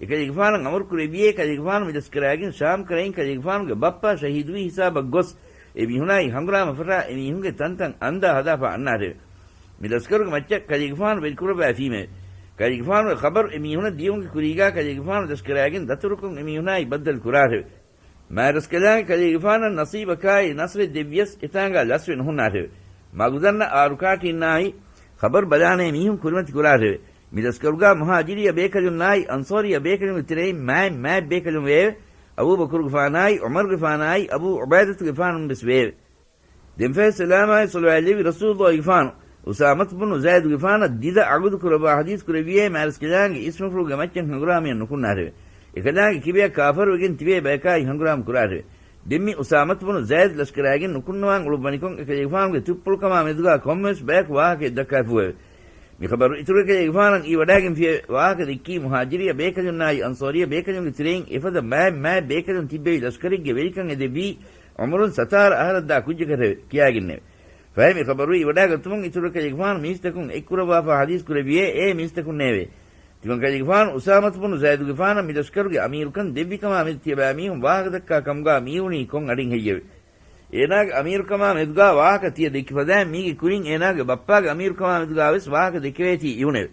އެކަލޭގެފާނަށް އަމުރު ކުރެއްވިއޭ، ކަލޭގެފާނު މި ލަޝްކަރާގެން ޝާމް ކަރައިން ކަލޭގެފާނުގެ ބައްޕާ ޝަހީދުވި ހިސާބަށް ގޮސް، އެ މީހުނާއި ހަނގުރާމަ ފަށާ، އެ މީހުންގެ ތަންތަން އަންދާ ހަދާފާ އަންނާށެވެ. މި ލަޝްކަރުގެ މައްޗަށް ކަލޭގެފާނު ވެރިކުރައްވައިފީމެވެ. ކަލޭގެފާނުގެ ޚަބަރު އެ މީހުނަށް ދިޔުމުގެ ކުރީގާ ކަލޭގެފާނު ލަޝްކަރާގެން ދަތުރުކޮށް އެ މީހުނާއި ބައްދަލު ކުރާށެވެ. މާތްރަސްކަލާނގެ ކަލޭގެފާނަށް ނަސީބަކާއި ނަޞްރެއް ދެއްވިޔަސް، އެތާނގާ ލަސްވެ ނުހުންނާށެވެ. މަގުދަންނަ އާރުކާޓީންނާއި ޚަބަރު ބަލާނޭ މީހުން ކުރިމަތި ކުރާށެވެ. މި ލަސްކަރުގާ މުހާޖިރީ ބޭކަލުންނާއި އަންޞާރީ ބޭކަލުންގެ ތެރެއިން މާތް މާތް ބޭކަލުން ވެއެވެ. އަބޫބަކުރުގެފާނާއި ޢުމަރުގެފާނާއި އަބޫ ޢުބައިދަތުގެފާނުން ވެސް ވެއެވެ. ދެންފަހެ ސަލާމާއި ޞަލަވާތް ލިބި ރަސޫލު އިފާނު އުސާމަތު ބުނު ޒައިދުގެފާނަށް ދިދަ ޢަގުދު ކުރައްވާ ޙަދީޘް ކުރެއްވިއޭ، މާތްރަސްކަލާނގެ އިސްމުފުޅުގެ މައްޗަށް ހަނގުރާމަޔަށް ނުކުންނާށެވެ. އެކަލާނގެ ކިބަޔަށް ކާފަރުވެގެން ތިބޭ ބަޔަކާއި ހަނގުރާމަ ކުރާށެވެ. ދެން މި އުސާމަތު ބުނު ޒައިދު ލަޝްކަރާގެން ނުކުންނަވާން އުޅުއްވަނިކޮށް، އެކަލޭގެފާނުގެ ތުއްޕުޅުކަމާ މެދުގާ ކޮންމެވެސް ބަޔަކު ވާހަކައެއް ދައްކާފޫއެވެ. މި ޚަބަރު އިތުރު އެކަލޭގެފާނަށް އީވަޑާގެންފިއެވެ. ވާހަކަ ދެއްކީ މުހާޖިރީ ބޭކަލުންނާއި އަންޞާރީ ބޭކަލުންގެ ތެރެއިން އެފަދަ މާތް މާތް ބޭކަލުން ތިއްބެވި ލަޝްކަރެއްގެ ވެރިކަން އެދެއްވީ ޢުމަރުން ސަތާރަ އަހަރަށްދާ ކުއްޖަކަށެވެ. ކިޔާގެންނެވެ. ފަހެ މި ޚަބަރު އީވަޑާގަތުމުން އިތުރު އެކަލޭގެފާނު މީސްތަކުން އެއްކުރައްވާފާ ޙަދީޘް ކުރެއްވިއޭ، އޭ މީސްތަކުންނޭވެ! ތިމަން ކަލޭގެފާނު އުސާމަތު ބުނު ޒައިދުގެފާނަށް މި ލަޝްކަރުގެ އަމީރުކަން ދެއްވިކަމާ މެދު ތިޔަބައިމީހުން ވާހަކަދައްކާ ކަމުގާ މިއުޅުނީ ކޮން އަޑިން ހެއްޔެވެ؟ އޭނާގެ އަމީރުކަމާ މެދުގާ ވާހަކަ ތިޔަ ދެއްކި ފަދައިން މީގެ ކުރިން އޭނާގެ ބައްޕާގެ އަމީރުކަމާ މެދުގާވެސް ވާހަކަ ދެއްކެވޭތީ އިވުނެވެ.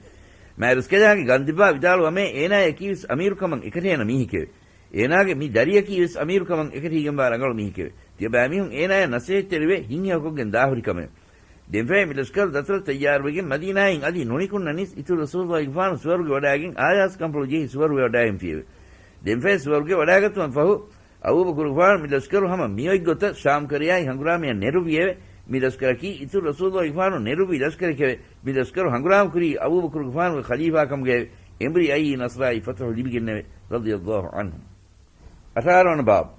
މާތްރަސްކަލާނގެ ގަންދެއްވާ ވިދާޅުވަމޭ، އޭނާޔަކީވެސް އަމީރުކަމަށް އެކަށޭނަ މީހެކެވެ. އޭނާގެ މި ދަރިޔަކީވެސް އަމީރުކަމަށް އެކަށީގެންވާ ރަނގަޅު މީހެކެވެ. ތިޔަބައިމީހުން އޭނާޔަށް ނަސޭހަތްތެރިވެ ހިތްހެޔޮކޮށްގެން ދާހުރިކަމެވެ. ދެންފަހެ މި ލަޝްކަރު ދަތުރަށް ތައްޔާރުވެގެން މަދީނާއިން އަދި ނުނިކުންނަނީސް އިތުރު ރަސޫލު އިގްފާނު ސުވަރުގެ ވަޑާގެން އާޔާސް ކަންފުޅު ޖެހި ސުވަރުގެ ވަޑާގެންފިއެވެ. ދެންފަހެ ސުވަރުގެ ވަޑާގަތުމަށް ފަހު، އަބޫބަކުރުގެފާނު މި ލަޝްކަރު ހަމަ މިއޮތްގޮތަށް ޝާމްކަރަޔާއި ހަނގުރާމަޔަށް ނެރުވިއެވެ. މި ލަޝްކަރަކީ އިތުރު ރަސޫލު އިގްފާނު ނެރުއްވި ލަޝްކަރެކެވެ. މި ލަޝްކަރު ހަނގުރާމަ ކުރީ އަބޫބަކުރުގެފާނުގެ ޚަލީފާކަމުގައެވެ. އެނބުރި އައީ ނަޞްރާއި ފަތުޙު ލިބިގެންނެވެ. ރަޟިޔަﷲ ޢަންހު. އަށާރަ ވަނަ ބާބު.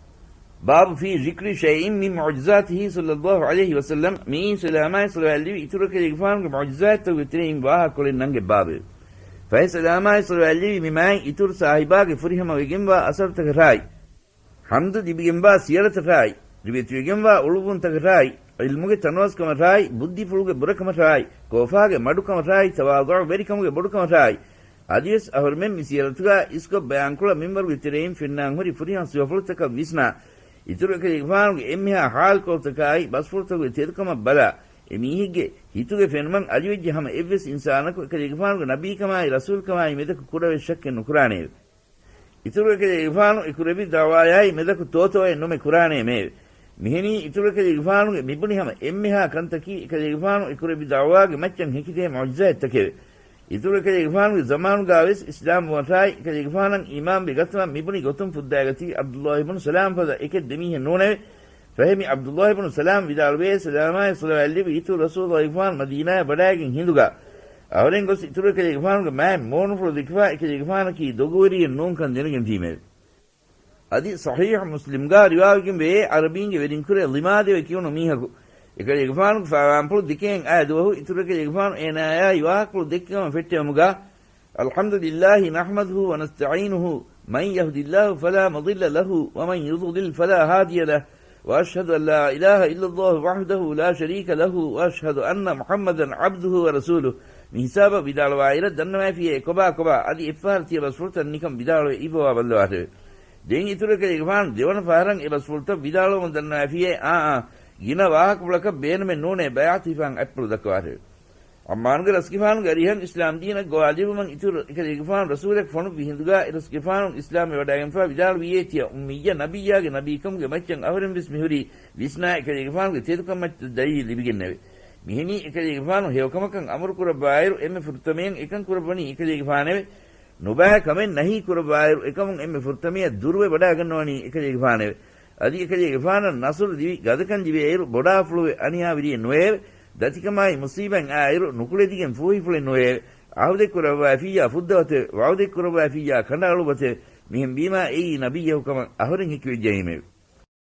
باب في ذكر شيء من معجزاته صلى الله عليه وسلم، މިއީ ސަލާމާއި ޞަލަވާތް ލިބި އިތުރު ކަލޭގެފާނުގެ މުޢުޖިޒާތްތަކުގެ ތެރެއިން ވާހަކަކޮޅެއް ނަންގެ ބާބެވެ. ފަހެ ސަލާމާއި ޞަލަވާތް ލިބި މި މާތް އިތުރު ސާހިބާގެ ފުރިހަމަ ވެގެންވާ އަސަރުތަކަށާއި، ޙަމްދު ލިބިގެންވާ ސިޔަރަތަށާއި، ރިވެތިވެގެންވާ އުޅުއްވުންތަކަށާއި، ޢިލްމުގެ ތަނަވަސްކަމަށާއި، ބުއްދިފުޅުގެ ބުރަކަމަށާއި، ކޯފާގެ މަޑުކަމަށާއި، ތަވާޟުޢުވެރިކަމުގެ ބޮޑުކަމަށާއި، އަދިވެސް އަހުރެމެން މި ސިޔަރަތުގަ އިސްކޮށް ބަޔާންކުޅަ މިންވަރުގެ ތެރެއިން ފެންނާން ހުރި ފުރިހަމަ ސިފަފުޅުތަކަށް ވިސްނާ، އިތުރު އެކަލޭގެފާނުގެ އެންމެހާ ޙާލުކޮޅުތަކާއި ބަސްފުޅުތަކުގެ ތެދުކަމަށް ބަލާ، އެ މީހެއްގެ ހިތުގެ ފެނުމަށް އަލިވެއްޖެ ހަމަ އެއްވެސް އިންސާނަކު އެކަލޭގެފާނުގެ ނަބީކަމާއި ރަސޫލްކަމާއި މެދަކު ކުޑަވެސް ޝައްކެއް ނުކުރާނެއެވެ. އިތުރު އެކަލޭގެފާނު އެ ކުރެއްވި ދަޢުވާޔާއި މެދަކު ތޯތޯއެއް ނުމެ ކުރާނޭ މެއެވެ. މިހެނީ އިތުރު އެކަލޭގެފާނުގެ މިބުނި ހަމަ އެންމެހާ ކަންތަކީ އެކަލޭގެފާނު އެ ކުރެއްވި ދަޢުވާގެ މައްޗަށް ހެކިދޭ މުޢުޖިޒާތްތަކެވެ. އިތުރު އެކަލޭގެފާނުގެ ޒަމާނުގާވެސް އިސްލާމްވުމަށާއި އެކަލޭގެފާނަށް އީމާންވެ ގަތުމަށް މިބުނި ގޮތުން ފުއްދައިގަތީ ޢަބްދުﷲ ބުނު ސަލާމް ފަދަ އެކެއް ދެމީހެއް ނޫނެވެ. ފަހެ މި ޢަބްދުﷲ ބުނު ސަލާމް ވިދާޅުވޭ، ސަލާމާއި ޞަލަވާތް ލިބި އިތުރު ރަސޫލުﷲ ގެފާނު މަދީނާއަށް ވަޑައިގެން ހިނދުގާ އަހުރެން ގޮސް އިތުރު އެކަލޭގެފާނުގެ މާތް މޫނުފުޅު ދެކިފާ އެކަލޭގެފާނަކީ ދޮގުވެރިއެއް ނޫންކަން ދެނެގެންފީމެވެ. އަދި ޞަޙީޙު މުސްލިމްގާ ރިވާވެގެން ވޭ، ޢަރަބީންގެ ވެރިންކުރެ ލިމާދެވެ ކިޔުނު މީހަކު އެކަލޭގެފާނުގެ ފާވާންޕުޅު ދެކެއިން އައި ދުވަހު އިތުރު އެކަލޭގެފާނު އޭނާޔާއި ވާހަކަފުޅު ދެއްކި ކަމަށް ފެއްޓެވުމުގާ، الحمد لله نحمده ونستعينه، من يهد الله فلا مضل له، ومن يضلل فلا هادي له، وأشهد أن لا إله إلا الله وحده لا شريك له، وأشهد أن محمدا عبده ورسوله. މި ހިސާބަށް ވިދާޅުވާއިރަށް ދަންނަވައިފިޔޭ ކޮބާ ކޮބާ އަދި އެއްފަހަރު ތިޔަ ބަސްފުޅުތައް ނިކަން ވިދާޅުވެ އިއްވަވާ ބައްލަވާށެވެ. ދެން އިތުރު އެކަލޭގެފާނު ދެވަނަ ފަހަރަށް އެ ބަސްފުޅުތައް ވިދާޅުވަމުން ދަންނަވައިފިޔޭ، އާ، އާ، ގިނަ ވާހަކަފުޅަކަށް ބޭނުމެއް ނޫނޭ ބައިޢަތު ހިފާން އަތްޕުޅު ދައްކަވާށެވެ. ޢައްމާރުގެ ރަސްގެފާނުގެ އަރިހަށް އިސްލާމް ދީނަށް ގޮވާލެއްވުމަށް އިތުރު އެކަލޭގެފާނު ރަސޫލެއް ފޮނުއްވި ހިނދުގާ އެ ރަސްގެފާނު އިސްލާމްވެ ވަޑައިގެންފާ ވިދާޅުވިއޭ ތިޔަ އުއްމިއްޔަ ނަބިއްޔާގެ ނަބީކަމުގެ މައްޗަށް އަހުރެން ވެސް މިހުރީ ވިސްނާ އެކަލޭގެފާނުގެ ތެދުކަމަށް ދަލީލް ލިބިގެންނެވެ. މިހެނީ އެކަލޭގެފާނު ހެޔޮކަމަކަށް އަމުރު ކުރައްވާއިރު އެންމެ ފުރަތަމަޔަށް އެކަން ކުރައްވަނީ އެކަލޭގެފާނެވެ. ނުބައި ކަމެއް ނަހީ ކުރައްވާއިރު އެކަމުން އެންމެ ފުރަތަމަޔަށް ދުރުވެ ވަޑައިގަންނަވަނީ އެކަލޭގެފާނެވެ. އަދި އެކަލޭގެފާނަށް ނަޞްރު ދިވި ގަދަކަން ލިބޭއިރު ބޮޑާފުޅުވެ އަނިޔާވެރިއެއް ނުވެއެވެ. ދަތިކަމާއި މުޞީބަތް އާއިރު ނުކުޅެދިގެން ފޫހިފުޅެއް ނުވެއެވެ. ޢަހުދެއް ކުރައްވައިފިއްޔާ ފުއްދަވަތެވެ. ވަޢުދެއް ކުރައްވައިފިއްޔާ ކަނޑައަޅުވަތެވެ. މިހެން ވީމާ އެއީ ނަބިއްޔަކު ކަމަށް އަހުރެން ހެކިވެއްޖައީމެވެ.